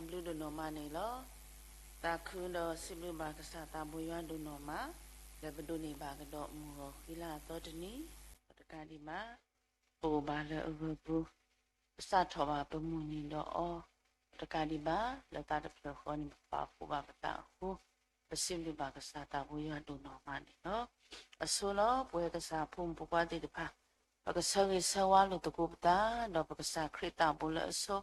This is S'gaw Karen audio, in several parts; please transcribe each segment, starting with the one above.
ဘျုးဒိၣ်နီၢ်မးန့ၣ်လီၤ. သးခုဒီးစံးဘျုးဘၣ်ကစၢ်သးဘိယွၤဒိၣ်နီၢ်မး, လၢပဒိးန့ၢ်ဘၣ်ကဒီးမုၢ်ဂီၤဃံလၤအသီတနံၤ, ဒီးတကးဒံးဘၣ် ပအိၣ်ဘၣ်လၢအဂၢၢ်ပူၤ, ပစးထီၣ်ဘၣ်ပမုၢ်နံၤဒီးအီၤ, ဒီးတကးဒံးဘၣ် လၢသးတဖျၢၣ်ဃီန့ၣ် ပပာ်ဖှိၣ်ဘၣ်ပသးအဃိ, ပစံးဘျုးဘၣ်ကစၢ်သးဘိယွၤဒိၣ်နီၢ်မးန့ၣ်လီၤ. အဆိလီၤ ပဝဲကစၢ်ဖိမုၣ်ဖိခွါသ့ၣ်တဖၣ်, ပကဆၢဂ့ၤဆၢဝါလိာ်သကိးပသး, ဒီးပကစၢ်ခရံာ်သးဘိလၢအဆိ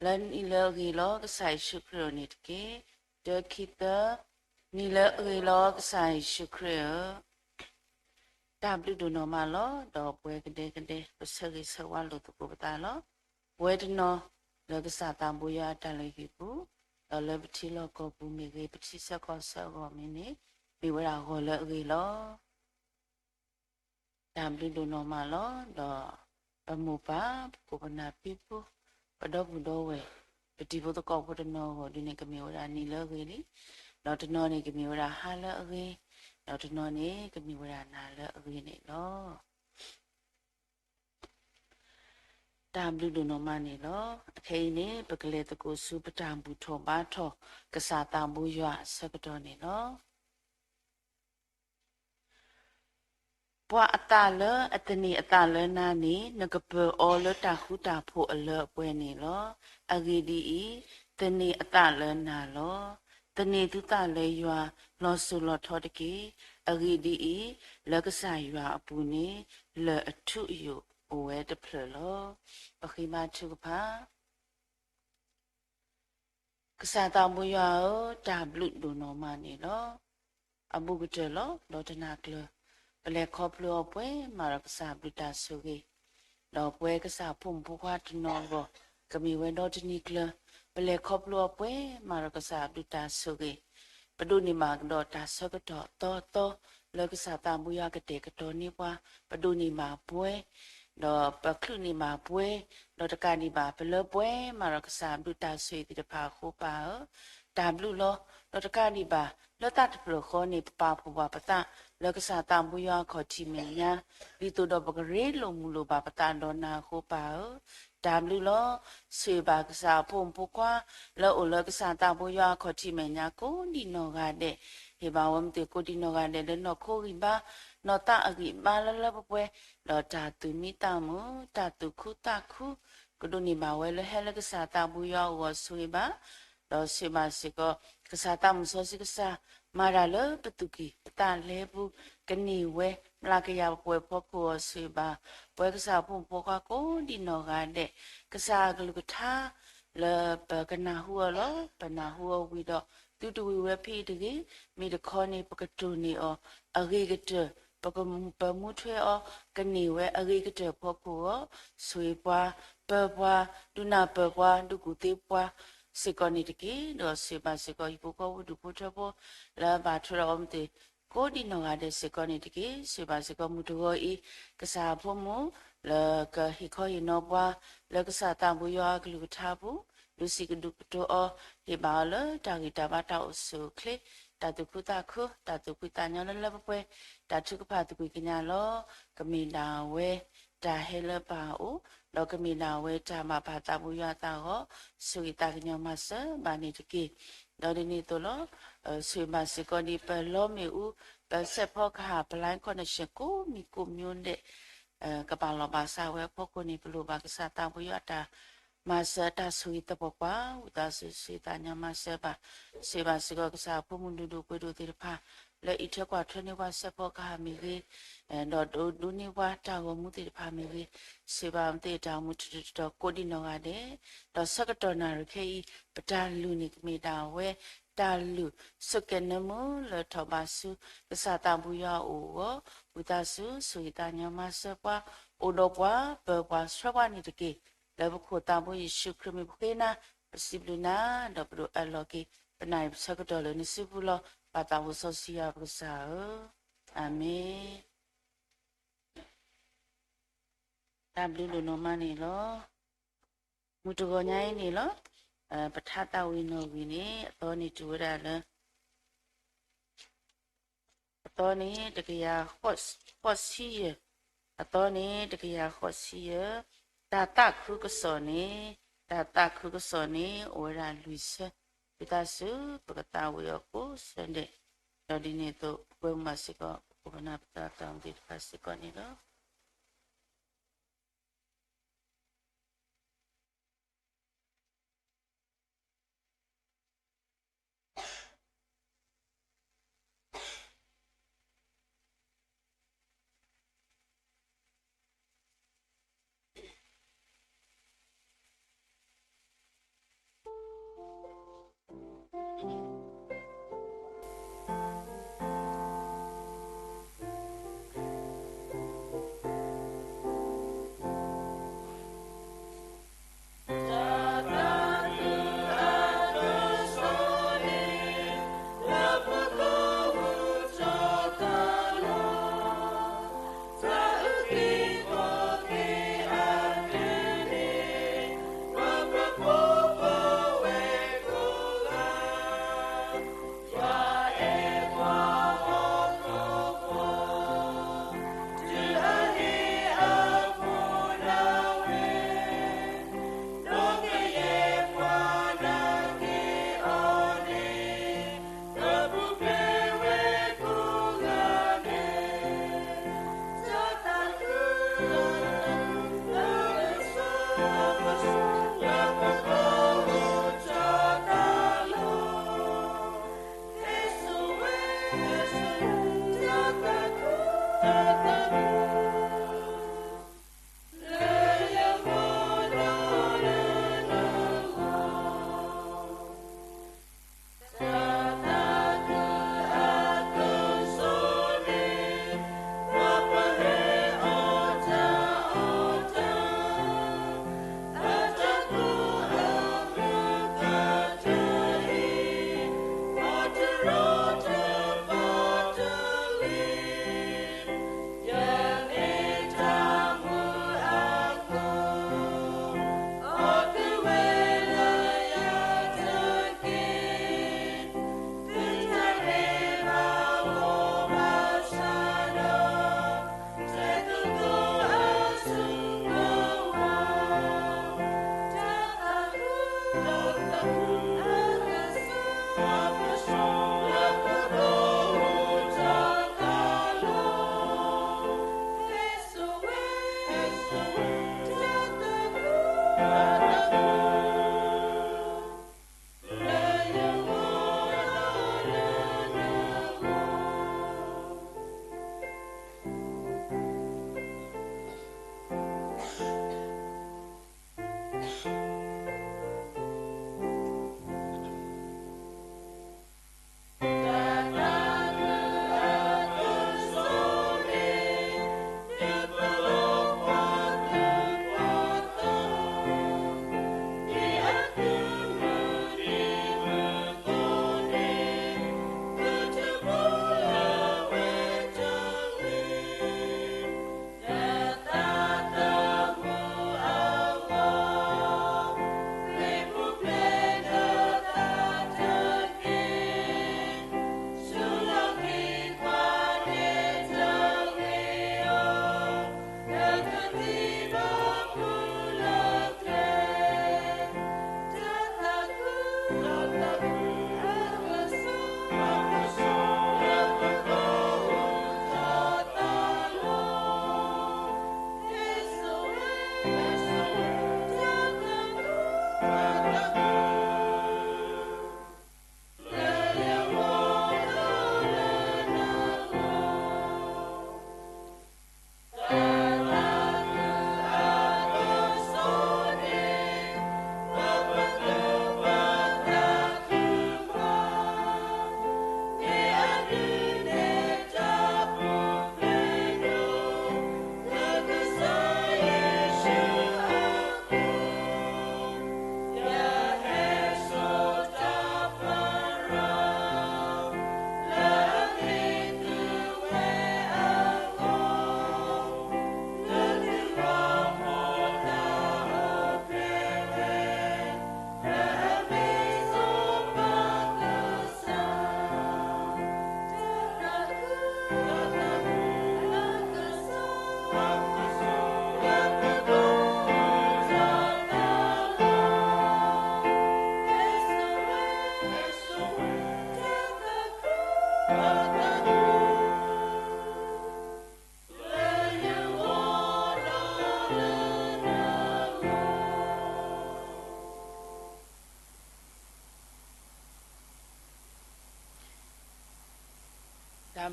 လၢနံၣ်လၢအဂ့ၤလီၤ ကစၢ်ယ့ၣ်ၡူးခရံာ်ဧၢန့ၣ်တက့ၢ်. တၢ ခံ သၢ, နံၣ်လၢအဂ့ၤလီၤ ကစၢ်ယ့ၣ်ၡူးခရံာ်ဧၢ, တၢ်ဘျုးဒိၣ်နီၢ်မးလီၤ. ဒီးပဝဲကဒဲကဒဲ ပဆၢဂ့ၤဆၢဝါလိာ်သကိးပသးလီၤ. ပဝဲတနီၤလၢကစၢ်သးဘိယွၤအတၢ်လုၢ်ဟံၣ်ပူၤ, ဒီးလၢပထံလီၢ်ကီၢ်ပူၤမ့ၢ်ဂ့ၤ, ပထံဆၢကီၢ်ဆၢအဂီၢ်မ့ၢ်န့ၣ်, မ့ၢ်ဝဲဒၣ်ဂီၤလၢအဂ့ၤလီၤ. တၢ်ဘျုးဒိၣ်နီၢ်မးလီၤ. ဒီးပမိၢ်ပၢ်, ပခိၣ်ပနၢ်ဖံဖု, ပဒီပုၢ်ဒီဝဲၢ်, ပတံၤဖိသကိးဖိတနီၤအဂီၢ်ဒုန့ၣ် ကမ့ၢ်ဝဲဒၣ်နံၤလၢအဂ့ၤလံ, ဒီးတနီၤန့ၣ်ကမ့ၢ်ဝဲဒၣ်ဟါလၢအဂ့ၤ, ဒီးတနီၤန့ၣ်ကမ့ၢ်ဝဲဒၣ်နၤလၢအဂ့ၤန့ၣ်လီၤ. တၢ်ဘျုးဒိၣ်နီၢ်မးန့ၣ်လီၤ. အခဲအံၤန့ၣ် ပကလဲၤသကိးဆူပတၢ်ဘူၣ်ထီၣ်ဘါထီၣ် ကစၢ်သးဘိယွၤအဆၢကတီၢ်န့ၣ်လီၤ. ပှၤအသးလၢအသန့ၤအသးလၢနၤန့ၣ် နကပၢၤအီၤလၢတၢ်ဃူတၢ်ဖိးအလၢအပှဲၤန့ၣ်လီၤ. အဂ့ၢ်ဒ်အံၤ, သန့ၤအသးလၢနၤလီၤ. သန့ၤသုသးလၢယွၤ, လီၤစိၤလီၤထီတက့ၢ်. အဂ့ၢ်ဒ်အံၤ, လၢကစၢ်ယွၤအပူၤန့ၣ် လၢၢ်အထူအယိာ်အိၣ်ဝဲတဖျၢၣ်လီၤ. ပဃ့ဘါထုကဖၣ် ကစၢ်သးဘိယွၤဧၢ, တၢ်ဘျုးဒိၣ်နီၢ်မးန့ၣ်လီၤ. အဘူးကတၢၢ်လီၤ. ဒီးတနၤကျၢၤ ပလဲၤခီဖျိအီၤပှဲၤမးဒီးကစၢ်ဘျုးတၢ်ဆိၣ်ဂ့ၤ, ဒီးပဝဲကစၢ်ဖိမုၣ်ဖိခွါတနီၤအဂီၢ် ကမ့ၢ်ဝဲဒီတနံၤကျၢၤ ပလဲၤခီဖျိအီၤပှဲၤမးဒီးကစၢ်ဘျုးတၢ်ဆိၣ်ဂ့ၤ, ပဒိးန့ၢ်ဘၣ်ကဒီးတၢ်ဆၢကတီၢ်အသီအသီ လၢကစၢ်သးဘိယွၤကတဲာ်ကတီၤန့ၢ်ပှၤ, ပဒိးန့ၢ်ဘၣ်ပှဲၤ ဒီးပချုးန့ၢ်ဘၣ်ပှဲၤ, ဒီးတကးဒံးဘၣ် ပလၢပှဲၤမးဒီးကစၢ်ဘျုးတၢ်ဆိၣ်ဂ့ၤသ့ၣ်တဖၣ်အဃိပၢ်ဧၢ, တၢ်ဘျုးလီၤ. ဒီးတကးဒံးဘၣ် လၢသးတဖျၢၣ်ဃီန့ၣ် ပပာ်ဖှိၣ်ဘၣ်ပသး လၢကစၢ်သးဘိယွၤအခီၣ်ထံးမဲာ်ညါ, ဒ်သိးဒီးပကရ့လိာ်မုာ်လိာ်ဘၣ်ပသးဒီးနၤအဃိပၢ်ဧၢ, တၢ်ဘျုးလီၤ. ဆိၣ်ဂ့ၤဘၣ်ကစၢ်အဖိမုၣ်ဖိခွါ လၢအိၣ်လၢကစၢ်သးဘိယွၤအခီၣ်ထံးမဲာ်ညါကိးဒံးနီၢ်ဂၤဒဲး, ဟ့ၣ်ဘၣ်ဝဲမ့ၢ်သ့ၣ်ကိးဒံးနီၢ်ဂၤဒဲးလၢနီၢ်ခိဂံၢ်ဘါ, နီၢ်သးအဂံၢ်ဘါလၢလၢပှဲၤပှဲၤ, ဒီးတၢ်သူၣ်မံသးမုာ် တၢ်သူၣ်ခုသးခု ကဒိးန့ၢ်ဘၣ်ဝဲလၢဟဲလၢကစၢ်သးဘိယွၤအဂီၢ်ဆိၣ်ဂ့ၤဘၣ်, ဒီးဆိၣ်ဂ့ၤဘၣ်စ့ၢ်ကီး ကစၢ်သးမုၣ်စီဆှံကစၢ် မၤတၢ်လၢပသူၣ်ကံၢ်ပသးလဲပူၤ ကန့ၢ်ဝဲ မျးကယၤပှဲၤဖီခိၣ်အီၤဆိၣ်ဂ့ၤဘၣ် ပဝဲကစၢ်ဖိမုၣ်ဖိခွါကိးဒံးနီၢ်ဂၤဒဲး, ကစၢ်အကလုၢ်ကထါ လၢပကနၢ်ဟူအီၤလီၤ. ပနၢ်ဟူအီၤဝံၤဒီး သုတဝံၤဝဲဖဲအံၤတဂ့ၤ, မ့ၢ်တခီန့ၣ် ပကတိၢ်န့ၢ်အီၤ အဂ့ၤကတၢၢ်, ပကပမူထွဲအီၤ ကန့ၢ်ဝဲအဂ့ၤကတၢၢ်ဖီခိၣ်အီၤ, ဆိၣ်ဂ့ၤပှၤ, ပၢၤပှၤ, ဒုးနၢ်ပၢၢ်ပှၤ, ဒုးကူၣ်သ့ပှၤ စ့ၢ်ကီးန့ၣ်တက့ၢ်. ဒီးဆိၣ်ဂ့ၤဘၣ်စ့ၢ်ကီး ဟံၣ်ဖိဃီဖိဒူၣ်ဖိထၢဖိ လၢအဘၣ်ထွဲဒီးအီၤမ့ၢ်သ့ၣ် ကိးဒံးနီၢ်ဂၤဒဲးစ့ၢ်ကီးန့ၣ်တက့ၢ်. ဆိၣ်ဂ့ၤဘၣ်စ့ၢ်ကီးမုၢ်တဂီၤအံၤ ကစၢ်အဖိမုၣ် လၢကဟ့ၣ်ခီဟ့ၣ်နီၤပှၤ လၢကစၢ်သးဘိယွၤအကလုၢ်ကထါပူၤ, ဒုးစံးကဒုးကတိၤအီၤ, ဟ့ၣ်ဘၣ်အီၤလၢတၢ်ဂံၢ်တၢ်ဘါတၢ်အိၣ်ဆူၣ်အိၣ်ချ့, တၢ်သူၣ်ခုသးခု, တၢ်သူၣ်ဖှံသးညီလၢလၢပှဲၤပှဲၤ, တၢ်ထုကဖၣ်သကွံာ်ကညးလီၤ. ကမ့ၢ်ဒၣ်ဝဲ တၢ်ဟဲလၢပၢ်အအိၣ်, ဒီးကမ့ၢ်ဒၣ်ဝဲတၢ်ဘၣ်ပာ်သးဘိယွၤအသးအဂီၢ်, ဆိၣ်ဂ့ၤသးကညီၤမၤစၢၤဘၣ်န့ၣ်တက့ၢ်. ဒီးဒ်န့ၣ်အသိးလီၤ. ဆိၣ်ဂ့ၤဘၣ်စ့ၢ်ကီးဒ်ပလီမ့ၣ်အူ, ပစဲးဖီကဟၣ်, ပ line connection ကိးမံၤကိးမံၤဒဲး ကဘၣ်လီၤဘၣ်စးဝဲအဖီခိၣ်န့ၣ် ပလိၣ်ဘၣ်ကစၢ်သးဘိယွၤအတၢ်မၤစၢၤအတၢ်ဆိၣ်ဂ့ၤသပှၢ်ပှၢ်, ဝံသးစူၤဆိၣ်ဂ့ၤသးကညီၤမၤစၢၤဘၣ်, ဆိၣ်ဂ့ၤဘၣ်စ့ၢ်ကီးကစၢ်အဖိမုၣ်ဒိၣ်ဒိၣ်ပှ့ၤဒိၣ်သ့ၣ်တဖၣ် လၢအံးထွဲကွၢ်ထွဲန့ၢ်ပှၤစဲးဖီကဟၣ်မ့ၢ်ဂ့ၤ, ဒီးဒိးဒိးန့ၢ်ပှၤတၢ်ဂီၤမူသ့ၣ်တဖၣ်မ့ၢ်ဂ့ၤ, ဆိၣ်ဂ့ၤဘၣ်မ့ၢ်သ့ၣ်တၢ်အိၣ်မူထီၣ်ထီၣ်တီၤတီၤကိးဒံးနီၢ်ဂၤဒဲး, ဒီးဆၢကတီၢ်နၣ်ရံၣ်ခဲအံၤ ပတၢ်လုၢ်န့ၣ်ကမ့ၢ်ဒၣ်ဝဲ တၢ်လုၢ်ဆိးကဲးနၢမူလၢထီၣ်ဘးဆူ ကစၢ်သးဘိယွၤအအိၣ်အဂီၢ်, ဝံသးစူၤဆိၣ်ဂ့ၤသးကညီၤမၤစၢၤပှၤ, အိၣ်ဒီးပှၤ, ပၢၤပှၤဆှၢပှၤန့ၣ်တက့ၢ်. လၢပခိၣ်သးဘိယ့ၣ်ၡူးခရံာ်မံၤပဃ့နၤ, ပစံးဘျုးနၤ, ဒီးပဒိးအၢၣ်လီၤက့ၤ ပနၣ်ရံၣ်ပဆၢကတီၢ်လၢနစုပူၤလီၤ. ပၢ်သးဘိစီဆှံယွၤပကစၢ်ဧၢ, အၤမ့ၣ်. တၢ်ဘျုးဒိၣ်နီၢ်မးန့ၣ်လီၤ. မုၢ်တဂီၤညါအံၤန့ၣ်လီၤ. ပထါသးဝံၤနီၣ်ဝံၤန့ၣ် အသီန့ၣ်တုၤဝဲဒၣ်လၢ အသီန့ၣ်တကယၤဃိးဆံယဲၢ်, အသီန့ၣ်တကယၤဃိးဆံယဲၢ်, တၢ်သးခုကစီၣ်န့ၣ် တၢ်သးခုကစီၣ်န့ၣ် အိၣ်ဝဲဒၣ်လွံၢ်ဆၢ, ဝံသးစူၤ ပကသးဝံၣ်အီၤကိးဆၢဒဲး, ဒီးဒ်န့ၣ်အသိး ပကွဲမုာ်စ့ၢ်ကီး ပခိၣ်ပနၢ်ပသးတၢ်အိၣ်ဘှံးတဖၣ်စ့ၢ်ကီးန့ၣ်လီၤ.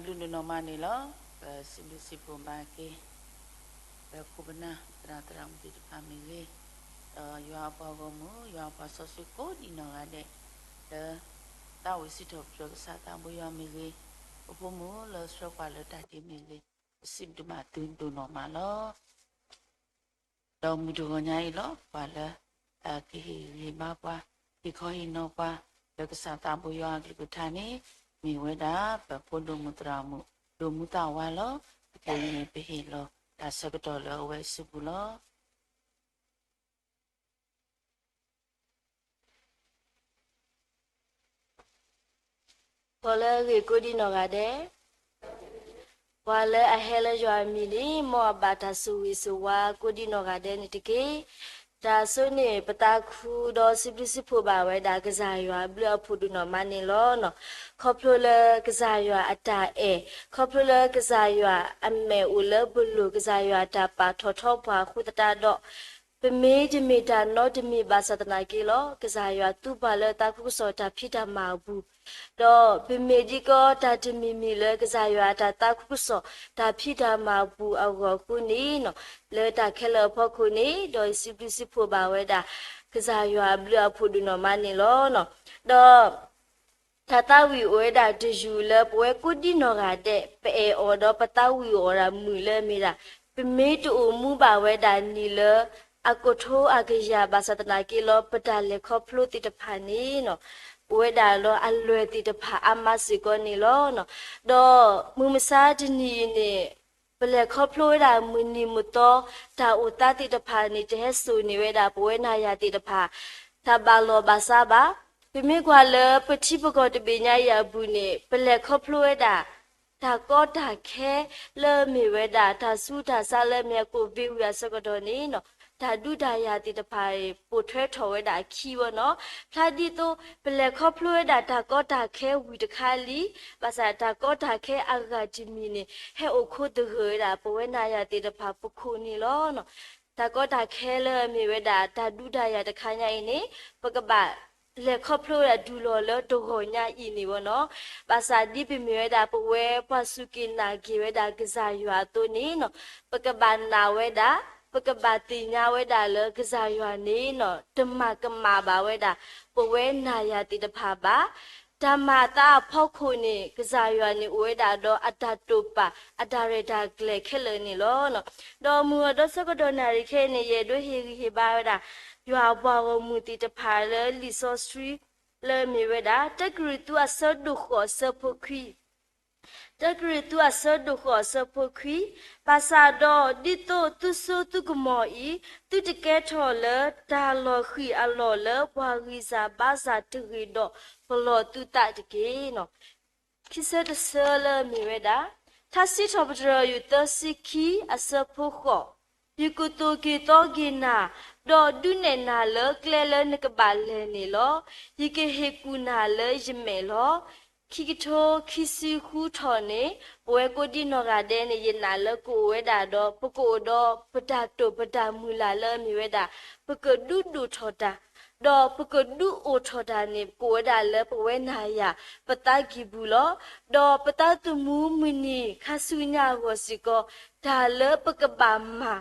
ဘျုးဒိၣ်နီၢ်မးန့ၣ်လီၤ. ပစံးဘျုးစံးဖှိၣ်ဘၣ်က့ၤ ပခိၣ်ပနၢ်သရၣ်သရၣ်မုၣ်သ့ၣ်တဖၣ်မ့ၢ်ဂ့ၤ, ဒီးယွၤအပှၤဂီၢ်မုၢ် ယွၤအပှၤစီဆှံကိးဒံးနီၢ်ဂၤဒဲး လၢ သးဝံၣ်စံးထီၣ်ပတြၢၤကစၢ်သးဘိယွၤမ့ၢ်ဂ့ၤ, ပဖိမုၣ်လၢဆှၢပှၤလၢတၢ်ဒ့မ့ၢ်ဂ့ၤ, ပစံးဘျုးဘၣ်သုဒိၣ်နီၢ်မးလီၤ. ဒီးမုၢ်တဂီၤညါအံၤလီၤ ပှၤလၢ ကဟ့ၣ်ဂံၢ်ဟ့ၣ်ဘါပှၤ, ဟ့ၣ်ခီဟ့ၣ်နီၤပှၤ လၢကစၢ်သးဘိယွၤအကလုၢ်ကထါန့ၣ် မ့ၢ်ဝဲဒၣ် ပဖိဒိၣ်မုၣ်သရၣ်မုၣ် ဒိၣ်မူသးဝါလီၤ. အခဲအံၤန့ၣ် ပဟ့ၣ်လီၤတၢ်ဆၢကတီၢ်လၢအဝဲအစုပူၤလီၤ. ပှၤလၢအဂ့ၤကိးဒံးနီၢ်ဂၤဒဲး, ပှၤလၢအဟဲလၢယွၤအမံၤန့ၣ် မ်အဘၣ်တၢ်ဆိၣ်ဂ့ၤဆိၣ်ဝါကိးဒံးနီၢ်ဂၤဒဲးန့ၣ်တက့ၢ်. တၢ်ဆိန့ၣ် ပသးခုဒီးစံးဘျုးစံးဖှိၣ်ဘၣ်ဝဲဒၣ် ကစၢ်ယွၤအဘျုးအဖှိၣ်ဒိၣ်နီၢ်မးန့ၣ်လီၤ. ခီဖျိလၢကစၢ်ယွၤအတၢ်အဲၣ်, ခီဖျိလၢကစၢ်ယွၤအမဲာ်အိၣ်လၢပလိၤ, ကစၢ်ယွၤအတၢ်ပာ်ထီၣ်ထီပှၤအဃိသတးဒီး ပမ့ၢ်တမ့ၢ်တၢ်နီတမံၤဘၣ်ဆၣ်သနာ်က့လီၤ. ကစၢ်ယွၤသူပှၤလၢသးခုကစီၣ်တၢ်ဖံးတၢ်မၤအပူၤ, ဒီးပမ့ၢ်ဒ်ကီတၢ်တမံၤမံၤလၢကစၢ်ယွၤအတၢ်သးခုကစီၣ်တၢ်ဖံးတၢ်မၤအပူၤအဂီၢ်အဃိန့ၣ်, လၢတၢ်ခဲလၢာ်အဖီခိၣ်န့ၣ် ဒီးယစံးဘျုးစံးဖှိၣ်ဘၣ်ဝဲဒၣ် ကစၢ်ယွၤအဘျုးအဖှိၣ်ဒိၣ်နီၢ်မးန့ၣ်လီၤ. ဒီး တၢ်သးဝံၣ်အိၣ်ဝဲဒၣ်တယုၢ်လၢပဝဲကိးဒံးနီၢ်ဂၤဒဲး ပအဲၣ်အီၤဒီးပသးဝံၣ်အီၤဒၣ်မုာ်လၢအမ့ၢ်ဒၣ် ပမ့ၢ်တအိၣ်မူဘၣ်ဝဲဒၣ်နံၣ်လၢအကထိအကယၤဘၣ်ဆၣ်သနာ်က့လီၤ. ပတၢ်လဲၤခီဖျိသ့ၣ်တဖၣ်န့ၣ် အိၣ်ဝဲဒၣ်ဒီးအလွဲၢ်သ့ၣ်တဖၣ်အါမးစ့ၢ်ကီးန့ၣ်လီၤ. ဒီးမုၢ်မဆါတနံၤအံၤန့ၣ် ပလဲၤခီဖျိဝဲဒၣ်မုၢ်နံၤမုၢ်သီ တၢ်အိၣ်သးသ့ၣ်တဖၣ်န့ၣ် တဟဲစိာ်န့ၢ်ဝဲဒၣ်ပဝဲနၤယၤသ့ၣ်တဖၣ် တၢ်ဘၣ်လီၢ်ဘၣ်စးဘၣ်. ပမ့ၢ်ကွၢ်လၢပထံပကီၢ်တဘ့ၣ်ညါအံၤအပူၤန့ၣ် ပလဲၤခီဖျိဝဲဒၣ် တၢ်ကီတၢ်ခဲလၢအမ့ၢ်ဝဲဒၣ် တၢ်ဆူးတၢ်ဆါလၢအမ့ၢ်အကိၣ်ဘ့ဝံၤအဆၢကတီၢ်န့ၣ် တၢ်ဒုးတၢ်ယၤသ့ၣ်တဖၣ် ပိာ်ထွဲထီၣ်ဝဲဒၣ်အခံဝဲနီၤ. ဖျါဒ်သိး ပလဲၤခီဖျိဝဲဒၣ်တၢ်ကီတၢ်ခဲဝံၤတခါလံ, ဘၣ်ဆၣ်တၢ်ကီတၢ်ခဲအဂၤတမံၤန့ၣ် ဟဲအိၣ်ခိးသဂၢၢ်ဝဲဒၣ် ပဝဲနၤယၤသ့ၣ်တဖၣ်ပခိၣ်န့ၣ်လီၤ. တၢ်ကီတၢ်ခဲလၢအမ့ၢ်ဝဲဒၣ် တၢ်ဒုးတၢ်ယၤတခါညါအံၤန့ၣ် ပကဘၣ်လဲၤခီဖျိဝဲဒၣ်တုၤလီၤလၢတဂီၤညါအံၤန့ၣ်ဝဲနီၤ. ဘၣ်ဆၣ်ဒ်ပမ့ၢ်ဝဲဒၣ်ပဝဲပှၤစူၢ်က့ၤနာ်က့ၤဝဲဒၣ်ကစၢ်ယွၤအသိးန့ၣ်နီၤ, ပကဘၣ်နာ်ဝဲဒၣ်, ပကဘၣ်သ့ၣ်ညါဝဲဒၣ်လၢကစၢ်ယွၤန့ၣ်နီၤ တမၤကမၣ်ဘၣ်ဝဲဒၣ် ပဝဲနၤယၤသ့ၣ်တဖၣ်ဘၣ်. တၢ်မၤအသးအဖီခိၣ်န့ၣ် ကစၢ်ယွၤန့ၣ်အိၣ်ဝဲဒၣ်ဒီးအတၢ်တိာ်ပာ် အတၢ်ရဲၣ်တၢ်ကျဲၤခဲလၢာ်န့ၣ်လီၤ. ဒီးမုၢ်အီၤဒီးဆၢကတီၢ်နၣ်ရံၣ်ခဲအံၤန့ၣ် ယအဲၣ်ဒိးဟ့ၣ်ဂံၢ်ဟ့ၣ်ဘါဝဲဒၣ် ယွၤအပှၤဂီၢ်မုၢ်သ့ၣ်တဖၣ်လၢလံာ်စီဆှံ လၢအမ့ၢ်ဝဲဒၣ် တၢကရံၣ်သူးအဆၢဒိၣ်ဃိးအဆၢဖိခွံ တၢကရံၣ်သူးအဆၢဒိၣ်ဃိးအဆၢဖိခွံ, ဘၣ်ဆၣ်ဒီးဒ်သိးသုစိသုကမီၤအံၤ သုတကဲထီၣ်လၢတၢ်လီၤဃံၤအလီၢ်လၢပှၤဂံၢ်စၢ်ဘါစၢ်တဂ့ၤဒီးပလီၢ်သုသးတက့ၢ်. ခံဆၢတဆၢလၢအမ့ၢ်ဝဲဒၣ် ထါစံးထီၣ်ပတြၢၤယွၤသၢဆံခံအဆၢဖိဃိး, ယကသိၣ်က့ၤသီက့ၤနၤ, ဒီးဒုးနဲၣ်နၤလၢကျဲလၢနကဘၣ်လဲၤန့ၣ်လီၤ. ယကဟ့ၣ်ကူၣ်နၤလၢယမဲာ်လီၤ. ခံကထိခံဆံဃုထီၣ်န့ၣ် ပဝဲကိးဒံနီၢ်ဂၤဒဲးန့ၣ် ယနာ်လၢကအိၣ်ဝဲဒၣ်ဒီး ပကအိၣ်ဒီးပတၢ်တိာ်ပတၢ်မုၢ်လၢ်လၢအမ့ၢ်ဝဲဒၣ် ပကဒုးဒိၣ်ထီၣ်တၢ် ဒီးပကဒုးအိၣ်ထီၣ်တၢ်န့ၣ် ကအိၣ်ဝဲဒၣ်လၢပဝဲနၤယၤ ပသးကံၢ်ပူၤလီၤ. ဒီးပသးသမူမုၢ်နံၤခါဆူညါအဂီၢ်စ့ၢ်ကီး တၢ်လၢပကဘၣ်မၤ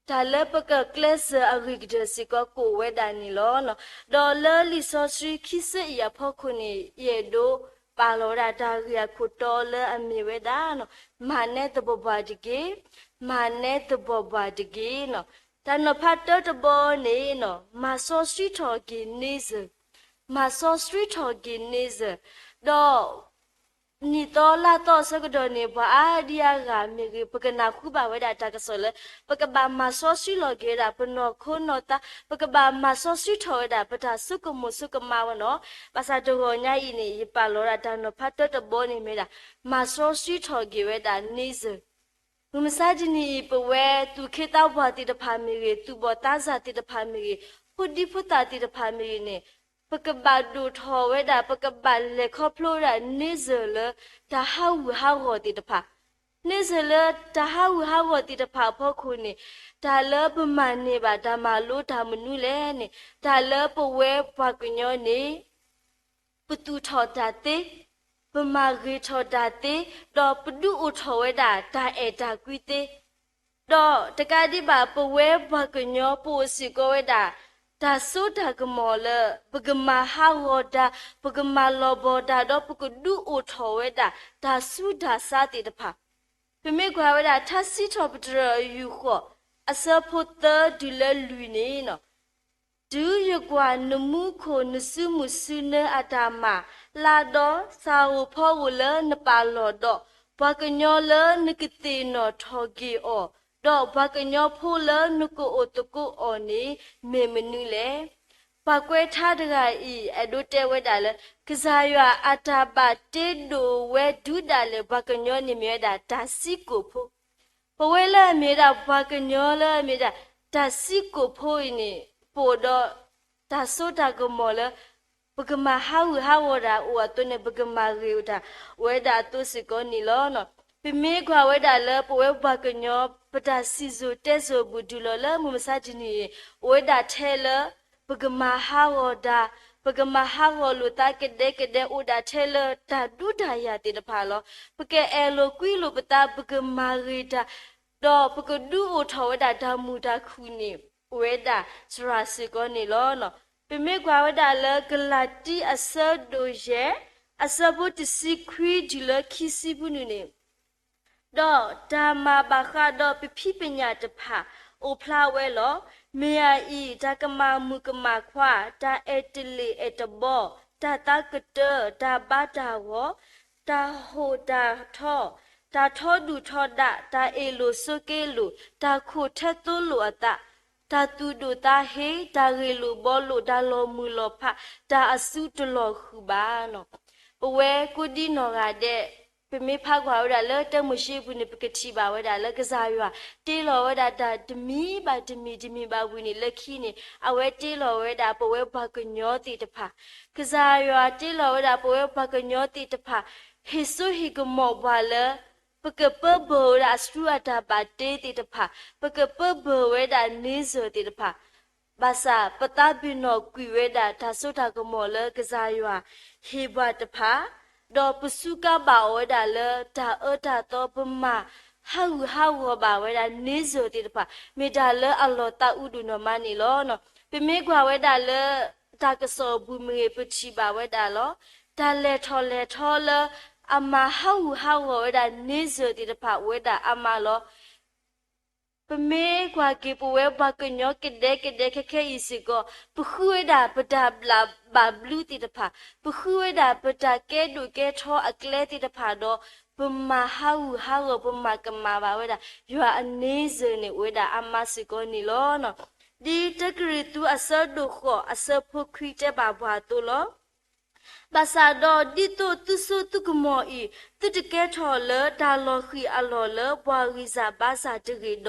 တၢ်လၢပကကျဲးစၢးအဂ့ၤကတၢၢ်စ့ၢ်ကီး ကအိၣ်ဝဲဒၣ်န့ၣ်လီၤ. ဒီးလၢလံာ်စီဆှံခံဆၢအံၤအဖီခိၣ်န့ၣ် ယအဲၣ်ဒိးပာ်လီၤဝဲဒၣ်တၢ်ဂ့ၢ်အခိၣ်တီလၢအမ့ၢ်ဝဲဒၣ် မၤနဲသပှၢ်ပှၢ်တက့ၢ်, မၤနဲသပှၢ်ပှၢ်တက့ၢ်. တၢ်နီၤဖးတၢတဘီန့ၣ် မၤစီဆှံထီၣ်က့ၤန့ဆၢၣ်, မၤစီဆှံထီၣ်က့ၤန့ဆၢၣ်, ဒီး နံၣ်သီလါသီအဆၢကတီၢ်န့ၣ် ပှၤအါဒံအါဂၤမ့ၢ်ဂ့ၤ ပကနၢ်ဟူဘၣ်ဝဲဒၣ်တၢ်ကစီၣ်လၢ ပကဘၣ်မၤစီဆှံလီၤက့ၤဝဲဒၣ် ပနီၢ်ခိနီၢ်သး, ပကဘၣ်မၤစီဆှံထီၣ်ဝဲဒၣ် ပတၢ်ဆိကမိၣ်ဆိကမးဝဲနီၤ. ဘၣ်ဆၣ်တဂီၤညါအံၤန့ၣ် ယပာ်လီၤဝဲဒၣ်တၢ်နီၤဖးတၢတဘီန့ၣ်မ့ၢ်ဝဲဒၣ် မၤစီဆှံထီၣ်က့ၤဝဲဒၣ်န့ဆၢၣ် မုၢ်မဆါတနံၤအံၤ ပဝဲသူၣ်က့သးပှၢ်သ့ၣ်တဖၣ်မ့ၢ်ဂ့ၤ, သူၣ်ဘီၣ်သးစၢ်သ့ၣ်တဖၣ်မ့ၢ်ဂ့ၤ, ဖိဒံဖိသၣ်သ့ၣ်တဖၣ်မ့ၢ်ဂ့ၤန့ၣ်, ပကဘၣ်ဒိၣ်ထီၣ်ဝဲဒၣ်, ပကဘၣ်လဲၤခီဖျိဝဲဒၣ်န့ဆၢၣ်လၢတၢ်ဟးဂူာ်ဟးဂီၤသ့ၣ်တဖၣ်, န့ဆၢၣ်လၢတၢ်ဟးဂူာ်ဟးဂီၤသ့ၣ်တဖၣ်အဖီခိၣ်န့ၣ်, တၢ်လၢပမၤန့ၢ်ဘၣ်တၢ်မၤလိတၢ်မနုၤလဲၣ်န့ၣ်, တၢ်လၢပဝဲပှၤကညီန့ၣ် ပသူၣ်ထီၣ်တၢ်သ့ ပမၤဂ့ၤထီၣ်တၢ်သ့, ဒီးပဒုးအိၣ်ထီၣ်ဝဲဒၣ်တၢ်အဲၣ်တၢ်ကွံသ့, ဒီးတကးဒံးဘၣ် ပဝဲပှၤကညီပအိၣ်စ့ၢ်ကီးဝဲဒၣ် တၢ်စိတၢ်ကမီၤလၢ ပကမၤဟးဂီၤတၢ်, ပကမၤလီၤဘီတၢ်, ဒီးပကဒုးအိၣ်ထီၣ်ဝဲဒၣ် တၢ်ဆူးတၢ်ဆါသ့ၣ်တဖၣ် ပမ့ၢ်ကွၢ်ဝဲဒၣ် ထါစံးထီၣ်ပတြၢၤယူၢ်ဃီၣ် အဆၢဖိသၢတုၤလၢလွံၢ်န့ၣ်, တုၤယကွၢ်နမူခိၣ်နစုမုၢ်စုနၢအတၢ်မၤလၤဒီး သးဧိၤဖီဧိၤလၢနပာ်လီၢ်ဒီး ပှၤကညီလၢနကသ့ၣ်နီၣ်ထီၣ်က့ၤအီၤ, ဒီးပှၤကညီဖိလၢနကအိၣ်သကိးအီၤန့ၣ် မ့ၢ်မနုၤလဲၣ်. ပှၤကွဲးထါတဂၤအံၤ အဲၣ်ဒိးတဲဝဲဒၣ်လၢ ကစၢ်ယွၤအတၢ်ဘၣ်တ့ဒိၣ်ဝဲဒုးဒၣ်လဲာ် ပှၤကညီန့ၣ်မ့ၢ်ဝဲဒၣ်တၢ်စံးကိာ်ဖိ ပဝဲလၢအမ့ၢ်ဝဲဒၣ်ပှၤကညီလၢအမ့ၢ်ဒၣ် တၢ်စံးကိာ်ဖိအံၤန့ၣ် ပအိၣ်ဒီး တၢ်စိတၢ်ကမီၤလၢ ပကမၤဟးဂူာ်ဟးဂီၤတၢ်အိၣ်အသိးန့ၣ် ပကမၤဂ့ၤအတၢ်အိၣ်ဝဲဒၣ်အသိးစ့ၢ်ကီးန့ၣ်လီၤ. ပမ့ၢ်ကွၢ်ဝဲဒၣ်လၢပဝဲပှၤကညီ ပတၢ်စံၣ်စိၤတဲစိၤအပူၤတုၤလီၤလၢမုၢ်မဆါတနံၤအံၤ အိၣ်ဝဲဒၣ်ထဲလၢ ပကမၤဟးဂီၤတၢ်, ပကမၤဟးဂီၤလိာ်သးကဒဲကဒဲ အိၣ်ဒၣ်ထဲလၢတၢ်ဒူတၢ်ယၤသ့ၣ်တဖၣ်လီၤ. ပကအဲၣ်လိာ်ကွံလိာ်ပသး ပကမၤဂ့ၤတၢ်, ဒီးပကဒုးအိၣ်ထီၣ်ဝဲဒၣ်တၢ်မုာ်တၢ်ခုၣ်န့ၣ် အိၣ်ဝဲဒၣ်စှၤစ့ၢ်ကီးန့ၣ်လီၤ. ပမ့ၢ်ကွၢ်ဝဲဒၣ်လၢကလၤတံအဆၢဒိၣ်ယဲၢ် အဆၢဖိတဆံခွံတုၤလၢခံဆံပူၤန့ၣ်န့ၣ် ဒီးတၢ်မၤဘၣ်ဃးဒီးပဖံးပညၣ်တဖၣ်အိၣ်ဖျါဝဲလီၤ. မ့ၢ်အအံၤ တၢ်ကမၤမုၣ်ကမၣ်ခွါ, တၢ်အဲၣ်တလ့ၣ်အဲၣ်တဘီ, တၢ်သးကတၢၢ်, တၢ်ဘါတၢ်ဂီၤ, တၢ်ဟိးတၢ်ထီ, တၢ်ထီဒုၣ်ထီဒါ, တၢ်အ့ၣ်လိာ်ဆိးက့လိာ်, တၢ်ခိးထဲသိလိာ်အသး, တၢ်သူၣ်ဒိၣ်သးဟ့, တၢ်ဂ့ၢ်လိာ်ဘှီလိာ်, တၢ်လီၤမုၢ်လီၤဖး, တၢ်အစုတလီၤဃုာ်ဘၣ်. ပဝဲကိးဒံနီၢ်ဂၤဒဲး ပမ့ၢ်ဖးကွၢ်ဝဲဒၣ်လၢတၢမိၤၡ့အပူၤန့ၣ် ပကထံၣ်ဘၣ်ဝဲဒၣ်လၢကစၢ်ယွၤ တ့လီၤဝဲဒၣ်တၢ်တမံၤဘၣ်တမံၤ တမံၤဘၣ်ဝံၤန့ၣ် လၢခံန့ၣ် အဝဲတ့လီၤဝဲဒၣ်ပဝဲပှၤကညီသ့ၣ်တဖၣ်, ကစၢ်ယွၤတ့လီၤဝဲဒၣ်ပဝဲပှၤကညီသ့ၣ်တဖၣ် ဟ့ၣ်စိဟ့ၣ်ကမီၤပှၤလၢ ပကပၢဘၢဝဲဒၣ်အစှၤအတၢ်ဘၣ်တ့သ့ၣ်တဖၣ်, ပကပၢဘၢဝဲဒၣ်န့ဆၢၣ်သ့ၣ်တဖၣ် ဘၣ်ဆၣ်ပသးပ့ၤနီၣ်ကွံာ်ဝဲဒၣ်တၢ်စိတၢ်ကမီၤလၢကစၢ်ယွၤဟ့ၣ်ပှၤတဖၣ်, ဒီးပစူးကါဘၣ်အီၤဝဲဒၣ်လၢတၢ်အၢတၢ်သီ ပမၤဟးဂူာ်ဟးဂီၤဘၣ်ဝဲဒၣ်န့ဆၢၣ်သ့ၣ်တဖၣ် မ့ၢ်တၢ်လၢအလီၤသးအုးဒိၣ်နီၢ်မးန့ၣ်လီၤ. ပမ့ၢ်ကွၢ်ဝဲဒၣ်လၢတၢ်ကစီၣ်အပူၤမ့ၢ်ဂ့ၤ ပထံၣ်ဘၣ်ဝဲဒၣ်လီၤ. တၢ်လဲၤထီၣ်လဲၤထီလၢအမၤဟးဂူာ်ဟးဂီၤဝဲဒၣ်န့ဆၢၣ်သ့ၣ်တဖၣ်အိၣ်ဝဲဒၣ်အါမးလီၤ. ပမ့ၢ်ကွၢ်က့ၤပဝဲပှၤကညီကဒဲကဒဲခဲခဲအံၤစ့ၢ်ကီး ပဃုဝဲဒၣ်ပတၢ်ဘျၣ်ဘၣ်ဘျုးသ့ၣ်တဖၣ်, ပဃုဝဲဒၣ်ပတၢ်ကဲဒိၣ်ကဲထီအကျဲသ့ၣ်တဖၣ်ဒီး ပမၤဟးဂူာ်ဟးဂီၤ ပမၤကမၣ်ဘၣ်ဝဲဒၣ် ယွၤအန့ဆၢၣ်န့ၣ်အိၣ်ဝဲဒၣ်အါမးစ့ၢ်ကီးန့ၣ်လီၤ. ဒ်တကရံၣ်သူးအဆၢဒိၣ်ဃိးအဆၢဖိခွံတဲဘၣ်ပှၤအသိးလီၤ. ဘၣ်ဆၣ်ဒီးဒ်သိးသုစိသုကမီၤအံၤ သုတကဲထီၣ်လၢတၢ်လီၤဃံၤအလီၢ်လၢပှၤဂံၢ်စၢ်ဘါစၢ်တဂ့ၤဒီး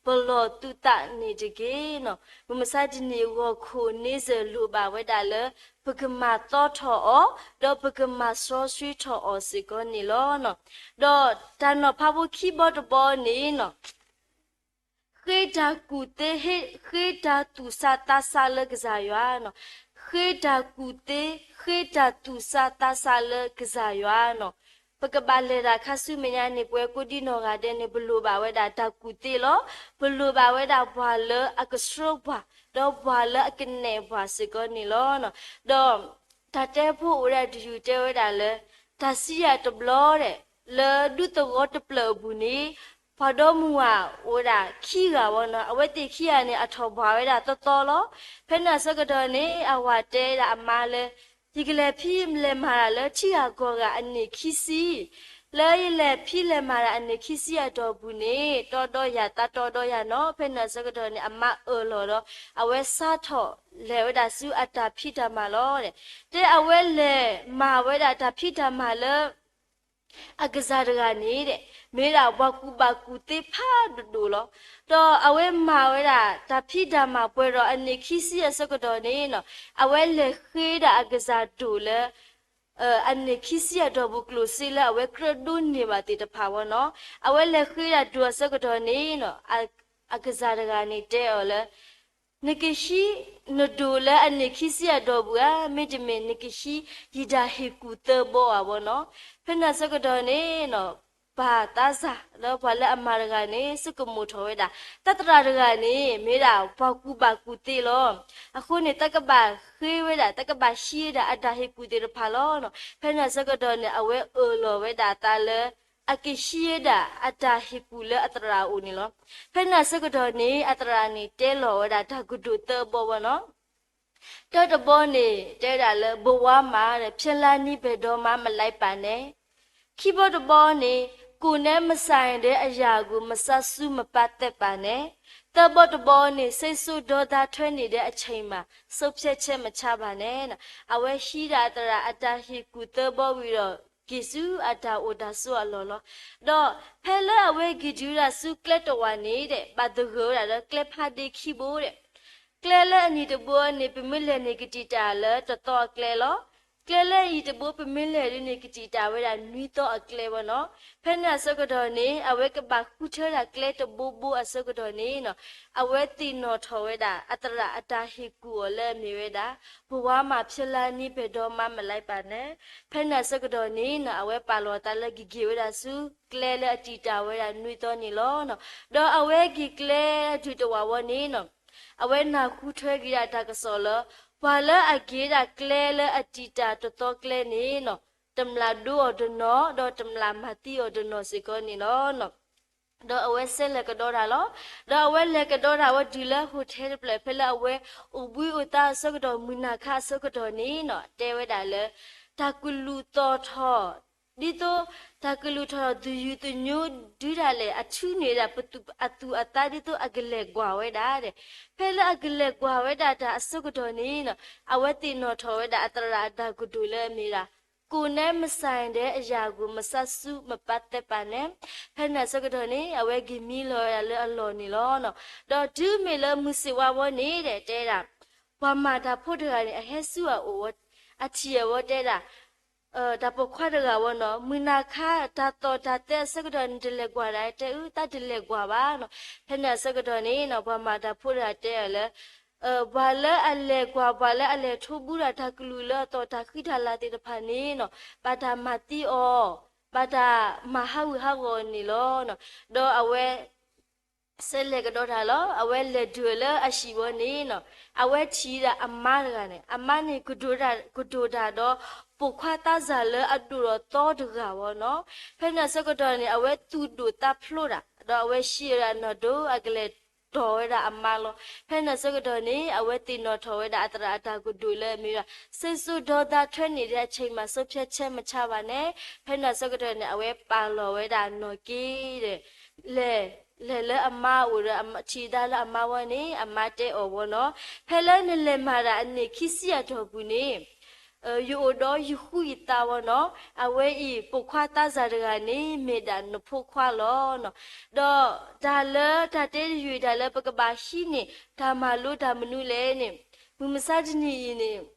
ပလီၢ်သုသးန့ၣ်တက့ၢ်. မုၢ်မဆါတနံၤဂီၢ်ခိၣ်န့ဆၢၣ်လိၣ်ဘၣ်ဝဲဒၣ်လၢ ပကမၤသီထီၣ်အီၤ ဒီးပကမၤစီဆှံထီၣ်အီၤစ့ၢ်ကီးန့ၣ်လီၤ. ဒီးတၢ်နီၤဖးဖိခံဘီတဘီန့ၣ် ဃ့တၢ်ကူၣ်သ့, ဃ့တၢ်သူၣ်စၢ်သးစၢ်လၢကစၢ်ယွၤန့ၣ်, ဃ့တၢ်ကူၣ်သ့, ဃ့တၢ်သူၣ်စၢ်သးစၢ်လၢကစၢ်ယွၤန့ၣ်, ပကဘၣ်လဲၤတၢ်ခါဆူမဲာ်ညါန့ၣ် ပဝဲကိးဒံနီၢ်ဂၤဒဲးန့ၣ် ပလိၣ်ဘၣ်ဝဲဒၣ်တၢ်ကူၣ်သ့လီၤ. ပလိၣ်ဘၣ်ဝဲဒၣ်ပှၤလၢအကဆှၢပှၤ, ဒီးပှၤလၢအကနဲၣ်ပှၤစ့ၢ်ကီးန့ၣ်လီၤ. ဒီးတၢ်တဲဖိအိၣ်ဝဲဒၣ်တယုၢ်တဲဝဲဒၣ်လၢ တၢ်စံယၣ်တဘျီဒဲး လၢဒူသဝီတဖျၢၣ်အပူၤန့ၣ် ပှၤဒီမါဝၤအိၣ်ဝဲဒၣ်ခံဂၤဝဲန့ၣ်, အဝဲသ့ၣ်ခံဂၤန့ၣ် အထီၣ်ပှၢ်ဝဲဒၣ်သီသီလီၤ. ဖဲန့ၣ်အဆၢကတီၢ်န့ၣ် အဝၤတဲဒၣ်အမါလၢ ယကလဲၤဖံးလဲၤမၤတၢ်လၢထံဂၤကီၢ်ဂၤအနံၣ်ခံဆံ, လၢယလဲၤဖံးလဲၤမၤတၢ်အနံၣ်ခံဆံအတီၢ်ပူၤန့ၣ် တီဒီးယၤသးတီဒီးယၤန့ၣ်, ဖဲန့ၣ်အဆၢကတီၢ်န့ၣ် အမါအၢၣ်လီၤဒီး အဝဲစးထီၣ်လဲၤဝဲဒၣ်ဆူအတၢ်ဖံးတၢ်မၤလီၤ. တဲအဝဲလဲၤမၤဝဲဒၣ်တၢ်ဖံးတၢ်မၤလၢ အကစၢ်တဂၤန့ၣ် မ့ၢ်ဝဲဒၣ်ပှၤကူၣ်ဘၣ်ကူၣ်သ့ဖးဒိၣ်ဒိၣ်လီၤ. ဒီးအဝဲမၤဝဲဒၣ်တၢ်ဖံးတၢ်မၤပှဲၤဒီးအနံၣ်ခံဆံအဆၢကတီၢ်န့ၣ် အဝဲလဲၤဃ့ဒၣ်အကစၢ်ဒိၣ်လၢ အနံၣ်ခံဆံအတီၢ်ပူၤကျိၣ်စ့လၢအဝဲကြၢးဒိးန့ၢ်ဘၣ်သ့ၣ်တဖၣ်ဝဲန့ၣ်, အဝဲလဲၤဃ့ဒၣ်ဒိၣ်အဆၢကတီၢ်န့ၣ် အကစၢ်တဂၤန့ၣ်တဲအီၤလၢ နကဟံးနဒိၣ်လၢအနံၣ်ခံဆံအတီၢ်ပူၤဧါ, မ့တမ့ၢ်နကဟံးယတၢ်ဟ့ၣ်ကူၣ်သၢဘီဧါဘီနီၤ. ဖဲန့ၣ်အဆၢကတီၢ်န့ၣ် ပၢ်သးစၢ်လၢပှၤလၢအမၤတဂၤန့ၣ် ဆိကမိၣ်ထီၣ်ဝဲဒၣ် တၢ်သရၣ်တဂၤန့ၣ် မ့ၢ်ဒၣ်ပှၤကူၣ်ဘၣ်ကူၣ်သ့လီၤ. အဃိန့ၣ် တၢ်ကဘၣ်ဃ့ဝဲဒၣ်, တၢ်ကဘၣ်ဟံးဒၣ်အတၢ်ဟ့ၣ်ကူၣ်သ့ၣ်တဖၣ်လီၤ. ဖဲန့ၣ်အဆၢကတီၢ်န့ၣ် အဝဲအၢၣ်လီၤဝဲဒၣ်အသးလၢ အကဟံးဝဲဒၣ်အတၢ်ဟ့ၣ်ကူၣ်လၢအသရၣ်အအိၣ်န့ၣ်လီၤ. ဖဲန့ၣ်အဆၢကတီၢ်န့ၣ် အသရၣ်န့ၣ်တဲလီၤဝဲဒၣ်တၢ်ကတိၤသၢဘီဘီနီၤ. တၢတဘီန့ၣ် တဲဝဲဒၣ်လၢ ဘဝါမး ဖျလါနံဘဲၣ်ဒီမါ မလၢပၢ်နဲ. ခံဘီတဘီန့ၣ် ကိုယ်နဲ့မဆိုင်တဲ့အရာကို မစပ်ဆူမပတ်သက်ပါနဲ့. သၢဘီတဘီန့ၣ် စိတ်ဆိုးဒေါသထွက်နေတဲ့အချိန်မှာ ဆုံးဖြတ်ချက်မချပါနဲ့. အဝဲဟံးဒၣ်အသရၣ်အတၢ်ဟ့ၣ်ကူၣ်သၢဘီဝံၤဒီး က့ၤဆူအတၢ်အိၣ်တၢ်ဆိးအလီၢ်လီၤ. ဒီးဖဲလၢအဝဲက့ၤတုၤဝဲဒၣ်ဆူကျဲတဝာ်န့ၣ်ဒီး ဘၣ်သဂၢၢ်ဝဲဒၣ်လၢကျဲဖးဒ့ခံဘိဒီး ကျဲလၢအနံၣ်တဘိန့ၣ် ပမ့ၢ်လဲၤန့ၣ် ကတံာ်တာ်လၢတသီအကျဲလီၤ. ကျဲလၢအနံၣ်တဘိ ပမ့ၢ်လဲၤဒ်န့ၣ် ကတံာ်တာ်ဝဲဒၣ်နွံသီအကျဲဘီနီၤ. ဖဲန့ၣ်အဆၢကတီၢ်န့ၣ် အဝဲကဘၣ်ဃုထၢဒၣ်ကျဲတဘိဘိအဆၢကတီၢ်န့ၣ်နီၤ, အဝဲသ့ၣ်နီၣ်ထီၣ်ဝဲဒၣ် အသရၣ်အတၢ်ဟ့ၣ်ကူၣ်အီၤလၢအမ့ၢ်ဝဲဒၣ် ဘဝါမး ဖျလါနံဘဲၣ်ဒီမါ မလၢပၢ်နဲ. ဖဲန့ၣ်အဆၢကတီၢ်န့ၣ်နီၤ အဝဲပာ်လီၤအသးလၢကက့ၤဝဲဒၣ်ဆူကျဲလၢအတံာ်တာ်ဝဲဒၣ်နွံသီန့ၣ်လီၤ. ဒီးအဝဲက့ၤကျဲအဒုၣ်တဝာ်ဝဲန့ၣ်နီၤ, အဝဲနၢ်ဟူထွဲက့ၤဒၣ်တၢ်ကစီၣ်လၢ ပှၤလၢအက့ၤဒၣ်ကျဲလၢအတံာ်တာ်တသီကျဲန့ၣ်နီၤ, တမျၢ်ဒိအီၤတနီၤ ဒီးတမျၢ်မၤသံအီၤတနီၤစ့ၢ်ကီးန့ၣ်လီၤ. ဒီးအဝဲဆဲးလဲၤကဒီးတၢ်လီၤ. ဒီးအဝဲလဲၤကဒီးတၢ်ဝဲတုၤလၢ hotel တဖျၢၣ် ဖဲလၢအဝဲအိၣ်ဘှံးအိၣ်သါအဆၢကတီၢ် မုၢ်နၤခါအဆၢကတီၢ်န့ၣ်နီၤ တဲဝဲဒၣ်လၢ တၢ်ကလုၢ်သီၣ်ထီၣ် ဒ်သိး တၢ်ကလုၢ်ထီၣ်သူၣ်ယူၤသညိဒုဒၣ်လဲာ် အထူန့ၢ်ဒၣ်ပသူၣ်အသူၣ်အသးဒ်သိးအကလဲၤကွၢ်ဝဲဒၣ်ဒီး ဖဲလၢအကလဲၤကွၢ်ဝဲဒၣ်တၢ်အဆၢကတီၢ်န့ၣ်နီၤ အဝဲသ့ၣ်နီၣ်ထီၣ်ဝဲဒၣ်အသရၣ်အတၢ်ကတိၤလၢအမ့ၢ်ဒၣ် ကိုယ်နဲ့မဆိုင်တဲ့အရာကို မစပ်ဆူမပတ်သက်ပါနဲ့. ဖဲန့ၣ်အဆၢကတီၢ်န့ၣ် အဝဲက့ၤမံလီၤဝဲဒၣ်လၢအလီၢ်န့ၣ်လီၤ. ဒီးတုၤမ့ၢ်လၢမုၢ်ဆ့ၣ်ဝါဝီန့ၣ်ဒီး တဲဒၣ် ပှၤမၤတၢ်ဖိတဂၤန့ၣ် အဟဲဆူအအိၣ်ဝဲ အထံၣ်အဝဲတဲဒၣ် တၢ်ပိာ်ခွါတဂၤဝဲနီၤ မုၢ်နၤခါ တၢ်သီၣ်တၢ်သဲအဆၢကတီၢ်န့ၣ် တလဲၤကွၢ်ဒၣ် တဲအၢ တၢ်တလဲၤကွၢ်ဘၣ်နီၤ. ဖဲန့ၣ်အဆၢကတီၢ်န့ၣ်နီၤ ပှၤမၤတၢ်ဖိတဂၤတဲအီၤလၢ ပှၤလၢအလဲၤကွၢ် ပှၤလၢအလဲၤထိဘူးဒၣ်တၢ်ကလုၢ်လၢအသီၣ်တၢ်ဃံတၢ်လၤသ့ၣ်တဖၣ်န့ၣ်နီၤ ဘၣ်တၢ်မၤသံအီၤ ဘၣ်တၢ်မၤဟးဂူာ်ဟးဂီၤအီၤန့ၣ်လီၤ. ဒီးအဝဲ ဆဲးလဲၤကဒီးတၢ်လီၤ. အဝဲလဲၤဒုးလၢအဟံၣ်ဝဲန့ၣ်နီၤ အဝဲထံၣ်ဒၣ်အမါတဂၤန့ၣ် အမါန့ၣ် ကတိၤတၢ်ဒီး ပိာ်ခွါသးစၢ်လၢအဒိၣ်ထီၣ်သီတဂၤဝဲနီၤ. ဖဲန့ၣ်အဆၢကတီၢ်န့ၣ် အဝဲသူၣ်ဒိၣ်သးဖျိးတၢ် ဒီးအဝဲဟံးဝဲဒၣ်နီၢ်ဒိၣ် အကလဲၤတီၢ်ဝဲဒၣ်အမါလီၤ. ဖဲန့ၣ်အဆၢကတီၢ်န့ၣ် အဝဲသ့ၣ်နီၣ်ထီၣ်ဝဲဒၣ်အသရၣ်အတၢ်ကတိၤလၢအမ့ၢ်ဒၣ် စိတ်ဆိုးဒေါသထွက်နေတဲ့အချိန်မှာ ဆုံးဖြတ်ချက်မချပါနဲ့. ဖဲန့ၣ်အဆၢကတီၢ်န့ၣ် အဝဲပာ်လီၤဝဲဒၣ်နီၢ်က့ဒီး လဲၤ လဲၤလၢအမါအိၣ်ဒီး ထံၣ်ဒၣ်လၢအမါဝဲန့ၣ် အမါတဲအီၤဝဲနီၤ ဖဲလၢနလဲၤမၤတၢ်အနံၣ်ခံဆံအတီၢ်ပူၤန့ၣ် ယအိၣ်ဒီးယဃုယသးဝဲနီၤ အဝဲအံၤ ပိာ်ခွါသးစၢ်တဂၤန့ၣ် မ့ၢ်ဒၣ်နဖိခွါလီၤ. ဒီးတၢ်လၢတၢ်တဲတယုၢ်အံၤ တၢ်လၢပကဘၣ်ဟံးန့ၢ် တၢ်မၤလိတၢ်မနုၤလဲၣ်န့ၣ် မုၢ်မဆါတနံၤအံၤန့ၣ်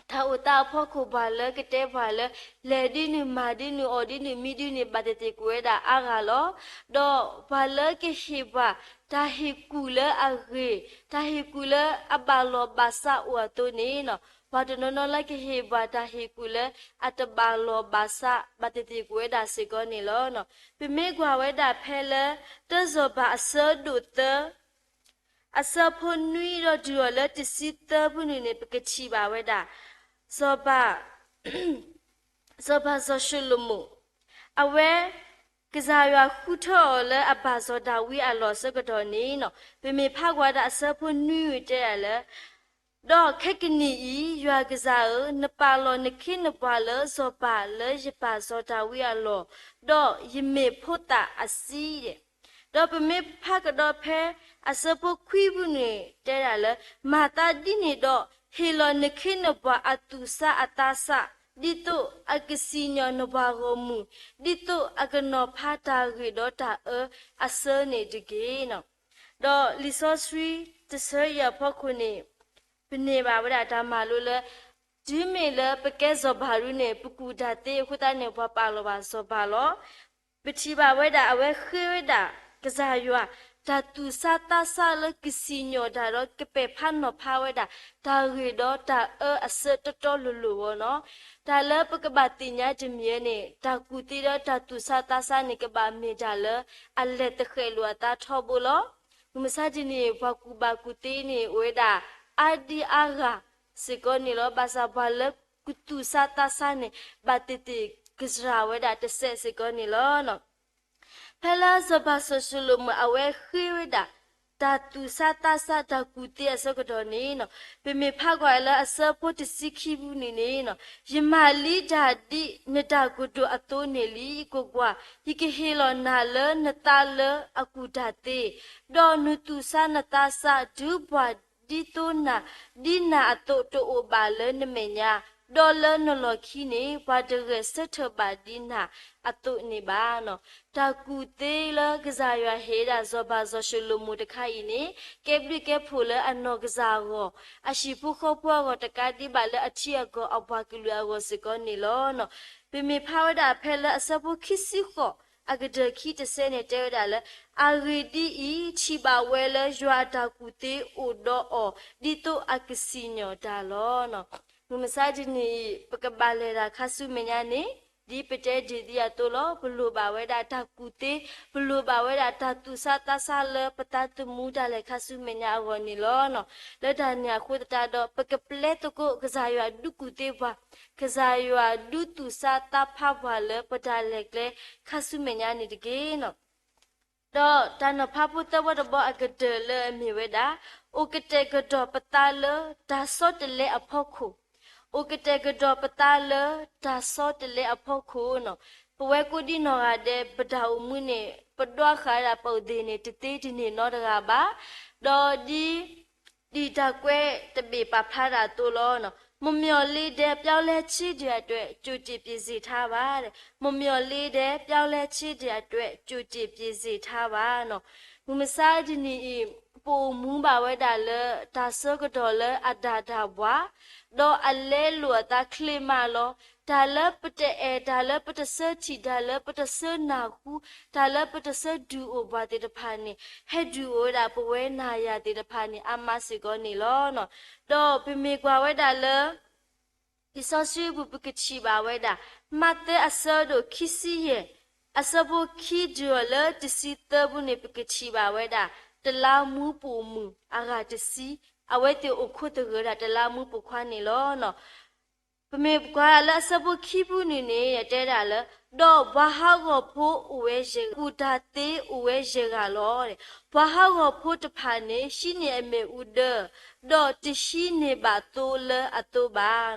တၢ်အိၣ်သးအဖီခိၣ် ပှၤလၢကတဲပှၤလၢ လဲၤဒ်နုၤ မၤဒ်နုၤ အီၣ်ဒ်နုၤ မံဒ်နုၤ ဘၣ်သ့ၣ်သ့ၣ်ကွံာ်ဝဲဒၣ်အါဂၤလီၤ. ဒီးပှၤလၢကဟ့ၣ်ပှၤ တၢ်ဟ့ၣ်ကူၣ်လၢအဂ့ၤ တၢ်ဟ့ၣ်ကူၣ်လၢအဘၣ်လီၢ်ဘၣ်စးအိၣ်အသိးန့ၣ်နီၤ ပှၤတနီၤနီၤလၢကဟ့ၣ်ပှၤတၢ်ဟ့ၣ်ကူၣ်လၢအတဘၣ်လီၢ်ဘၣ်စး ဘၣ်သ့ၣ်သ့ၣ်ကွံာ်ဝဲဒၣ်စ့ၢ်ကီးန့ၣ်လီၤ. ပမ့ၢ်ကွၢ်ဝဲဒၣ်ဖဲလၢ တၢစီၤပၤအဆၢဒိၣ်သၢ အဆၢဖိနွံဒီးတုၤအီၤလၢတဆံသၢပူၤန့ၣ်န့ၣ် ပကထံၣ်ဘၣ်ဝဲဒၣ် စီၤပၤ စီၤပၤစီၤၡလိၤမိၣ် အဝဲ ကစၢ်ယွၤဃုထၢအီၤလၢအဘၣ်စီၤဒၤဝံးအလီၢ်အဆၢကတီၢ်န့ၣ်နီၤ ပမ့ၢ်ဖးကွၢ်ဒၣ်အဆၢဖိနွံတဲဒၣ်လၢ ဒီးခဲကနံၣ်အံၤ ယွၤကစၢ်ဧၢ, နပာ်လီၤနခ့နပှၤလၢစီၤပၤလၢယပၢ်စီၤဒၤဝံးအလီၢ်, ဒီးယမ့ၢ်ဖိသၣ်အစံးဒဲး. ဒီးပမ့ၢ်ဖးကဒီးဖဲအဆၢဖိခွံပူၤန့ၣ် တဲဒၣ်လၢ မၤသးဒ်န့ၣ်ဒီး ဟ့ၣ်လီၤနခ့နပှၤအသူၣ်စၢ်အသးစၢ်, ဒ်သိးအကစံၣ်ညီၣ်နပှၤဂီၢ်မုၢ်, ဒ်သိးအကနီၤဖးတၢ်ဂ့ၤဒီးတၢ်အၢအဆၢန့ၣ်တက့ၢ်. ဒီးလံာ်စီဆှံတဆၢအံၤအဖီခိၣ်န့ၣ် ပန့ၢ်ဘၣ်ဝဲဒၣ်တၢ်မၤလိလၢ တုၤမ့ၢ်လၢပကဲစီၤပၤဒုန့ၣ် ပကူၣ်တၢ်သ့အဃိသတးန့ၣ် ပှၤပာ်လီၤဘၣ်စီၤပၤလီၤ. ပထံၣ်ဘၣ်ဝဲဒၣ်အဝဲဃ့ဝဲဒၣ်ကစၢ်ယွၤ တၢ်သူၣ်ဆါသးဆါလၢကစံၣ်ညီၣ်တၢ်ဒီးကပဲာ်ဖးနီၤဖးဝဲဒၣ် တၢ်ဂ့ၢ်ဒီးတၢ်အၢအဆၢတီတီလိၤလိၤအဂီၢ်န့ၣ်, တၢ်လၢပကဘၣ်သ့ၣ်ညါတမံၤန့ၣ် တၢ်ကူၣ်သ့ဒီးတၢ်သူၣ်ဆါသးဆါန့ၣ် ကဘၣ်မ့ၢ်တၢ်လၢအလဲၤသဃဲးလိာ်အသးထီဘိလီၤ. မုၢ်မဆါတနံၤ ပှၤကူၣ်ဘၣ်ကူၣ်သ့န့ၣ် အိၣ်ဝဲဒၣ်အါဒံအါဂၤစ့ၢ်ကီးန့ၣ်လီၤ. ဘၣ်ဆၣ်ပှၤလၢကသူၣ်ဆါသးဆါန့ၣ် ဘၣ်သ့ၣ်သ့ၣ်ကစှၤဝဲဒၣ်တစဲးစ့ၢ်ကီးန့ၣ်လီၤ. ဖဲလၢစီၤပၤစီၤၡလိၤမိၣ်အဝဲဃ့ဝဲဒၣ် တၢ်သူၣ်ဆါသးဆါတၢ်ကူၣ်သ့အဆၢကတီၢ်န့ၣ်, ပမ့ၢ်ဖးကွၢ်လၢအဆၢဖိတဆံခံပူၤန့ၣ်န့ၣ်, ယမၤလံတၢ်ဒ်နတၢ်ကတိၤအသိးန့ၣ်လံ. ကွၢ်ကွၢ်, ယကဟ့ၣ်လီၤနၤလၢနသးလၢအကူၣ်တၢ်သ့, ဒီးနသူၣ်ဆါနသးဆါ ဒုးပှၢ်ဒ်သိနၤ, ဒ်နၤအသိးတအိၣ်ဘၣ်လၢနမဲာ်ညါ, ဒီးလၢနလီၢ်ခံန့ၣ် ပှၤတဂဲၤဆၢထၢၣ်ဘၣ်ဒ်နၤအသိးန့ၣ်ဘၣ်. တၢ်ကူၣ်သ့လၢကစၢ်ယွၤဟ့ၣ်ဒၣ်စီၤပၤစီၤၡလိၤမိၣ်တခါအံၤန့ၣ် ကဲဘျုးကဲဖှိၣ်လၢအနီၢ်ကစၢ်အဂီၢ်, အဟံၣ်ဖိဃီဖိအဂီၢ်တကးဒံးဘၣ် လၢအထံအကီၢ်အပှၤကလုာ်အဂီၢ်စ့ၢ်ကီးန့ၣ်လီၤ. ပမ့ၢ်ဖးဝဲဒၣ်ဖဲလၢအဆၢဖိခံဆံဃိး အကတၢၢ်ခံတစဲးန့ၣ် တဲဝဲဒၣ်လၢ အဂ့ၢ်ဒ်အံၤ, ထံၣ်ဘၣ်ဝဲလၢယွၤအတၢ်ကူၣ်သ့အိၣ်ဒီးအီၤ ဒ်သိးအကစံၣ်ညီၣ်တၢ်လီၤ. မုၢ်မဆါတနံၤအံၤ ပကဘၣ်လဲၤတၢ်ခါဆူမဲာ်ညါန့ၣ် ဒ်ပတဲဒ်သိးအသိးလီၤ. ပလိၣ်ဘၣ်ဝဲဒၣ်တၢ်ကူၣ်သ့, ပလိၣ်ဘၣ်ဝဲဒၣ်တၢ်သူၣ်ဆါသးဆါလၢပသးသမူတၢ်လဲၤခါဆူမဲာ်ညါအဂီၢ်န့ၣ်လီၤ. လၢတၢ်န့ၣ်အဃိသတးဒီး ပကပျဲသကိးကစၢ်ယွၤဒုးကူၣ်သ့ပှၤ, ကစၢ်ယွၤဒုးသူၣ်ဆါသးဖးပှၤလၢပတၢ်လဲၤကျဲခါဆူမဲာ်ညါန့ၣ်တက့ၢ်. ဒီးတၢ်နီၤဖးဖိသၢဘီတဘီအကတၢၢ်လၢအမ့ၢ်ဝဲဒၣ်, အိၣ်ကတဲာ်ကတီၤပသးလၢတၢ်ဆီတလဲအဖီခိၣ်, အိၣ်ကတဲာ်ကတီၤပသးလၢတၢ်ဆီတလဲအဖီခိၣ်န့ၣ်, ပဝဲကိးဒံနီၢ်ဂၤဒဲး ပတၢ်အိၣ်မူန့ၣ် ပဒွးဃာ်ဝဲဒၣ်ပအိၣ်သ့ၣ်န့ၣ် တသ့တန့ၢ်နီတဂၤဘၣ်. ဒီးဒ် ဒ်တၢ်ကွဲးတဘ့ၣ်ပာ်ဖျါတၢ်အသိးလီၤ. မမျှော်လင့်တဲ့ ပြောင်းလဲခြင်းတွေအတွက် ကြိုတင်ပြင်ဆင်ထားပါ. မမျှော်လင့်တဲ့ ပြောင်းလဲခြင်းတွေအတွက် ကြိုတင်ပြင်ဆင်ထားပါ. မုၢ်မဆါတနံၤအံၤ ပအိၣ်မူဘၣ်ဝဲဒၣ်လၢတၢ်ဆၢကတီၢ်လၢအတၢ်တၢ်ဘှါ, ဒီးအလဲလိာ်အသးချ့မးလီၤ. တၢ်လၢပတအဲၣ်, တၢ်လၢပတဆၢထံၣ်, တၢ်လၢပတဆၢနၢ်ဟူ, တၢ်လၢပတဆၢဒုးအိၣ်ပှၤသ့ၣ်တဖၣ်န့ၣ် ဟဲဒုးအိၣ်ဝဲဒၣ်ပဝဲနၤယၤသ့ၣ်တဖၣ်န့ၣ် အါမးစ့ၢ်ကီးန့ၣ်လီၤ. ဒီးပမ့ၢ်ကွၢ်ဝဲဒၣ်လၢ လံာ်စီဆှံပူၤ ပကထံၣ်ဘၣ်ဝဲဒၣ် မးသဲအဆၢဒိၣ်ခံဆံယဲၢ် အဆၢဖိခံတုၤအီၤလၢတဆံသၢပူၤန့ၣ် ပကထံၣ်ဘၣ်ဝဲဒၣ် တလးမူးပိာ်မုၣ်အဂၤတဆံ, အဝဲသ့ၣ်အိၣ်ခိးသဂၢၢ်ဒၣ်တလးမူးပိာ်ခွါန့ၣ်လီၤ. ပမ့ၢ်ကွၢ်လၢအဆၢဖိခံပူၤန့ၣ်န့ၣ် တဲဒၣ်လၢ ဒီးပှၤဟးဂီၤဖိအိၣ်ဝဲယဲၢ်ဂၤ, ကူၣ်တၢ်သ့အိၣ်ဝဲယဲၢ်ဂၤလီၤ. ပှၤဟးဂီၤဖိတဖၣ်န့ၣ် ဟံးန့ၢ်အမ့ၣ်အူဒၢ, ဒီးတဟံးန့ၢ်ဘၣ်သိလၢအသိးဘၣ်.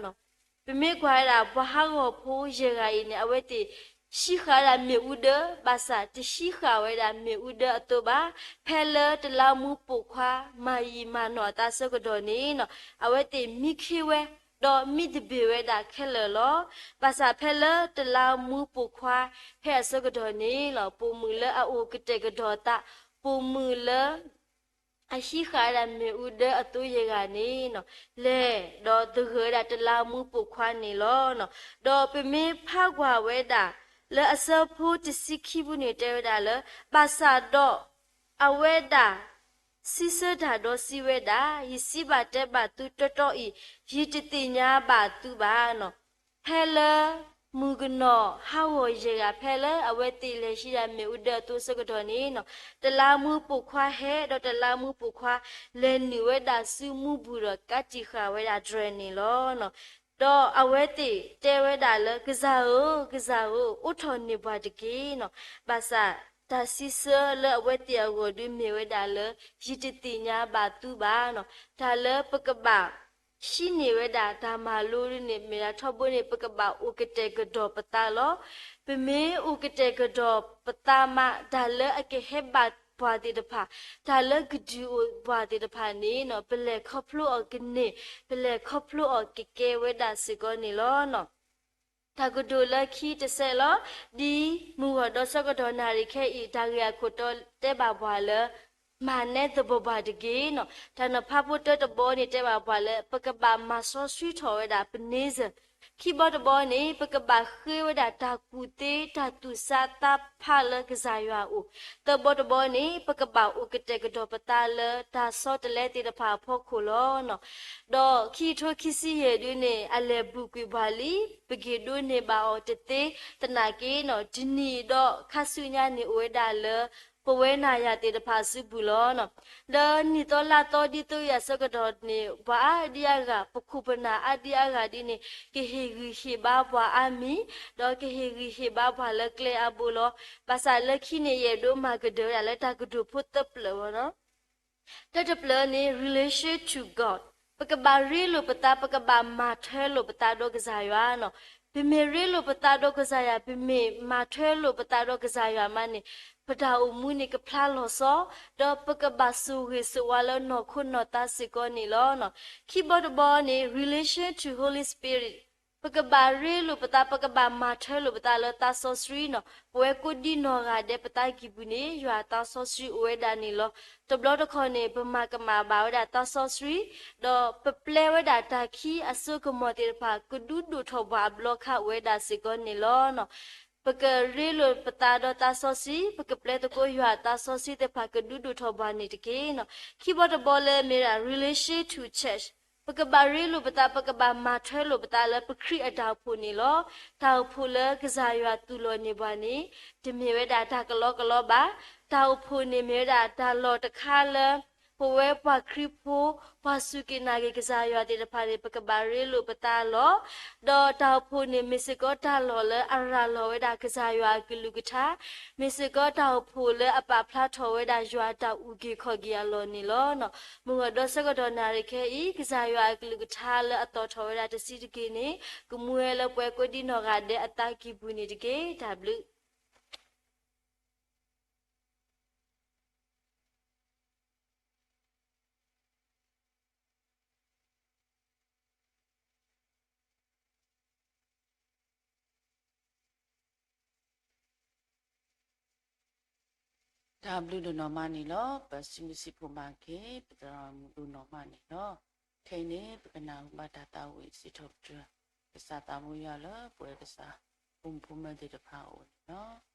ပမ့ၢ်ကွၢ်ဝဲဒၣ် ပှၤဟးဂီၤဖိယဲၢ်ဂၤအံၤန့ၣ် အဝဲသ့ၣ်ဟံးဃာ်ဝဲဒၣ်မ့ၣ်အူဒၢ, ဘၣ်ဆၣ်တဟံးဃာ်ဝဲဒၣ်မ့ၣ်အူဒၢအသိးဘၣ်. ဖဲလၢတလးမူးပိာ်ခွါ မၤယံာ်မၤနီၢ်အသးဆၢကတီၢ်န့ၣ် အဝဲသ့ၣ်မံခ့ဝဲ, ဒီးမံသဘ့ၣ်ဝဲဒၣ်ခဲလၢာ်လီၤ. ဘၣ်ဆၣ်ဖဲလၢတလးမူးပိာ်ခွါ ဖဲအဆၢကတီၢ်န့ၣ်လီၤ, ပိာ်မုၣ်လၢအအိၣ်ကတဲာ်ကတီၤအသး, ပိာ်မုၣ်လၢ အဟံးဃာ်ဝဲဒၣ်မ့ၣ်အူဒၢအသိးယဲၢ်ဂၤန့ၣ် လဲၤဒီးသဂၢၢ်ဝဲဒၣ်တလးမူးပိာ်ခွါန့ၣ်လီၤ. ဒီးပမ့ၢ်ဖးကွၢ်ဝဲဒၣ် လၢအဆၢဖိတဆံခံပူၤန့ၣ် တဲဝဲဒၣ်လၢ ဘၣ်ဆၣ်ဒီး အဝဲဒၣ် စံးဆၢတၢ်ဒီးစံးဝဲဒၣ်, ယစံးဘၣ်တဲဘၣ်သုတီတီအံၤ, ယတသ့ၣ်ညါဘၣ်သုဘၣ်. ဖဲလၢ မုၣ်ကနီၤဟးဂီၤယဲၢ်ဂၤ ဖဲလၢအဝဲသ့ၣ်လဲၤဟံးဒၣ်မ့ၣ်အူဒၢအသိးဆၢကတီၢ်န့ၣ် တလးမူးပိာ်ခွါဟဲ, ဒီးတလးမူးပိာ်ခွါ လဲၤနုာ်ဝဲဒၣ်ဆူမူပူၤဒီးကးတံာ်ဃာ်ဝဲဒၣ်တြဲၤန့ၣ်လီၤ. ဒီးအဝဲသ့ၣ်တဲဝဲဒၣ်လၢ ကစၢ်ဧၢ, ကစၢ်ဧၢ, အိးထီၣ်န့ၢ်ပှၤတက့ၢ်. ဘၣ်ဆၣ်တၢ်စံးဆၢလၢအဝဲသ့ၣ်အဂီၢ်ဒုးမ့ၢ်ဝဲဒၣ်လၢ ယတသ့ၣ်ညါဘၣ်သုဘၣ်. တၢ်လၢပကဘၣ် ဟံးန့ၢ်ဝဲဒၣ်တၢ်မၤလိဒ်န့ၣ် မ့ၢ်ဒၣ်ထီဘိန့ၣ် ပကဘၣ်အိၣ်ကတဲာ်ကတီၤပသးလီၤ. ပမ့ၢ်အိၣ်ကတဲာ်ကတီၤပသးမး တၢ်လၢအကဟဲဘၣ်ပှၤသ့ၣ်တဖၣ်, တၢ်လၢကဒုးအိၣ်ပှၤသ့ၣ်တဖၣ်န့ၣ် ပလဲၤခီဖျိအီၤကန့ၢ်, ပလဲၤခီဖျိအီၤကကဲဝဲဒၣ်စ့ၢ်ကီးန့ၣ်လီၤ. တၢ်ကတိၤလၢခံတစဲးလီၤ. ဒ်မုၢ်ဂီၤဒီးဆၢကတီၢ်နၣ်ရံၣ်ခဲအံၤ တၢ်ဂ့ၢ်အခိၣ်တီတဲဘၣ်ပှၤလၢ မၤနဲသပှၢ်ပှၢ်တက့ၢ်. တၢ်နီၤဖးဖိတၢတဘီန့ၣ်တဲဘၣ်ပှၤလၢ ပကဘၣ်မၤစီဆှံထီၣ်ဝဲဒၣ်ပန့ဆၢၣ်, ခံဘီတဘီန့ၣ် ပကဘၣ်ဃ့ဝဲဒၣ်တၢ်ကူၣ်သ့တၢ်သူၣ်ဆါသးဖးလၢကစၢ်ယွၤအအိၣ်, သၢဘီတဘီန့ၣ် ပကဘၣ်အိၣ်ကတဲာ်ကတီၤပသးလၢတၢ်ဆီတလဲသ့ၣ်တဖၣ်အဖီခိၣ်လီၤ. ဒီးခံကထိခံဆံယဲၢ်ဒုန့ၣ် အလဲၤဘူးကွံာ်ပှၤလံ, ပက့ၤဒိးန့ၢ်ဘၣ်အီၤတသ့, သနာ်က့ တနံၤဒီးခါဆူညါန့ၣ်အိၣ်ဝဲဒၣ်လၢ ပဝဲနၤယၤသ့ၣ်တဖၣ်အစုပူၤလီၤ. လၢနံၣ်သီလါသီဒ်သိးယၤဆၢကတီၢ်န့ၣ် ပှၤအါဒံအါဂၤ ပခိၣ်ပနၢ်အါဒံအါဂၤဒ်န့ၣ် ကဟ့ၣ်ဂံၢ်ဟ့ၣ်ဘါပှၤအါမံၤ, ဒီးကဟ့ၣ်ဂံၢ်ဟ့ၣ်ဘါပှၤလၢကျဲအါဘိလီၤ. ဘၣ်ဆၣ်လၢခံန့ၣ် ယအဲၣ်ဒိးမၤကဒၢးဝဲဒၣ်လၢတၢ်ကတိၤဖိသၢဖျၢၣ်ဝဲလီၤ. တၢတဖျၢၣ်န့ၣ် relation to God, ပကဘၣ်ရ့လိာ်ပသး, ပကဘၣ်မၤထွဲလိာ်ပသးဒီးကစၢ်ယွၤလီၤ. ပမ့ၢ်ရ့လိာ်ပသးဒီးကစၢ်ယွၤ, ပမ့ၢ်မၤထွဲလိာ်ပသးဒီးကစၢ်ယွၤမးန့ၣ် ပတၢ်အိၣ်မူန့ၣ်ကဖျါလီၤဆီ, ဒီးပကဘၣ်ဆိၣ်ဂ့ၤဆိၣ်ဝါလၢနီၢ်ခိနီၢ်သးစ့ၢ်ကီးန့ၣ်လီၤ. ခံဘီတဘီန့ၣ် relation to Holy Spirit, ပကဘၣ်ရ့လိာ်ပသး, ပကဘၣ်မၤထွဲလိာ်ပသးလၢသးစီဆှံလီၤ. ပဝဲကိးဒံနီၢ်ဂၤဒဲးပသးကံၢ်ပူၤန့ၣ် ယွၤအသးစီဆှံအိၣ်ဝဲဒၣ်န့ၣ်လီၤ. တဘျီတခီၣ်န့ၣ် ပမၤကမၣ်ဘၣ်ဝဲဒၣ်သးစီဆှံ, ဒီးပပျဲဝဲဒၣ်တၢ်ခံအစိကမီၤသ့ၣ်တဖၣ် ကဒုးဒိၣ်ထီၣ်ပှၤအဘျီခါအိၣ်ဝဲဒၣ်စ့ၢ်ကီးန့ၣ်လီၤ. ပကရ့လိာ်ပသးဒီးသးစီဆှံ, ပကပျဲသကိးယွၤအသးစီဆှံသ့ၣ်တဖၣ် ကဒုးဒိၣ်ထီၣ်ပှၤန့ၣ်တက့ၢ်. ခံဘီတဘီလၢမ့ၢ်ဒၣ် relation to church, ပကဘၣ်ရ့လိာ်ပသး, ပကဘၣ်မၤထွဲလိာ်ပသးလၢပခရံာ်အတၢ်အိၣ်ဖှိၣ်န့ၣ်လီၤ. တၢ်အိၣ်ဖှိၣ်လၢကစၢ်ယွၤသူၣ်လီၤန့ၢ်ပှၤန့ၣ် တမ့ၢ်ဝဲဒၣ်တၢ်ကလီကလီဘၣ်. တၢ်အိၣ်ဖှိၣ်န့ၣ်မ့ၢ်ဝဲဒၣ်တၢ်လီၢ်တခါလၢ ပဝဲပှၤခရံာ်ဖိ ပှၤစူၢ်က့ၤနာ်က့ၤကစၢ်ယွၤသ့ၣ်တဖၣ်န့ၣ် ပကဘၣ်ရ့လိာ်ပသးလီၤ. ဒီးတၢ်အိၣ်ဖှိၣ်န့ၣ် မ့ၢ်စ့ၢ်ကီးတၢ်လီၢ်လၢအရၤလီၤဝဲဒၣ်ကစၢ်ယွၤအကလုၢ်ကထါ, မ့ၢ်စ့ၢ်ကီးတၢ်အိၣ်ဖှိၣ်လၢအပာ်ဖျါထီၣ်ဝဲဒၣ်ယွၤအတၢ်အုၣ်က့ၤခီၣ်က့ၤအလီၢ်န့ၣ်လီၤ. မုၢ်ဂီၤဒီးဆၢကတီၢ်နၣ်ရံၣ်ခဲအံၤ ကစၢ်ယွၤအကလုၢ်ကထါလၢအသီၣ်ထီၣ်ဝဲဒၣ်တဆံးတက့ၢ်န့ၣ် ကမူဝဲလၢပဝဲကိးဒံနီၢ်ဂၤဒဲးအသးကံၢ်ပူၤန့ၣ်တက့ၢ်. တၢ်ဘျုးတၢ်ဘျုးဒိၣ်နီၢ်မးန့ၣ်လီၤ. ပစံးဘျုးစံးဖှိၣ်မၤက့ၤ ပသရၣ်မုၣ်ဒိၣ်နီၢ်မးန့ၣ်လီၤ. ခဲအံၤန့ၣ် ပကနၢ်ဟူဘၣ်တၢ်သးဝံၣ်စံးထီၣ်ပတြၢၤ ကစၢ်သးဘိယွၤလၢပဝဲကစၢ် ဖိမုၣ်ဖိမုၣ်သ့ၣ်တဖၣ်အအိၣ်န့ၣ်လီၤ.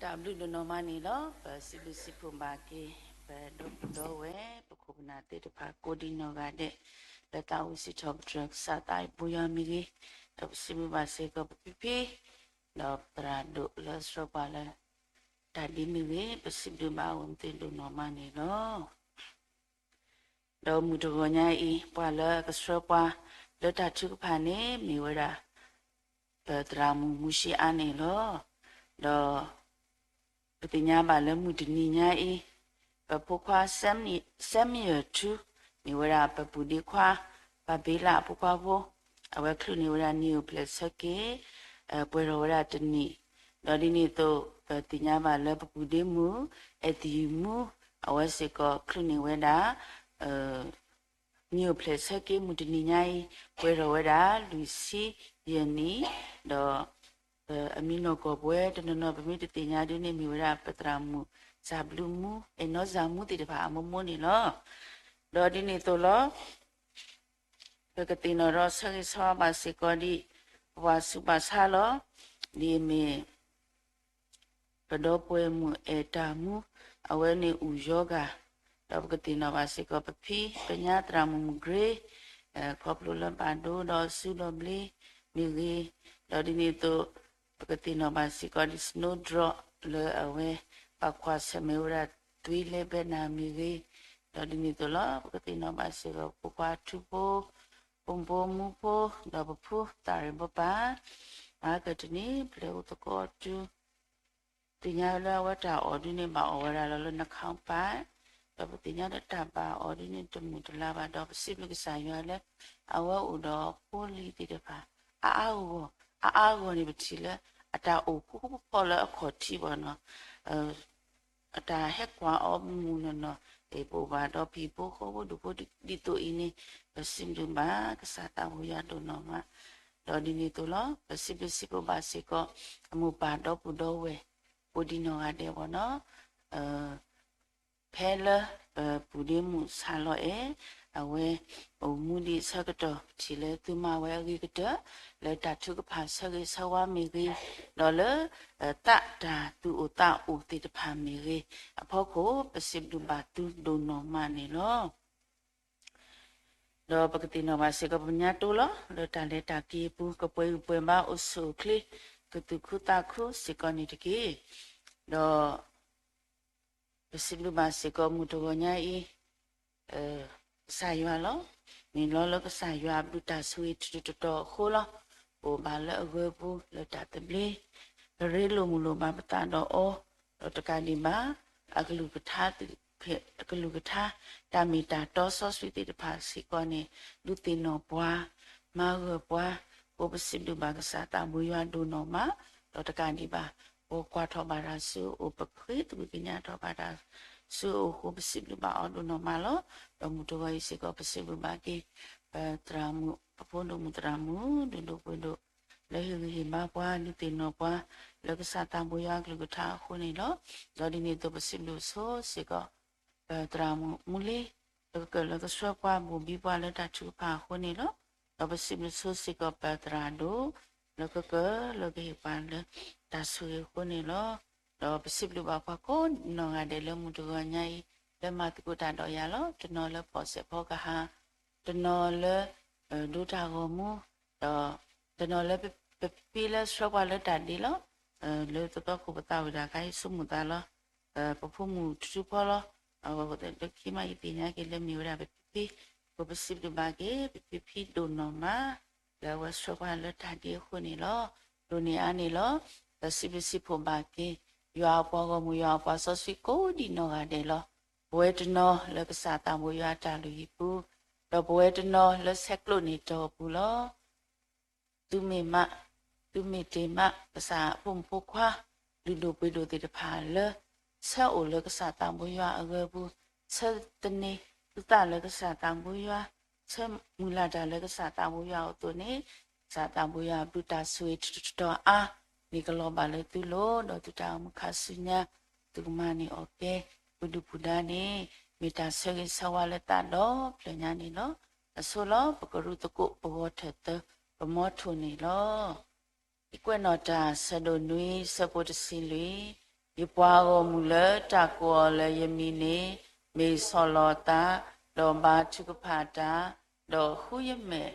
တၢ်ဘျုးဒိၣ်နီၢ်မးန့ၣ်လီၤ. ပစံးဘျုးစံးဖှိၣ်ဘၣ်က့ၤ ပဒီပုၢ်ဒီဝဲၢ် ပခိၣ်ပနၢ်သ့ၣ်တဖၣ်ကိးဒံးနီၢ်ဂၤဒဲး လၢတၢ်အိၣ်စံးထီၣ်ပတြၢၤကစၢ်သးဘိယွၤမ့ၢ်ဂ့ၤ, ဒီးပစံးဘျုးဘၣ်စ့ၢ်ကီးပဖံဖံ ဒီးသရၣ်ဒိၣ်လၢဆှၢပှၤလၢ တၢ်ဒ်မ့ၢ်ဂ့ၤ ပစံးဘျုးဘၣ်အဝဲသ့ၣ်ဒိၣ်နီၢ်မးန့ၣ်လီၤ. ဒီးမုၢ်တဂီၤညါအံၤ ပှၤလၢကဆှၢပှၤလၢတၢ်ထုကဖၣ်န့ၣ် မ့ၢ်ဝဲဒၣ် ပသရၣ်မုၣ်မူၡ့အါန့ၣ်လီၤ. ဒီး ပသ့ၣ်ညါဘၣ်လၢမုၢ်တနံၤညါအံၤ ပဖိခွါ Samuel ထူ မ့ၢ်ဝဲဒၣ်ပပုၢ်ဒ့ခွါ ပၢ်ဘ့လးအဖိခွါဖိ အဝဲချုးန့ၢ်ဝဲဒၣ်နံၣ်အိၣ်ဖျဲၣ်ဆၢက့ၤ ပှဲၤထီၣ်ဝဲဒၣ်တနံၣ်, ဒီးဒ်န့ၣ်အသိး ပသ့ၣ်ညါဘၣ်လၢပပုၢ်ဒ့မုၣ် အဲၣ်သယုၢ်မူ အဝဲစ့ၢ်ကီးချုးန့ၢ်ဝဲဒၣ် နံၣ်အိၣ်ဖျဲၣ်ဆၢက့ၤမုၢ်တနံၤညါအံၤ ပှဲၤထီၣ်ဝဲဒၣ်လွံၢ်ဆံယဲၢ်နံၣ်, ဒီး အမံၤနီၢ်ကီၢ်ပဝဲတနီၤနီၤ ပမ့ၢ်တသ့ၣ်ညါဒ်န့ၣ် မ့ၢ်ဝဲဒၣ်ပသရၣ်မုၣ်စၢ်ဘျုးမူ အဲၣ်နီၢ်စၢ်မူသ့ၣ်တဖၣ်အမိၢ်မိၢ်န့ၣ်လီၤ. ဒီးဒ်န့ၣ်အသိးလီၤ ပကသ့ၣ်နီၣ်ထီၣ်ဆၢဂ့ၤဆၢဝါဘၣ်စ့ၢ်ကီးဒ် ပှၤဆူးဘၣ်ဆါလီၤ. ဒ်အမ့ၢ် ပဒီပုၢ်ဝဲၢ်မုၣ်အဲၣ်တၢ်မူ အဝဲန့ၣ်အူၣ်ယီၤဂၤ, ဒီးပကသ့ၣ်နီၣ်ဘၣ်စ့ၢ်ကီးပဖံ ပညါသရၣ်မုၣ်မုၢ်ကြ့ ခီဖျိလၢဘၣ်ဒိဒီးစုဒီးဘျ့မ့ၢ်ဂ့ၤ, ဒီးဒ်န့ၣ်အသိး ပကသ့ၣ်နီၣ်ဘၣ်စ့ၢ်ကီးဒ် Snowdrop လၢအဝဲ ပာ်ခွါဆၢၣ်မဲာ်ဝဲဒၣ် သွံလဲဘဲနၤမ့ၢ်ဂ့ၤ, ဒီးဒ်န့ၣ်အသိးလီၤ ပကသ့ၣ်နီၣ်ဘၣ်စ့ၢ်ကီး ပဖိခွါထူဖိ ဖိမုၣ်ဖိမုၣ်ဖိ ဒီးပဖိသၣ်ရံၣ်ဘိပၢ်, မၤကတနံၤ ပလဲၤအိၣ်သကိးတုၤ သ့ၣ်ညါလၢအဝဲတၢ်အီၣ်ဒ်န့ၣ် ဘၣ်အီၣ်ဝဲဒၣ်လီၤလၢ နခီပၤ, ဒီးပသ့ၣ်ညါလၢတၢ်ဘၣ်အီၤဒ်န့ၣ် တမုာ်တလၤဘၣ်ဒီး ပစံးဘျုးကစၢ်ယွၤလၢ အဝဲအိၣ်ဒီးဖိလံၤသ့ၣ်တဖၣ် အါအါဂီၢ်ဂီၢ်, အါအါဂီၢ်န့ၣ် ပထံၣ်လၢ အတၢ်အိၣ်ဖှိၣ်ဖှိၣ်လၢအခီၣ်ထံးဘၣ်နီၤ အတၢ်ဟဲကွၢ်အီၤမုၢ်မုၢ်နီၢ်နီၢ် ပအိၣ်ဘၣ်ဒီးဖံးဖိဃီဖိဒူၣ်ဖိဒ်သိးအံၤန့ၣ် ပစံးဘျုးဘၣ်ကစၢ်သးဘိယွၤဒိၣ်နီၢ်မး, ဒီးဒ်န့ၣ်အသိးလီၤ ပစံးဘျုးစံးဖှိၣ်ဘၣ်စ့ၢ်ကီး အမိၢ်ပၢ်ဒီပုၢ်ဒီဝဲၢ် ကိးဒံးနီၢ်ဂၤဒဲးဘၣ်နီၤ ဖဲလၢပပုၢ်ဒ့မုၣ်ဆၣ်လီၤအဲၣ် အဝဲ အိၣ်မူဒံးဆၢကတီၢ် ပထံၣ်လၢသုမၤဝဲအဂ့ၤကတၢၢ် လၢတၢ်ထုကဖၣ်ဆၢဂ့ၤဆၢဝါမ့ၢ်ဂ့ၤ, ဒီးလၢ သးတၢ်သူၣ်အိၣ်သးအိၣ်သ့ၣ်တဖၣ်မ့ၢ်ဂ့ၤ, အဖီခိၣ် ပစံးဘျုးဘၣ်သုဒိၣ်နီၢ်မးန့ၣ်လီၤ. ဒီးပကသ့ၣ်နီၣ်ဘၣ်စ့ၢ်ကီးပညါတိလီၤ လၢတၢ်လဲၤတၢ်က့ၤအပူၤ ကပှဲၤဂံၢ်ပှဲၤဘါအိၣ်ဆူၣ်အိၣ်ချ့ ကသူၣ်ခုသးခုစ့ၢ်ကီးန့ၣ်တက့ၢ်. ဒီး ပစံးဘျုးဘၣ်စ့ၢ်ကီးမုၢ်တဂီၤညါအံၤ ကစၢ်ယွၤလီၤ. မ့ၢ်လီၤလၢကစၢ်ယွၤအဘျုးတၢ်ဆိၣ်ဂ့ၤတတီၤတီၤအဃိလီၤ. ပအိၣ်ဘၣ်လၢအဂၢၤပူၤလၢတၢ်သဘျ့, ပရ့လိာ်မုာ်လိာ်ဘၣ်ပသးဒီးအီၤ, ဒီးတကးဒံးဘၣ် အကလုၢ်ကထါ ကလုၢ်ကထါ တၢ်မ့ၢ်တၢ်တီစီဆှံသ့ၣ်တဖၣ်စ့ၢ်ကီးန့ၣ် ဒုးသ့ၣ်နီၣ်ပှၤ, မၤဂၢၢ်ပှၤ, အဃိပစံးဘျုးဘၣ်ကစၢ်သးဘိယွၤဒိၣ်နီၢ်မး, ဒီးတကးဒံးဘၣ် ပကွၢ်ထီၣ်ဘၣ်တၢ်ဆူအအိၣ် ပဃ့သကွံာ်ကညးထီၣ်ဘၣ်တၢ်ဆူအအိၣ်အဃိ ပစံးဘျုးဘၣ်အီၤဒိၣ်နီၢ်မးလီၤ. ဒီးမုၢ်တဂီၤအံၤစ့ၢ်ကီး ပစံးဘျုးဘၣ်က့ၤ ပသရၣ်မုၣ် ပဖိဒိၣ်မုၣ်သရၣ်မုၣ် ဒိၣ်ဒိၣ်ပှ့ၤဒိၣ် လၢဟ့ၣ်ဂံၢ်ဟ့ၣ်ဘါပှၤ ဒုးသ့ၣ်နီၣ်ပှၤ လၢကစၢ်သးဘိယွၤအကလုၢ်ကထါအဃိန့ၣ်လီၤ. ဒီးဒ်န့ၣ်အသိး ပစံးဘျုးဆိစ့ၢ်ကီး ပသရၣ်မုၣ်မူလ့ လၢကကၢၢ်လၢကဆှၢပှၤဘိၣ်ဘံပှၤလၢတၢ်ထုကဖၣ်အဃိန့ၣ်လီၤ. ဒီးပစံးဘျုးဆိစ့ၢ်ကီးပသရၣ်ဒိၣ် လၢကကၢၢ်လၢကဟ့ၣ်ပှၤလၢတၢ်ဆိၣ်ဂ့ၤအဃိန့ၣ်လီၤ. ဒီးပစံးဘျုးဘၣ်ပှၤကိးနီၢ်ဂၤဒဲးလၢမုၢ်တဂီၤညါအံၤ လၢမၤသကိးတၢ်ဒီးယၤလီၤ. တနီၤလၢဖီၣ်စဲးဖီကဟၣ် တနီၤလၢ ဒိတၢ်ဂီၤမူ ဒီး တနီၤလၢပပ့လၢဆှၢပှၤလၢတၢ်ဒ့လီၤ. လၢသပှၢ်ခိၣ်ပသးဝံၣ်တၢ်ခါအံၤ ဆိကမိၣ်သးလီၤ. ပဖိမုၣ်ထူထူဖီလီၤ. အဝဲသ့ၣ်လၢခံမးယသ့ၣ်ညါက့ၤလၢမ့ၢ်ဝဲဒၣ်ပဖံဖံ, ပစံးဘျုးဘၣ်က့ၤ ပဖံဖံဒိၣ်နီၢ်မး လၢအဝဲဆှၢပှၤလၢတၢ်ဒ့အဃိန့ၣ်လီၤ. ဒိၣ်န့ၢ်အါန့ၣ်လီၤ. ပစံးဘျုးစံးဖှိၣ်ဘၣ်က့ၤ ယွၤအပှၤဂီၢ်မုၢ် ယွၤအပှၤစီဆှံကိးဒံးနီၢ်ဂၤဒဲးလီၤ. ပဝဲတနီၤလၢကစၢ်သးဘိယွၤအတၢ်လုၢ်ဟံၣ်ပူၤ, ဒီးပဝဲတနီၤလၢဆဲးကျိးန့ၢ်တီၢ်အပူၤလီၤ. သုမ့ၢ်မး, သုမ့ၢ်တ့ၢ်မး ကစၢ်အဖိမုၣ်ဖိခွါ လုၢ်ဒိၣ်ပှ့ၤဒိၣ်သ့ၣ်တဖၣ်လၢ ဆၢအိၣ်လၢကစၢ်သးဘိယွၤအဂၢၤပူၤ, ဆၢသန့ၤသုသးလၢကစၢ်သးဘိယွၤ, ဆၢမုၢ်လၢ်တၢ်လၢကစၢ်သးဘိယွၤအသိးန့ၣ်, ကစၢ်သးဘိယွၤအဘျုးတၢ်ဆိၣ်ဂ့ၤတတီၤတီၤအါ န့ၣ်ကလီၤဘၣ်လၢသုလိၤ, ဒီးသုတၢ်အိၣ်မူခါဆူညါ သုကမၤန့ၢ်အီၣ်ကဲ ပဒုၣ်ပဒါန့ၣ် မ့ၢ်တၢ်ဆၢဂ့ၤဆၢဝါလၢသးဒီဖျၢၣ်ညါန့ၣ်လီၤ. အဆိလီၤ ပကရူၢ်သကိးပဂီၤထၢၣ်သၢ ပမီထိၣ်န့ၣ်လီၤ. ကွဲးနီၣ်တၢ်ဆၢဒိၣ်နွံ ဆၢဖိတဆံလွံၢ် ယပှၤဂီၢ်မုၢ်လၢတၢ်ကိးအီၤလၢယမံၤန့ၣ်, မ့ၢ်ဆီၣ်လီၤအသး, ဒီးဘါထုကဖၣ်တၢ်, ဒီးဃုယမဲာ်,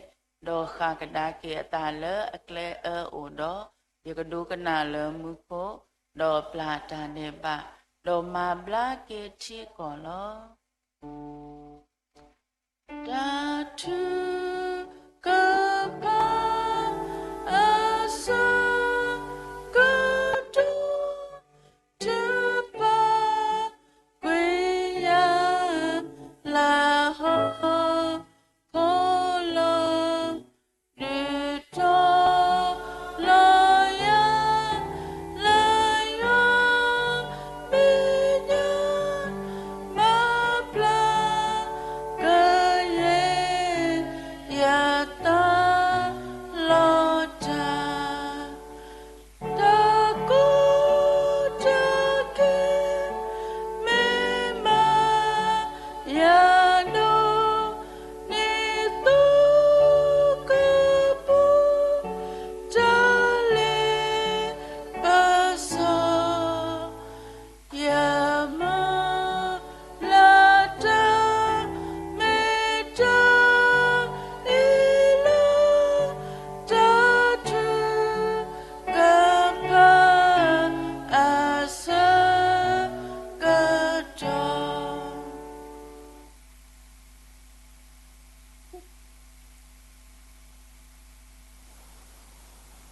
ဒီးဃၣ်ကဒါက့ၤအသးလၢအကျဲအၢအိၣ်ဒီး, ယကဒိကနၣ်လၢမူခိၣ်, ဒီးပျၢ်တၢ်ဒဲးဘး, ဒီးမၤဘျါက့ၤထံကီၢ်လီၤ. တၢ်ထုကဖၣ်အဆၢကတီၢ်, ထုကဖၣ်ကွံာ်ယၤလၢဟီၣ်ခိၣ်လီၤ. ဒုးတီၤလီၤယၤလၢယွၤမဲာ်ညါ, မၤပျၢ်ကယဲၢ်ယသးလီၤတၢ်. တၢ်ကိၢ်တၢ်ဂီၤ မ့ၢ်မၤယၤဒိးန့ၢ်သုကပူၤ, တၢ်လ့ပစီ ယမၤလၢတၢ် မ့ၢ်တၢ်အ့ၣ်လိာ် တၢ်ထုကဖၣ်အဆၢကတီၢ်.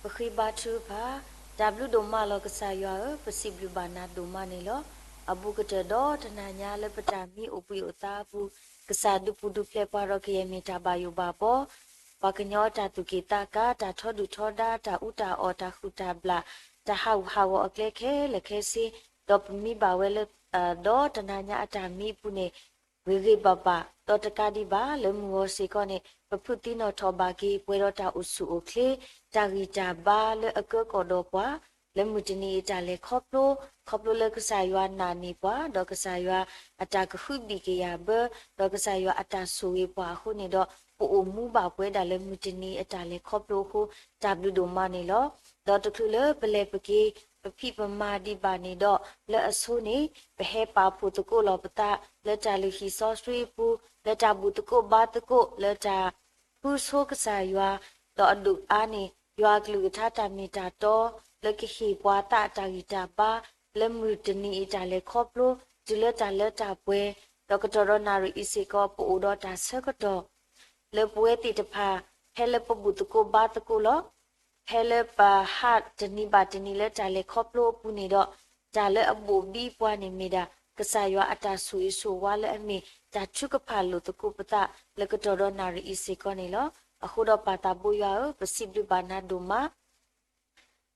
ပဃ့ဘါထုကဖၣ်. တၢ်ဘျုးဒိၣ်မးလီၤကစၢ်ယွၤဧၢ, ပစံးဘျုးဘၣ်နၤဒိၣ်မးန့ၣ်လီၤ. အဘူးကတၢၢ်ဒီးတနၤညါလၢပတၢ်မံအိၣ်ဘှံးအိၣ်သါအပူၤ, ကစၢ်ဒုးပူၤဒုးဖျဲးပှၤဒီးကယဲၢ်မ့ၢ်တၢ်ဘၣ်ယိၣ်ဘၣ်ဘီ, ပှၤကညီတၢ်သူၣ်က့ၣ်သးကါ, တၢ်ထီဒုၣ်ထီဒါ, တၢ်အူတၢ်အီၣ်, တၢ်ဃုာ်တၢ်ဘျၣ်, တၢ်ဟးဂူာ်ဟးဂီၤအကျဲခဲလၢာ်ခဲဆ့, ဒီးပမံဘၣ်ဝဲလၢ ဒီးတနၤညါအတၢ်မံအပူၤန့ၣ် ဂ့ၤဂ့ၤဘၣ်ဘၣ်, ဒီးတကးဒံးဘၣ် လၢမုၢ်ဂီၤစ့ၢ်ကီးန့ၣ် ပဖုးသံနီၣ်ထီၣ်ဘၣ်က့ၤ ပှဲၤဒီးတၢ်အိၣ်ဆူၣ်အိၣ်ချ့, တၢ်ဂံၢ်တၢ်ဘါလၢအကၢကီၣ်ဒီးပှၤ, လၢမုၢ်တနံၤအံၤတၢ်လဲၤခီဖျိ, ခီဖျိလၢကစၢ်ယွၤနာ်န့ၢ်ပှၤ, ဒီးကစၢ်ယွၤအတၢ်ကဟုဘံၣ်ကယာ်ဘၢ, ဒီးကစၢ်ယွၤအတၢ်ဆိၣ်ဂ့ၤပှၤအဃိန့ၣ်ဒီး, ပအိၣ်မူဘၣ်ပှဲၤဒၣ်လၢမုၢ်တနံၤအတၢ်လဲၤခီဖျိအဃိ, တၢ်ဘျုးဒိၣ်မးန့ၣ်လီၤ. ဒီးတချုးလၢပလဲၤပက့ၤ ပဖံးပမၤဒံးဘၣ်န့ၣ်ဒီး, လၢအဆိန့ၣ် ပဟဲပာ်ဖှိၣ်သကိးလီၤပသး လၢတၢ်လုၢ်ဟံၣ်စီဆှံအပူၤ, လၢတၢ်ဘူၣ်သကိးဘါသကိး, လၢတၢ်ဃုဆိကစၢ်ယွၤ, ဒီးအဒိၣ်အါန့ၣ် ယွၤအကလုၢ်ကထါတၢ်မ့ၢ်တၢ်တီ, လၢကဟ့ၣ်ပှၤသးအတၢ်ဂံၢ်တၢ်ဘါ, လၢမုၢ်တနံၤအံၤတၢ်လဲၤခီဖျိ, တုၤလၢတၢ်လၢတၢ်ပှဲၤ, ဒီးကတီၢ်ဒီးနၣ်ရံၣ်အံၤစ့ၢ်ကီး ပအိၣ်ဒီးတၢ်ဆၢကတီၢ် လၢပဝဲသ့ၣ်တဖၣ် ဖဲလၢပဘူၣ်သကိးဘါသကိးလီၤ. ဖဲလၢပဟးတနံၤဘၣ်တနံၤလၢတၢ်လဲၤခီဖျိအပူၤန့ၣ်ဒီး, တၢ်လၢအဘိၣ်ဘံပှၤန့ၣ်မ့ၢ်ဒၣ် ကစၢ်ယွၤအတၢ်ဆိၣ်ဂ့ၤဆိၣ်ဝါလၢအမ့ၢ်တၢ်ထုကဖၣ်လိာ်သကိးပသး လၢကတီၢ်ဒီးနၣ်ရံၣ်အံၤစ့ၢ်ကီးန့ၣ်လီၤ. အဃိဒီးပၢ်သးဘိယွၤဧၢ, ပစံးဘျုးဘၣ်နၤဒိၣ်မး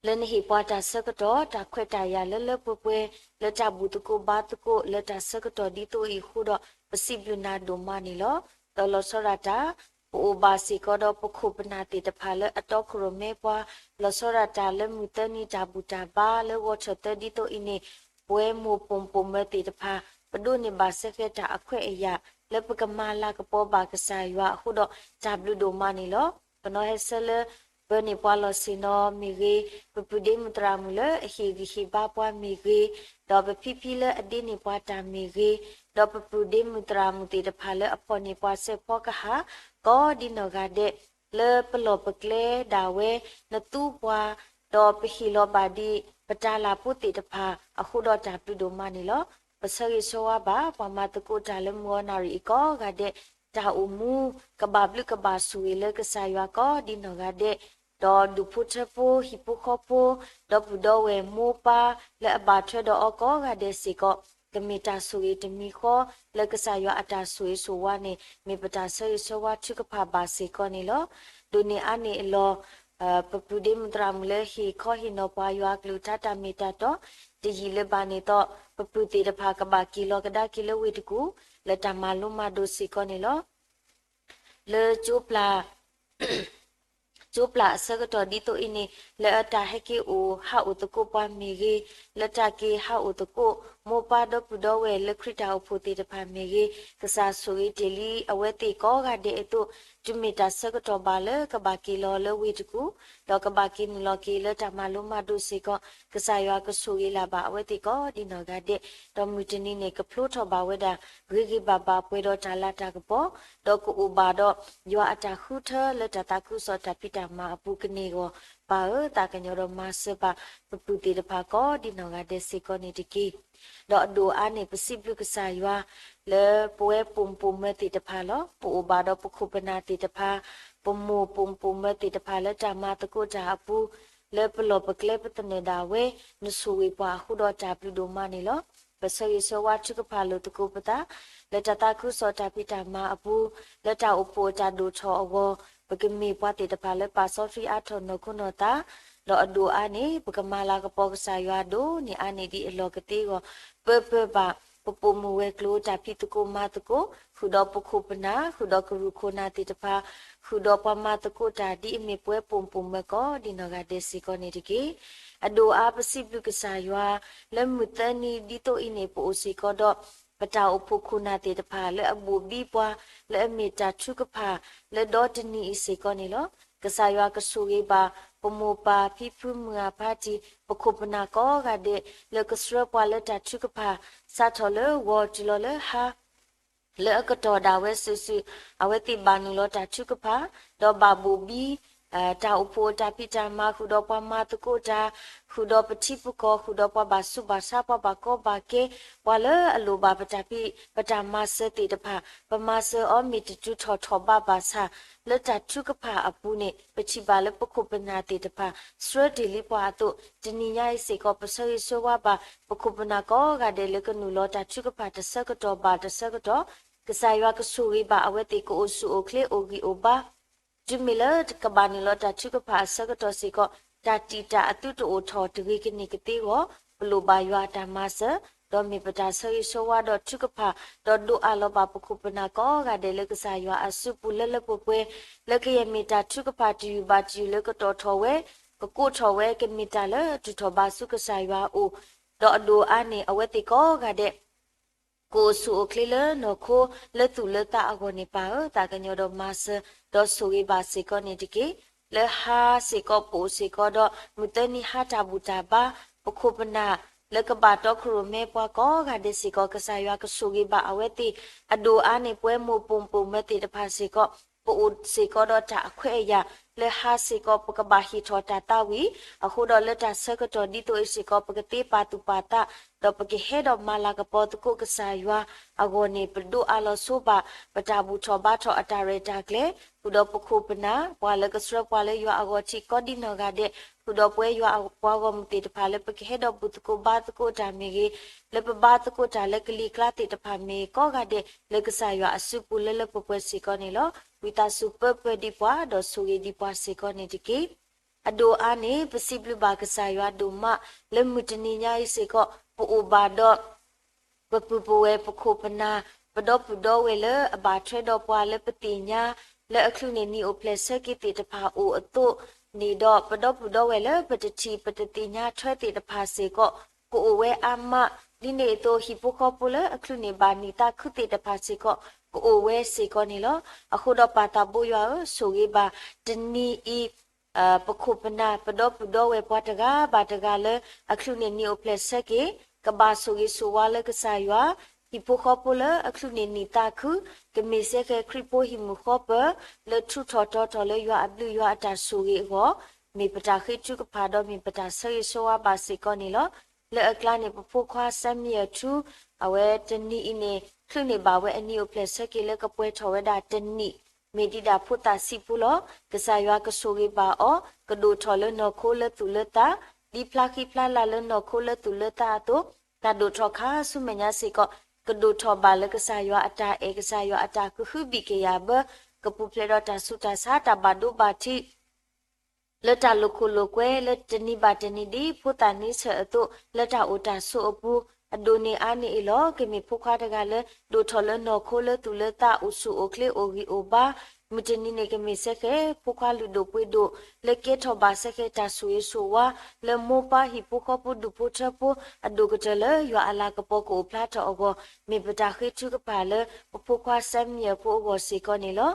လၢနဟ့ၣ်ပှၤတၢ်ဆၢကတီၢ် တၢ်ခွဲးတၢ်ယာ်လၢလၢပှဲၤပှဲၤ လၢတၢ်ဘူၣ်သကိးဘါသကိး လၢတၢ်ဆၢကတီၢ်ဒ်သိးအံၤအဃိဒီး ပစံးဘျုးနၤဒိၣ်မးန့ၣ်လီၤ. ဒီးလီၤဆီဒၣ်တၢ် ပအိၣ်ဘၣ်စ့ၢ်ကီးဒီးပခိၣ်ပနၢ်သ့ၣ်တဖၣ်လၢအတီခိၣ်ရိၣ်မဲပှၤ, လီၤဆီဒၣ်တၢ်လၢမုၢ်သၢနံၤတၢ်ဘူၣ်တၢ်ဘါလၢဂီၤထၢၣ်သၢဒ်သိးအံၤန့ၣ်, ပဝဲမိၢ်ပိာ်မုၣ်ပိာ်မၢၤသ့ၣ်တဖၣ် ပဒိးန့ၢ်ဘၣ်စဲဃဲတၢ်အခွဲးအယာ် လၢပကမၤလၤကပီၤဘၣ်ကစၢ်ယွၤအဃိဒီး တၢ်ဘျုးဒိၣ်မးန့ၣ်လီၤ. ပနီၢ်ဟဲဆၢလၢ ပၢန့ၢ်ပှၤလီၢ်ဆ့ၣ်နီၤမ့ၢ်ဂ့ၤ, ပပုၢ်ဒ့မုၣ်သရၣ်မုၣ်လၢအဟ့ၣ်ဂံၢ်ဟ့ၣ်ဘါပှၤမ့ၢ်ဂ့ၤ, ဒီးပဖံဖံလၢအဒ့န့ၢ်ပှၤတၢ်မ့ၢ်ဂ့ၤ, ဒီးပပုၢ်ဒ့မုၣ်သရၣ်မုၣ်သ့ၣ်တဖၣ်လၢအဖီၣ်န့ၢ်ပှၤစဲးဖီကဟၣ် ကိးဒ်နီၢ်ဂၤဒဲး, လၢပလီၢ်ပကျဲဒၣ်ဝဲ နသူပှၤ, ဒီးပဟ့ၣ်လီၤဘၣ်ဒံးပတၢ်လၢ်ဖိသ့ၣ်တဖၣ်အဃိဒီးတၢ်ဘျုးဒိၣ်မးန့ၣ်လီၤ. ပဆၢဂ့ၤဆၢဝါဘၣ် ပှၤမၤသကိးတၢ်လၢမုၢ်ဂီၤနၣ်ရံၣ်အံၤကိးဂၤဒဲး, တၢ်အိၣ်မူ ကဘၣ်ဘျုးကဘၣ်ဆိၣ်ဂ့ၤလၢကစၢ်ယွၤကိးဒ်နီၢ်ဂၤဒဲး, ဒီးဒူၣ်ဖိထၢဖိ ဟံၣ်ဖိဃီဖိ ဒီပုၢ်ဒီဝဲၢ်မိၢ်ပၢ် လၢအဘၣ်ထွဲဒီးအီၤကိးဂၤဒဲးစ့ၢ်ကီး, ကမ့ၢ်တၢ်ဆိၣ်ဂ့ၤတမံၤဃီ လၢကစၢ်ယွၤအတၢ်ဆိၣ်ဂ့ၤဆိၣ်ဝါန့ၣ် မ့ၢ်ပတၢ်ဆၢဂ့ၤဆၢဝါထုကဖၣ်ဘၣ်စ့ၢ်ကီးန့ၣ်လီၤ. ဒိးန့ၢ်အါန့ၢ်အလီၢ် ပပုၢ်ဒ့မုၣ်သရၣ်မုၣ်လၢဟ့ၣ်ခီဟ့ၣ်နီၤပှၤယွၤအကလုၢ်ကထါတၢ်မ့ၢ်တၢ်တီ, တယံာ်လၢၤဘၣ်န့ၣ်ဒီး ပပုၢ်သ့ၣ်တဖၣ်ကဘၣ်က့ၤလီၤကဒါက့ၤလၢဝ့ၢ်တကူၣ် လၢတၢ်မၤလိမၤဒိးစ့ၢ်ကီးန့ၣ်လီၤ. လၢ ကၠိပျၢ်အဆၢကတီၢ်ဒ်သိးအံၤန့ၣ် လၢအတၢ်ဟဲက့ၤအိၣ်ဟးအိၣ်သကိးပှၤမ့ၢ်ဂ့ၤ, လၢတၢ်က့ၤဟးအိၣ်သကိး မိၢ်ပၢ်ဒီပုၢ်ဒီဝဲၢ်လၢခရံာ်တၢ်အိၣ်ဖှိၣ်သ့ၣ်တဖၣ်မ့ၢ်ဂ့ၤ, ကစၢ်ဆိၣ်ဂ့ၤတ့ၢ်လံအဝဲသ့ၣ်ကိးဂၤဒဲးအသိး, တုၤမ့ၢ်တၢ်ဆၢကတီၢ်ဘၣ်လၢကဘၣ်က့ၤလီၤလၢဝ့ၢ်တကူၣ်, ဒီးကဘၣ်က့ၤနုာ်လီၤက့ၤလၢတၢ်မၤလိမၤဒိးစ့ၢ်ကီး, ကစၢ်ယွၤကဆိၣ်ဂ့ၤလၢ်ဘၣ်အဝဲသ့ၣ်ကိးဒ်နီၢ်ဂၤဒဲး, ဒီးမုၢ်တနံၤန့ၣ် ကဖျိထီၣ်ဘၣ်ဝဲဒၣ် ဂ့ၤဂ့ၤဘၣ်ဘၣ်ပှဲၤဒီးတၢ်လၤတၢ်ကပီၤ, ဒီးကအိၣ်ဘၣ်ဒီးယွၤအတၢ်ဃုထၢလၢတၢ်သးခုကစီၣ်တၢ်ဖံးတၢ်မၤအပူၤကန့ၢ်အဂီၢ်, ပၢ်ဧၢ, သးကညီၤဒီးမၤစၢၤဘၣ်ပပုၢ်သ့ၣ်တဖၣ်ကိးဒ်နီၢ်ဂၤဒဲးစ့ၢ်ကီးန့ၣ်တက့ၢ်. ဒီးအဒိၣ်အါန့ၣ် ပစံးဘျုးကစၢ်ယွၤ လၢပဝဲပိာ်မုၣ်ပိာ်မၢၤသ့ၣ်တဖၣ်လီၤ. ပအိၣ်ဘၣ်ဒီးပခိၣ်ပနၢ်သ့ၣ်တဖၣ်, ပမိၢ်ပိာ်မုၣ်ပိာ်မၢၤသ့ၣ်တဖၣ်လၢတၢ်မၤသကိးတၢ်အပူၤ, လၢပလီၢ်ပကျဲပသနၢၣ်ဒၣ်ဝဲ, နဆိၣ်ဂ့ၤပှၤအဃိဒီးတၢ်ဘျုးဒိၣ်မးန့ၣ်လီၤ. ပဆၢဂ့ၤဆၢဝါထုကဖၣ်လိာ်သကိးပသး လၢတၢ်သးခုကစီၣ်တၢ်ဖံးတၢ်မၤအပူၤ, လၢတၢ်အိၣ်ဖှိၣ်အတၢ်ဒိၣ်ထီၣ်အဂီၢ်, ပကမ့ၢ်ပှၤသ့ၣ်တဖၣ်လၢပာ်စီဆှံအါထီၣ်နီၢ်ခိနီၢ်သး, ဒီးအဒိၣ်အါန့ၣ် ပကမၤလၤကပီၤကစၢ်ယွၤဒိၣ်န့ၢ်အါန့ၢ်ဒံးအလီၢ်ကသ့အဂီၢ်, ပၢပၢဘၣ် ပပိာ်မုၣ်ဝဲၤကျိၤတၢ်ဖံးသကိးမၤသကိး, ဃုာ်ဒီးပခိၣ်ပနၢ်, ဃုာ်ဒီးကရူၢ်ခိၣ်နၢ်သ့ၣ်တဖၣ်, ဃုာ်ဒီးပှၤမၤသကိးတၢ်ဒ်အမ့ၢ်ပဝဲပိာ်မုၣ်ပိာ်မၢၤကိးဒ်နီၢ်ဂၤဒဲးစ့ၢ်ကီးန့ၣ်တက့ၢ်. အဒိၣ်အါပစံးဘျုးကစၢ်ယွၤ လၢမုၢ်သၢနံၤဒ်သိးအံၤန့ၣ် ပအိၣ်စ့ၢ်ကီးဒီး ပတၢ်အိၣ်ဖှိၣ်ခိၣ်နၢ်သ့ၣ်တဖၣ် လၢအဘိၣ်ဘံပှၤ လၢအမ့ၢ်တၢ်ထုကဖၣ် လၢဒီတနံၤအံၤစ့ၢ်ကီးန့ၣ်လီၤ. ကစၢ်ယွၤကဆိၣ်ဂ့ၤဘၣ် ပမိၢ်ပၢ်ဖံဖုမုၢ်အဖါတံၢ် ပခိၣ်ပနၢ်ကိးဂၤဒဲး လၢကဆှၢပှၤလၢတၢ်ထုကဖၣ် စးထီၣ်လၢဂီၤတုၤလီၤလၢဟါ လၢအကတီၢ်ဒၣ်ဝဲစုာ်စုာ် အဝဲသ့ၣ်ဘၣ်နုာ်လီၤတၢ်ထုကဖၣ်, ဒီးဘၣ်ဘိၣ်ဘံ တၢ်အိၣ်ဖှိၣ်အတၢ်ဖံးတၢ်မၤ ဃုာ်ဒီးပှၤမၤသကိးတၢ်, ဃုာ်ဒီးပထံပကီၢ်, ဃုာ်ဒီးပှၤဘၣ်ဆူးဘၣ်ဆါ ပှၤဘၣ်ကီဘၣ်ခဲ, ပှၤလၢအလိၣ်ဘၣ်ပတၢ်ဖံး ပတၢ်မၤစၢၤသ့ၣ်တဖၣ်, ပမၤစၢၤအီၤမ့ၢ်တတုၤထီၣ်ထီၣ်ဘးဘၣ်ဆၣ်, လၢတၢ်ထုကဖၣ်အပူၤန့ၣ် ပထံၣ်ဘၣ်လၢပခိၣ်ပနၢ်သ့ၣ်တဖၣ် ဆှၢတ့ၢ်လံပှၤအသိး, တနံၤညါအံၤစ့ၢ်ကီး ပဆၢဂ့ၤဆၢဝါဘၣ် ပခိၣ်ပနၢ်ကိးဂၤဒဲးလၢကနုာ်လီၤတၢ်ထုကဖၣ်တဆၢကတီၢ်ဘၣ်တဆၢကတီၢ်, ကစၢ်ယွၤကဆိၣ်ဂ့ၤဘၣ်အဝဲသ့ၣ် ကအိၣ်ဆူၣ်အိၣ်ချ့အိၣ်ဂံၢ်အိၣ်ဘါ တုၤမ့ၢ်လၢကဘၣ်နုာ်လီၤတၢ်ထုကဖၣ်အဆၢကတီၢ်စ့ၢ်ကီး, တၢ်တံာ်တာ်အသုတအိၣ်ထီၣ်တဂ့ၤကန့ၢ်ကသ့အဂီၢ်, ပလိၣ်ဘၣ်ယွၤအတၢ်မၤစၢၤ, ဒီးမ့ၢ်ပတၢ်ဆၢဂ့ၤဆၢဝါဒီးထုကဖၣ်, ဒီးဒိးအးလီၤဘၣ်ပခိၣ်ပနၢ်ကိးဂၤဒဲးလၢကစၢ်ယွၤအစုပူၤလၢလၢပှဲၤပှဲၤ, လၢကယဲၢ်မ့ၢ်တၢ်ထုကဖၣ်တယုၢ်ဘၣ်တယုၢ်လၢကတီၢ်ထီၣ်ဝဲ, ကကိးထီၣ်ဝဲ, ကမ့ၢ်တၢ်လၢအတုၤထီၣ်ဘၣ်ဆူကစၢ်ယွၤအအိၣ်, ဒီးအဒိၣ်အါန့ၣ် အဝဲသ့ၣ်ကိးဂၤဒဲး ကအိၣ်ဆူၣ်အိၣ်ချ့လၢနီၢ်ခိလၢသူၣ်လၢသးအဂီၢ်န့ၣ် ပၢ်ဧၢ, သးကညီၤဒီးမၤစၢၤ ဒီးဆိၣ်ဂ့ၤဘၣ်စ့ၢ်ကီးန့ၣ်တက့ၢ်. လၢဟါစ့ၢ်ကီးပအိၣ်စ့ၢ်ကီးဒီး မုၢ်သၢနံၤဟါတၢ်ဘူၣ်တၢ်ဘါ, ပခိၣ်ပနၢ် လၢကဘၣ်တီခိၣ်ရိၣ်မဲပှၤကိးဂၤဒဲးစ့ၢ်ကီး ကစၢ်ယွၤကဆိၣ်ဂ့ၤဘၣ်အဝဲသ့ၣ်, အဒိၣ်အါန့ၣ် ပဝဲမိၢ်ပိာ်မုၣ်ပိာ်မၢၤသ့ၣ်တဖၣ်စ့ၢ်ကီး ပအိၣ်စ့ၢ်ကီးဒီးတၢ်အခွဲးအယာ်, လၢဟါစ့ၢ်ကီးပကဘၣ်ဟ့ၣ်ထီၣ်တၢ်သးဝံၣ်, အဃိဒီးလၢတၢ်ဆၢကတီၢ်ဒ်သိးအံၤစ့ၢ်ကီး ပကသ့ပာ်သူၣ်ပာ်သး, ဒီးပကဟဲဒီးမၤလၤကပီၤသကိးကစၢ်ယွၤအဂီၢ်န့ၣ် ပဒိးအးလီၤဆိဘၣ် ပတၢ်ဘူၣ်ထီၣ်ဘါထီၣ်အတၢ်ရဲၣ်တၢ်ကျဲၤ, ဃုာ်ဒီးပခိၣ်ပနၢ် ပှၤလၢကဆှၢပှၤလၢယွၤအဂီၢ်ထံးကိးဒ်နီၢ်ဂၤဒဲး, ဃုာ်ဒီးပဝဲယွၤပှၤဂီၢ်မုၢ်သ့ၣ်တဖၣ်လၢပကဟဲဒီးဘူၣ်သကိးဘါသကိးတၢ်မ့ၢ်ဂ့ၤ, လၢပဘါသကိးတၢ်လၢကလံၤကျါသ့ၣ်တဖၣ်မ့ၢ်ဂ့ၤ ကိးဂၤဒဲး လၢကစၢ်ယွၤအစုပူၤလၢလၢပှဲၤပှဲၤစ့ၢ်ကီးန့ၣ်လီၤ. ဝံသးစူၤပၢပၢဒံးပှၤ ဒီးဆိၣ်ဂ့ၤဒံးပှၤစ့ၢ်ကီးန့ၣ်တက့ၢ်. အဒိၣ်အါန့ၣ် ပစံးဘျုးဘၣ်ကစၢ်ယွၤဒိၣ်မး လၢမုၢ်တနံၤညါအံၤစ့ၢ်ကီး ပအိၣ်ဘၣ်ဒီး ပပုၢ်ပဝဲၢ်ပခိၣ်ပနၢ် ပဒီပုၢ်ဒီဝဲၢ်လၢအဘၣ်ထွဲဒီးပှၤလၢပသ့ၣ်ညါ လၢအချုးန့ၢ်နံၣ်အိၣ်ဖျဲၣ်ဆၢက့ၤသ့ၣ်တဖၣ်အိၣ်အသိးန့ၣ်ဒီး ပဒီပုၢ်ဒီဝဲၢ်လၢပတထံၣ်ပတသ့ၣ်ညါထွဲသ့ၣ်တဖၣ်စ့ၢ်ကီး ကအိၣ်ဝဲအါမး, ဒ်န့ၣ်အသိး ဟံၣ်ဖိဃီဖိလၢအချုးန့ၢ်ဘၣ်နံၣ်သးခုသ့ၣ်တဖၣ်စ့ၢ်ကီး ကအိၣ်ဝဲစ့ၢ်ကီးန့ၣ်လီၤ. အဃိဒီးပၢ်သးဘိယွၤဧၢ, ဆိၣ်ဂ့ၤဘၣ်တနံၤအံၤ ပခိၣ်ပနၢ် ပဒီပုၢ်ဒီဝဲၢ်ပှၤတဂၤဘၣ်တဂၤလၢ အချုးန့ၢ်နံၣ်အိၣ်ဖျဲၣ်ဆၢက့ၤ ကဘၣ်ဆိၣ်ဂ့ၤဆိၣ်ဝါလၢကစၢ်ယွၤ, ဟံၣ်ဖိဃီဖိလၢအချုးန့ၢ်နံၣ်သးခု ကမ့ၢ်စဲဃဲၤခရံာ်ဖိဟံၣ်မုၢ်ဃီပၢၤ လၢထူးထီၣ်တီၤထီၣ်လၢယွၤအဘျုးယွၤအတၢ်ဆိၣ်ဂ့ၤအဂီၢ် မ့ၢ်ပတၢ်ဃ့ထုကဖၣ်ဒီးမ့ၢ်ပတၢ်ဆၢဂ့ၤဆၢဝါဘၣ်စ့ၢ်ကီးန့ၣ်လီၤ. လၢအကျါန့ၣ် ပဖိခွါ Samuel ထူ အဝဲတနံၤအံၤန့ၣ် ချုးန့ၢ်ဘၣ်ဝဲအနံၣ်အိၣ်ဖျဲၣ်ဆၢက့ၤလၢကပှဲၤထီၣ်ဝဲဒၣ်တနံၣ် မ့ၢ်ဒံးဒၣ်ဖိသၣ်ဆံးဖိလီၤ. ကစၢ်ယွၤကဆိၣ်ဂ့ၤဘၣ်အီၤ ကဒိၣ်ထီၣ်လၢနီၢ်ခိလၢသူၣ်လၢသး, ဒ်ဖျါဃံဖျါလၤလၢနီၢ်ခိလၢသူၣ်လၢသးအသိး, တၢ်ဒိၣ်ထီၣ်ခါဆူမဲာ်ညါစ့ၢ်ကီး ကဒိၣ်ထီၣ်ဘၣ်လၢကစၢ်ယွၤအတၢ်အဲၣ် ကစၢ်ယွၤအတၢ်ကဟုဘံၣ်ကယာ်ဘၢ, ကပူၤဖျဲးဒီးတၢ်ဆူးတၢ်ဆါ တၢ်ဘၣ်ဒိဘၣ်ထံး လၢတၢ်လိာ်ခိၣ်လိာ်ကွဲ လၢတနံၤဘၣ်တနံၤဒ်ဖိသၣ်န့ဆၢၣ်အသိး လၢတၢ်အိၣ်တၢ်ဆိးအပူၤ အဒိၣ်န့ၢ်အါန့ၢ်အ့ၣ်လီၤ. ကမ့ၢ်ဖိခွါတဂၤလၢ ဒိၣ်ထီၣ်လၢနီၢ်ခိလၢသူၣ်လၢသး အိၣ်ဆူၣ်အိၣ်ချ့အိၣ်ဂံၢ်အိၣ်ဘါ, မုၢ်တနံၤန့ၣ် ကမ့ၢ်စဲဃဲၤ ဖိခွါလုၢ်ဒိၣ်ပှ့ၤဒိၣ် လၢကဲထီၣ်ဘၣ်စဲဃဲၤတၢ်ဆိၣ်ဂ့ၤဆိၣ်ဝါ လၢမိၢ်ပၢ်ဟံၣ်ဖိဃီဖိဒူၣ်ဖိထၢဖိ အဒိၣ်ကတၢၢ်လၢယွၤအလၤကပီၤကအိၣ်ဖျါထီၣ်အဂီၢ် မ့ၢ်ပတၢ်ဃ့ထုကဖၣ်လၢ ပဖိခွါစဲမံယၢၣ်ဖိအဂီၢ်စ့ၢ်ကီးန့ၣ်လီၤ.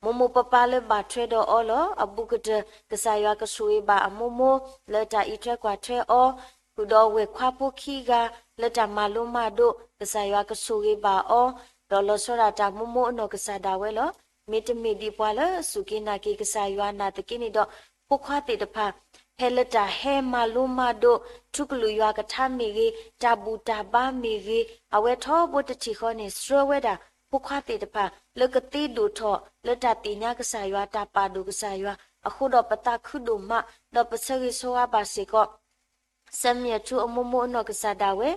မိၢ်မိၢ်ပၢ်ပၢ်လၢဘၣ်ထွဲဒီးအီၤလီၤ. အဘူးကတၢၢ် ကစၢ်ယွၤကဆိၣ်ဂ့ၤဘၣ်အမိၢ်မိၢ် လၢတၢ်အံးထွဲကွၢ်ထွဲအီၤ, ဃုာ်ဒီးဝဲၢ်ခွါဖိခံဂၤ လၢတၢ်မၤလိမၤဒိး ကစၢ်ယွၤကဆိၣ်ဂ့ၤဘၣ်အီၤ, ဒီးလီၤဆီဒၣ်တၢ်မိၢ်မိၢ်အနီၢ်ကစၢ်ဒၣ်ဝဲလီၤ. မ့တမ့ၢ်ဒ်ပှၤလၢအစူၢ်က့ၤနာ်က့ၤကစၢ်ယွၤနာ်သက့န့ၣ်ဒီး ဖိခွါသ့ၣ်တဖၣ် ဖဲလၢတၢ်ဟဲမၤလိမၤဒိး ထူကလုာ်ယွၤကထါမ့ၢ်ဂ့ၤ, တၢ်ဘူၣ်တၢ်ဘါမ့ၢ်ဂ့ၤ, အဝဲထီဘိတထံၣ်ဃီန့ၣ် ဆှၢဝဲဒၣ် ဖိခွါသ့ၣ်တဖၣ် လၢကသ့ဒိၣ်ထီၣ် လၢတၢ်သ့ၣ်ညါကစၢ်ယွၤ တၢ်ပာ်ဒိၣ်ကစၢ်ယွၤ, အဃိဒီးပသးခုဒိၣ်မး ဒီးပဆၢဂ့ၤဆၢဝါဘၣ်စ့ၢ်ကီး စဲမံယၢၣ်ထူအမိၢ်မိၢ်အနီၢ်ကစၢ်ဒၣ်ဝဲ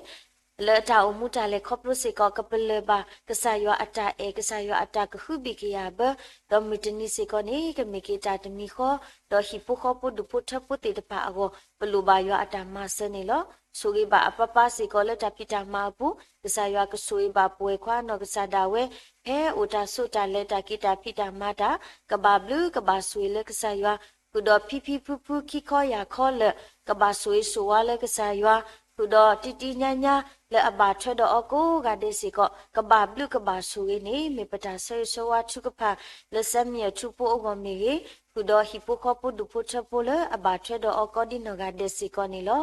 လၢတၢ်အိၣ်မူတၢ်လဲၤခီဖျိစ့ၢ်ကီး ကပလၢၢ်ဘၣ် ကစၢ်ယွၤအတၢ်အဲၣ် ကစၢ်ယွၤအတၢ်ကဟုဘံၣ်ကယာ်ဘၢ, ဒီးမုၢ်တနံၤစ့ၢ်ကီးန့ၣ် ကမ့ၢ်က့ၤတၢ်တမံၤဃီ, ဒီးဟံၣ်ဖိဃီဖိဒူၣ်ဖိထၢဖိသ့ၣ်တဖၣ်အဂီၢ် ပလိၣ်ဘၣ်ယွၤအတၢ်မၤစၢၤန့ၣ်လီၤ. ဆိၣ်ဂ့ၤဘၣ်အပၢ်ပၢ်စ့ၢ်ကီးလၢတၢ်ဖံးတၢ်မၤအပူၤ, ကစၢ်ယွၤကဆိၣ်ဂ့ၤဘၣ်ပဝဲၢ်ခွါအနီၢ်ကစၢ်ဒၣ်ဝဲ ဖဲအိၣ်တၢ်ဆိးတၢ်လဲၤတၢ်က့ၤတၢ်ဖံးတၢ်မၤတၢ် ကဘၣ်ဘျုးကဘၣ်ဆိၣ်ဂ့ၤလၢကစၢ်ယွၤ, ဃုာ်ဒီးဖံဖံဖုဖုခံခီယၢ်ခီလၢာ် ကဘၣ်ဆိၣ်ဂ့ၤဆိၣ်ဝါလၢကစၢ်ယွၤ, ဃုာ်ဒီးတံတံညါညါလၢအဘၣ်ထွဲဒီးအီၤကိးဂၤဒဲးစ့ၢ်ကီး ကဘၣ်ဘျုးကဘၣ်ဆိၣ်ဂ့ၤန့ၣ် မ့ၢ်ပတၢ်ဆၢဂ့ၤဆၢဝါထုကဖၣ်လၢစဲမံယၢၣ်ထူဖိအဂီၢ်မ့ၢ်ဂ့ၤ, ဃုာ်ဒီးဟံၣ်ဖိဃီဖိဒူၣ်ဖိထၢဖိလၢအဘၣ်ထွဲဒီးအီၤကိးဒ်နီၢ်ဂၤဒဲးစ့ၢ်ကီးန့ၣ်လီၤ.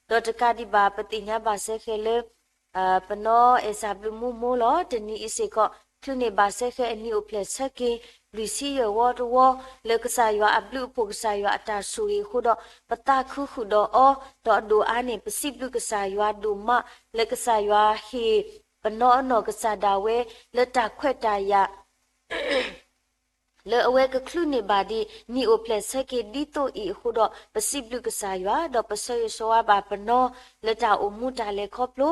ဒီးတကးဒံးဘၣ် ပသ့ၣ်ညါဘၣ်စဲဃဲၤလၢ ပနီၢ်အဲၣ်စၢ်ဘျုးမူမိၢ်လီၤ. တနံၤအံၤစ့ၢ်ကီး ချုးန့ၢ်ဘၣ်စဲဃဲၤအနံၤအိၣ်ဖျဲၣ်ဆၢက့ၤ လွံၢ်ဆံယဲၢ်ဝီတဝီ လၢကစၢ်ယွၤအဘျုးအဖှိၣ် ကစၢ်ယွၤအတၢ်ဆိၣ်ဂ့ၤအဃိဒီး ပသးခုဃုာ်ဒီးအီၤ, ဒီးအဒိၣ်အါန့ၣ် ပစံးဘျုးကစၢ်ယွၤဒိၣ်မး လၢကစၢ်ယွၤဟ့ၣ်ပနီၢ်အနီၢ်ကစၢ်ဒၣ်ဝဲ လၢတၢ်ခွဲးတၢ်ယာ် လၢအဝဲကချုးန့ၢ်ဘၣ်ဒ်နံၣ်အိၣ်ဖျဲၣ်ဆၢက့ၤဒ်သိးအံၤအဃိဒီး ပစံးဘျုးကစၢ်ယွၤ ဒီးပဆၢဂ့ၤဆၢဝါဘၣ်ပနီၢ် လၢတၢ်အိၣ်မူတၢ်လဲၤခီဖျိ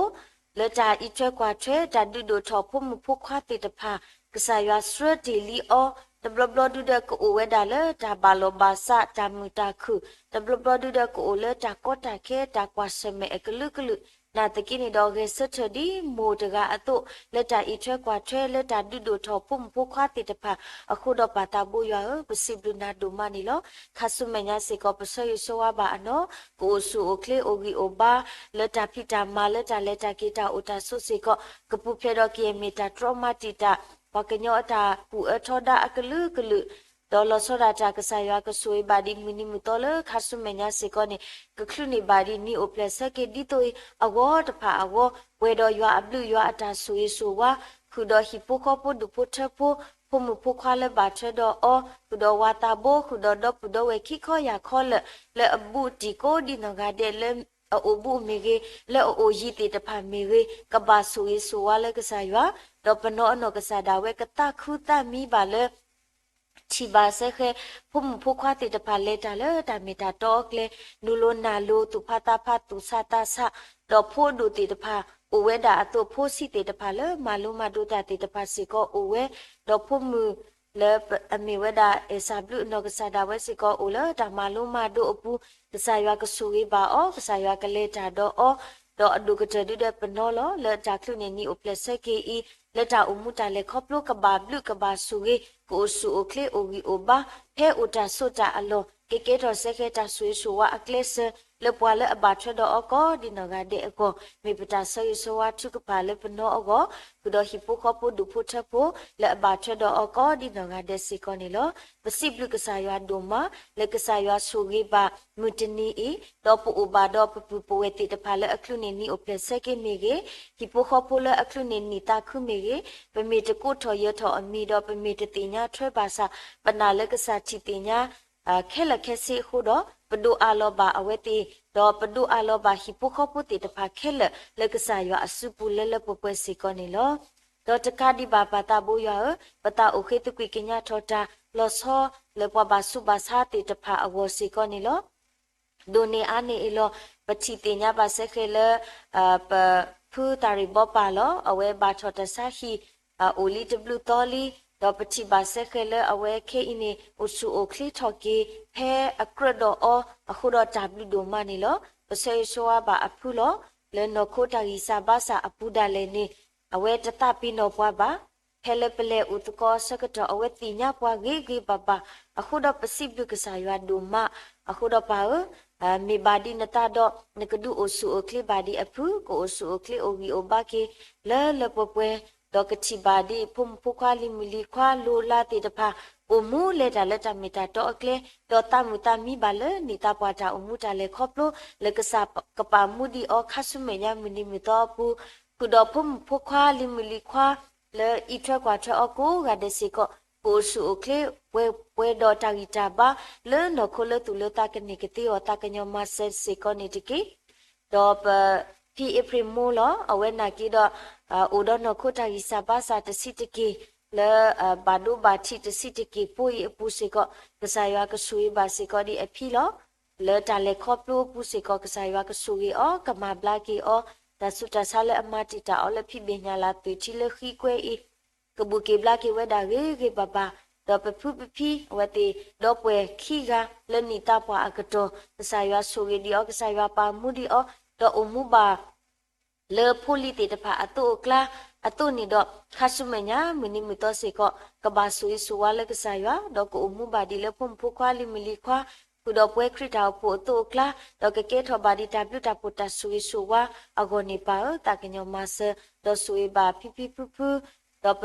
လၢတၢ်အံးထွဲကွၢ်ထွဲ တၢ်ဒုးဒိၣ်ထီၣ်ဖိမုၣ်ဖိခွါသ့ၣ်တဖၣ် ကစၢ်ယွၤဆှၢတ့ၢ်လံအီၤ တဘျီဘျီဒုဒီးကအိၣ်ဝဲဒၣ်လၢတၢ်ဘၣ်လီၢ်ဘၣ်စး တၢ်မုာ်တၢ်ခုၣ် တဘျီဘျီဒုဒီးကအိၣ်လၢတၢ်ကီတၢ်ခဲ တၢ်ကွၢ်ဆၢၣ်မဲာ်အကလုာ်ကလုာ် နာ်သက့န့ၣ်ဒီး ဂဲၤဆၢထၢၣ်ဒ်မိၢ်တဂၤအသိး လၢတၢ်အံးထွဲကွၢ်ထွဲ လၢတၢ်ဒုးဒိၣ်ထီၣ်ဖိမုၣ်ဖိခွါသ့ၣ်တဖၣ်အဃိဒီး ပၢ်သးဘိယွၤဧၢ, ပစံးဘျုးနၤဒိၣ်မးန့ၣ်လီၤ. ခါဆူမဲာ်ညါစ့ၢ်ကီး ပဆၢဂ့ၤဆၢဝါဘၣ်အနီၢ် ကအိၣ်ဆူၣ်အိၣ်ချ့အိၣ်ဂံၢ်အိၣ်ဘါ လၢတၢ်ဖံးတၢ်မၤ လၢတၢ်လဲၤတၢ်က့ၤတၢ်အိၣ်တၢ်ဆိးစ့ၢ်ကီး ကပူၤဖျဲးဒီးကယဲၢ်မ့ၢ်တၢ်တြီမၤတံာ်တာ် ပှၤကညီအတၢ်ကူၣ်အၢထီဒါအကလုာ်ကလုာ် ဒီးလီၤဆီဒၣ်တၢ် ကစၢ်ယွၤကဆိၣ်ဂ့ၤဘၣ်ဒ်မုၢ်နံၤမုၢ်သီလၢခါဆူမဲာ်ညါစ့ၢ်ကီးန့ၣ် ကချုးန့ၢ်ဘၣ်ဒ်နံၣ်အိၣ်ဖျဲၣ်ဆၢက့ၤဒ်သိးအံၤ အဂီၢ်တဖၣ်အဂီၢ် ပှဲၤဒီးယွၤအဘျုးယွၤအတၢ်ဆိၣ်ဂ့ၤဆိၣ်ဝါ ဃုာ်ဒီးဟံၣ်ဖိဃီဖိဒူၣ်ဖိထၢဖိ ဖိမုၣ်ဖိခွါလၢဘၣ်ထွဲဒီးအီၤ ဃုာ်ဒီးဝၤသးဘိ ဃုာ်ဒီးဒီပုၢ်ဒီဝဲၢ်ခံခီယၢ်ခီလၢာ် လၢအဘူးတံၢ်ကိးဒ်နီၢ်ဂၤဒဲးလၢ အအိၣ်ဘူးမ့ၢ်ဂ့ၤ လၢအအိၣ်ယံၤသ့ၣ်တဖၣ်မ့ၢ်ဂ့ၤ ကဘၣ်ဆိၣ်ဂ့ၤဆိၣ်ဝါလၢကစၢ်ယွၤ ဒီးပနီၢ်အနီၢ်ကစၢ်ဒၣ်ဝဲကသးခုသးမံဘၣ်လၢ ထံၣ်ဘၣ်စဲဃဲၤ ဖိမုၣ်ဖိခွါသ့ၣ်တဖၣ်လဲၤတၢ်လၢတၢ်မ့ၢ်တၢ်တီအကျဲ နုာ်လီၤနၢ်လိၤ သူၣ်ဖးသးဖး သူၣ်ဆးသးဆး ဒီးဖိဒိၣ်သ့ၣ်တဖၣ် အိၣ်ဝဲဒၣ်အသိး ဖိဆံးသ့ၣ်တဖၣ်လၢမၤလိမၤဒိးတၢ်သ့ၣ်တဖၣ်စ့ၢ်ကီးအိၣ်ဝဲ ဒီးဖိမုၣ်လၢအမ့ၢ်ဝဲဒၣ်အဲၣ်စၢ်ဘျုးအနီၢ်ကစၢ်ဒၣ်ဝဲစ့ၢ်ကီး အိၣ်လၢတၢ်မၤလိမၤဒိးအပူၤ ကစၢ်ယွၤကဆိၣ်ဂ့ၤဘၣ်အီၤ ကစၢ်ယွၤကလဲၤတၢ်ဒီးအီၤ ဒီးအဒိၣ်ကတၢၢ်ဒုဒီးပနီၢ်လီၤ လၢတၢ်ချုးန့ၢ်နံၣ်အိၣ်ဖျဲၣ်ဆၢက့ၤအံၤ လၢတၢ်အိၣ်မူတၢ်လဲၤခီဖျိ ကဘၣ်ဘျုးကဘၣ်ဆိၣ်ဂ့ၤ ကအိၣ်ဆူၣ်အိၣ်ချ့အိၣ်ဂံၢ်အိၣ်ဘါ ဖဲအိၣ်တၢ်ဆိးတၢ်အလီၢ် ကကဲထီၣ်စဲဃဲၤတၢ်ဆိၣ်ဂ့ၤဆိၣ်ဝါအကျဲစၢၤ လၢပှၤလၢအဘၣ်ထွဲဒီးအီၤကိးဒ်နီၢ်ဂၤဒဲးအဂီၢ် မ့ၢ်ပတၢ်ဆၢဂ့ၤဆၢဝါထုကဖၣ်လၢပနီၢ်အဂီၢ် ဃုာ်ဒီးဟံၣ်ဖိဃီဖိဒူၣ်ဖိထၢဖိ လၢအဘၣ်ထွဲဒီးအီၤကိးဒ်နီၢ်ဂၤဒဲးစ့ၢ်ကီးန့ၣ်လီၤ. ပစံးဘျုးကစၢ်ယွၤဒိၣ်မး လၢကစၢ်ယွၤဆိၣ်ဂ့ၤဘၣ်မုၢ်တနံၤအံၤ ဒီးပအိၣ်ဘၣ်ဒီးပပုၢ်ပဝဲၢ်သ့ၣ်တဖၣ်လၢအချုးန့ၢ်နံၣ်အိၣ်ဖျဲၣ်ဆၢက့ၤမ့ၢ်ဂ့ၤ, ဟံၣ်ဖိဃီဖိလၢအချုးန့ၢ်နံၣ်သးခုမ့ၢ်ဂ့ၤ, ပမ့ၢ်တကိးထီၣ်ယၢၤထီၣ်အမံၤဒီးပမ့ၢ်တသ့ၣ်ညါထွဲဘၣ်ဆၣ် ပနာ်လၢကစၢ်ထံၣ်သ့ၣ်ညါ ခဲလၢာ်ခဲဆ့အဃိဒီး ပဒိးအးလီၤဘၣ်အဝဲသ့ၣ် ဒီးပဒိးအးလီၤဘၣ်ဟံၣ်ဖိဃီဖိသ့ၣ်တဖၣ်ခဲလၢာ်လၢကစၢ်ယွၤအစုပူၤလၢလၢပှဲၤပှဲၤစ့ၢ်ကီးန့ၣ်လီၤ. ဒီးတကးဒံးဘၣ်ပၢ်သးဘိယွၤဧၢ, ပသးအိၣ်ဃ့သကွံာ်ကညးထီၣ်တၢ် လီၤဆီလၢပှၤဘၣ်ဆူးဘၣ်ဆါသ့ၣ်တဖၣ်အဂီၢ်စ့ၢ်ကီးန့ၣ်လီၤ. ဒိၣ်န့ၢ်အါန့ၢ်အံၤလီၤ. ပထံၣ်သ့ၣ်ညါဘၣ်စဲဃဲၤလၢ ပဖုသၣ်ရံၣ်ဘီပၢ်လီၤ. အဝဲဘၣ်ထီၣ်တၢ်ဆါဟံၣ် အိၣ်လံတဘျုးသီလံ. ဒီးပထံၣ်ဘၣ်စဲဃဲၤလၢအဝဲခဲအံၤန့ၣ် အိၣ်ဆူၣ်အိၣ်ချ့ထီၣ်က့ၤ ဖဲအကြၢးဒီးအီၤအဃိဒီးတၢ်ဘျုးဒိၣ်မးန့ၣ်လီၤ. ပဆၢဂ့ၤဆၢဝါဘၣ်အဖုလီၤ. လၢနီၢ်ခိတၢ်ဂံၢ်စၢ်ဘါစၢ်အပူၤဒၣ်လဲာ်န့ၣ် အဝဲတသးပ့ၤနီၣ်ပှၤဘၣ်. ဖဲလၢပလဲၤအိၣ်သကိးအဆၢကတီၢ် အဝဲသ့ၣ်ညါပှၤဂ့ၤဂ့ၤဘၣ်ဘၣ်. အဃိဒီးပစံးဘျုးကစၢ်ယွၤဒိၣ်မး. အဃိဒီးပၢ်ဧၢ, မ့ၢ်ဘၣ်ဒ်နသးဒီး နကဒုးအိၣ်ဆူၣ်အိၣ်ချ့ဘၣ်ဒံးအဖု, ကအိၣ်ဆူၣ်အိၣ်ချ့အိၣ်ဂံၢ်အိၣ်ဘါက့ၤ လၢလၢပှဲၤပှဲၤ, ဒီးကထံၣ်ဘၣ်ဒံးဖိမုၣ်ဖိခွါလံၤမုၣ်လံၤခွါ လိၤလးသ့ၣ်တဖၣ် အိၣ်မူလဲၤတၢ်လၢတၢ်မ့ၢ်တၢ်တီအကျဲ, ဒီးသးမုာ်သးမံဘၣ်လၢနံၣ်သးပှၢ်တၢ်အိၣ်မူတၢ်လဲၤခီဖျိ လၢကစၢ်ကပာ်မူဒံးအီၤခါဆူမဲာ်ညါမုၢ်နံၤမုၢ်သီအပူၤ, ဃုာ်ဒီးဖိမုၣ်ဖိခွါလံၤမုၣ်လံၤခွါ လၢအံးထွဲကွၢ်ထွဲအီၤကိးဂၤဒဲးစ့ၢ်ကီး ကအိၣ်ဆူၣ်အိၣ်ချ့ ပှဲၤပှဲၤဒီးတၢ်ဂံၢ်တၢ်ဘါ လၢနီၢ်ခိလၢသူၣ်လၢသးကန့ၢ်ကသ့အီၤ သးကညီၤမၤစၢၤစ့ၢ်ကီးန့ၣ်တက့ၢ်. ဒီးပဖံအ့ဖြ့ၣ်မိၢ်လီၤ. အဝဲနာ်က့ဒီး အိၣ်ဒီးနီၢ်ခိတၢ်ဂံၢ်စၢ်ဘါစၢ်တဆံးတက့ၢ် လၢဘၣ်ဒိဘၣ်ထံးတဆံးတက့ၢ်ဖိအံၤအပူၤစ့ၢ်ကီး ကစၢ်ယွၤကဆိၣ်ဂ့ၤဘၣ်စ့ၢ်ကီးဒံးအဖံလီၤ. လၢတၢ်လဲၤခီဖျိအပူၤစ့ၢ်ကီး ကစၢ်ယွၤကဆိၣ်ဂ့ၤအီၤ ကမၤဘျါက့ၤအီၤ တၢ်ဆူးတၢ်ဆါလၢအမၤတံာ်တာ်အီၤလၢဖံးဘ့ၣ်ညါလၢသွံၣ်ထံလၢဃံကွဲအံၤ ကဘူၣ်က့ၤဘျါက့ၤဝဲဒၣ်ဂ့ၤဂ့ၤဘၣ်ဘၣ်, ဒီးပဖုပဖံ အဝဲသ့ၣ်ဒီပုၢ်ဝဲၢ်ခံဂၤ လၢနံၣ်သးပှၢ်အကတီၢ် ကစၢ်ယွၤဆိၣ်ဂ့ၤဒံးအီၤ ကစၢ်ယွၤပာ်မူဒံးအီၤ ဒီးအိၣ်မူဘၣ် လၢဖိလံၤသ့ၣ်တဖၣ်အသိးအကျါ အသိးန့ၣ်ဒီး ခါဆူမဲာ်ညါ မုၢ်နံၤမုၢ်သီစ့ၢ်ကီး ကဘၣ်ဆိၣ်ဂ့ၤဆိၣ်ဝါလၢကစၢ်ယွၤ ဒီးကအိၣ်မူဘၣ်ဒံးလၢဖိမုၣ်ဖိခွါလံၤမုၣ်လံၤခွါ ဃုာ်ဒီးပဝဲခရံာ်တၢ်အိၣ်ဖှိၣ်အသိးအကျါ ဒီးကကဲထီၣ်ဘၣ်ဒံးတၢ်ဘျုးတၢ်ဖှိၣ်တၢ်ဆိၣ်ဂ့ၤဆိၣ်ဝါအဂီၢ်န့ၣ် ပၢ်ဧၢ သးကညီၤမၤစၢၤ ဒီးဆိၣ်ဂ့ၤဘၣ်ဖံဖံဖုဖု ဒီးပ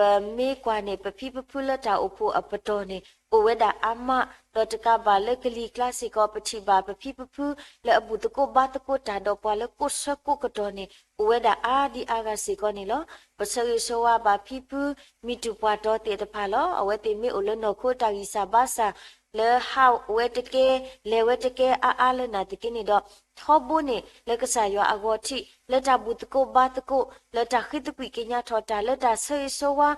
မ့ၢ်ကွၢ်န့ၣ် ပဖံပဖုလၢတၢ်အိၣ်ဖှိၣ်အပတီၢ်န့ၣ် အိၣ်ဝဲဒၣ်အါမး, ဒီးတကးဘၣ်လၢကလံၤကျါစ့ၢ်ကီး ပထံၣ်ဘၣ်ပဖံပဖု လၢအဘူၣ်သကိးဘါသကိးတၢ်ဒီးပှၤလၢကိးဆၢကိးကတီၢ်န့ၣ် အိၣ်ဝဲဒၣ်အါဒံအါဂၤစ့ၢ်ကီးန့ၣ်လီၤ. ပဆၢဂ့ၤဆၢဝါဘၣ်ဖံဖု မံၤတူၢ်ပှၤတီၤသ့ၣ်တဖၣ်လီၤ. အဝဲသ့ၣ်မ့ၢ်အိၣ်လၢနီၢ်ခိတၢ်ဂံၢ်စၢ်ဘါစၢ် လၢဟးဝဲတကဲ လဲၤဝဲတကဲအါအါလၢနာ်သက့န့ၣ်ဒီး ထီဘိန့ၣ် လၢကစၢ်ယွၤအဂီၤထံး လၢတၢ်ဘူၣ်သကိးဘါသကိး လၢတၢ်ဃ့သကွံၢ်ကညးထီၣ်တၢ် လၢတၢ်ဆၢဂ့ၤဆၢဝါ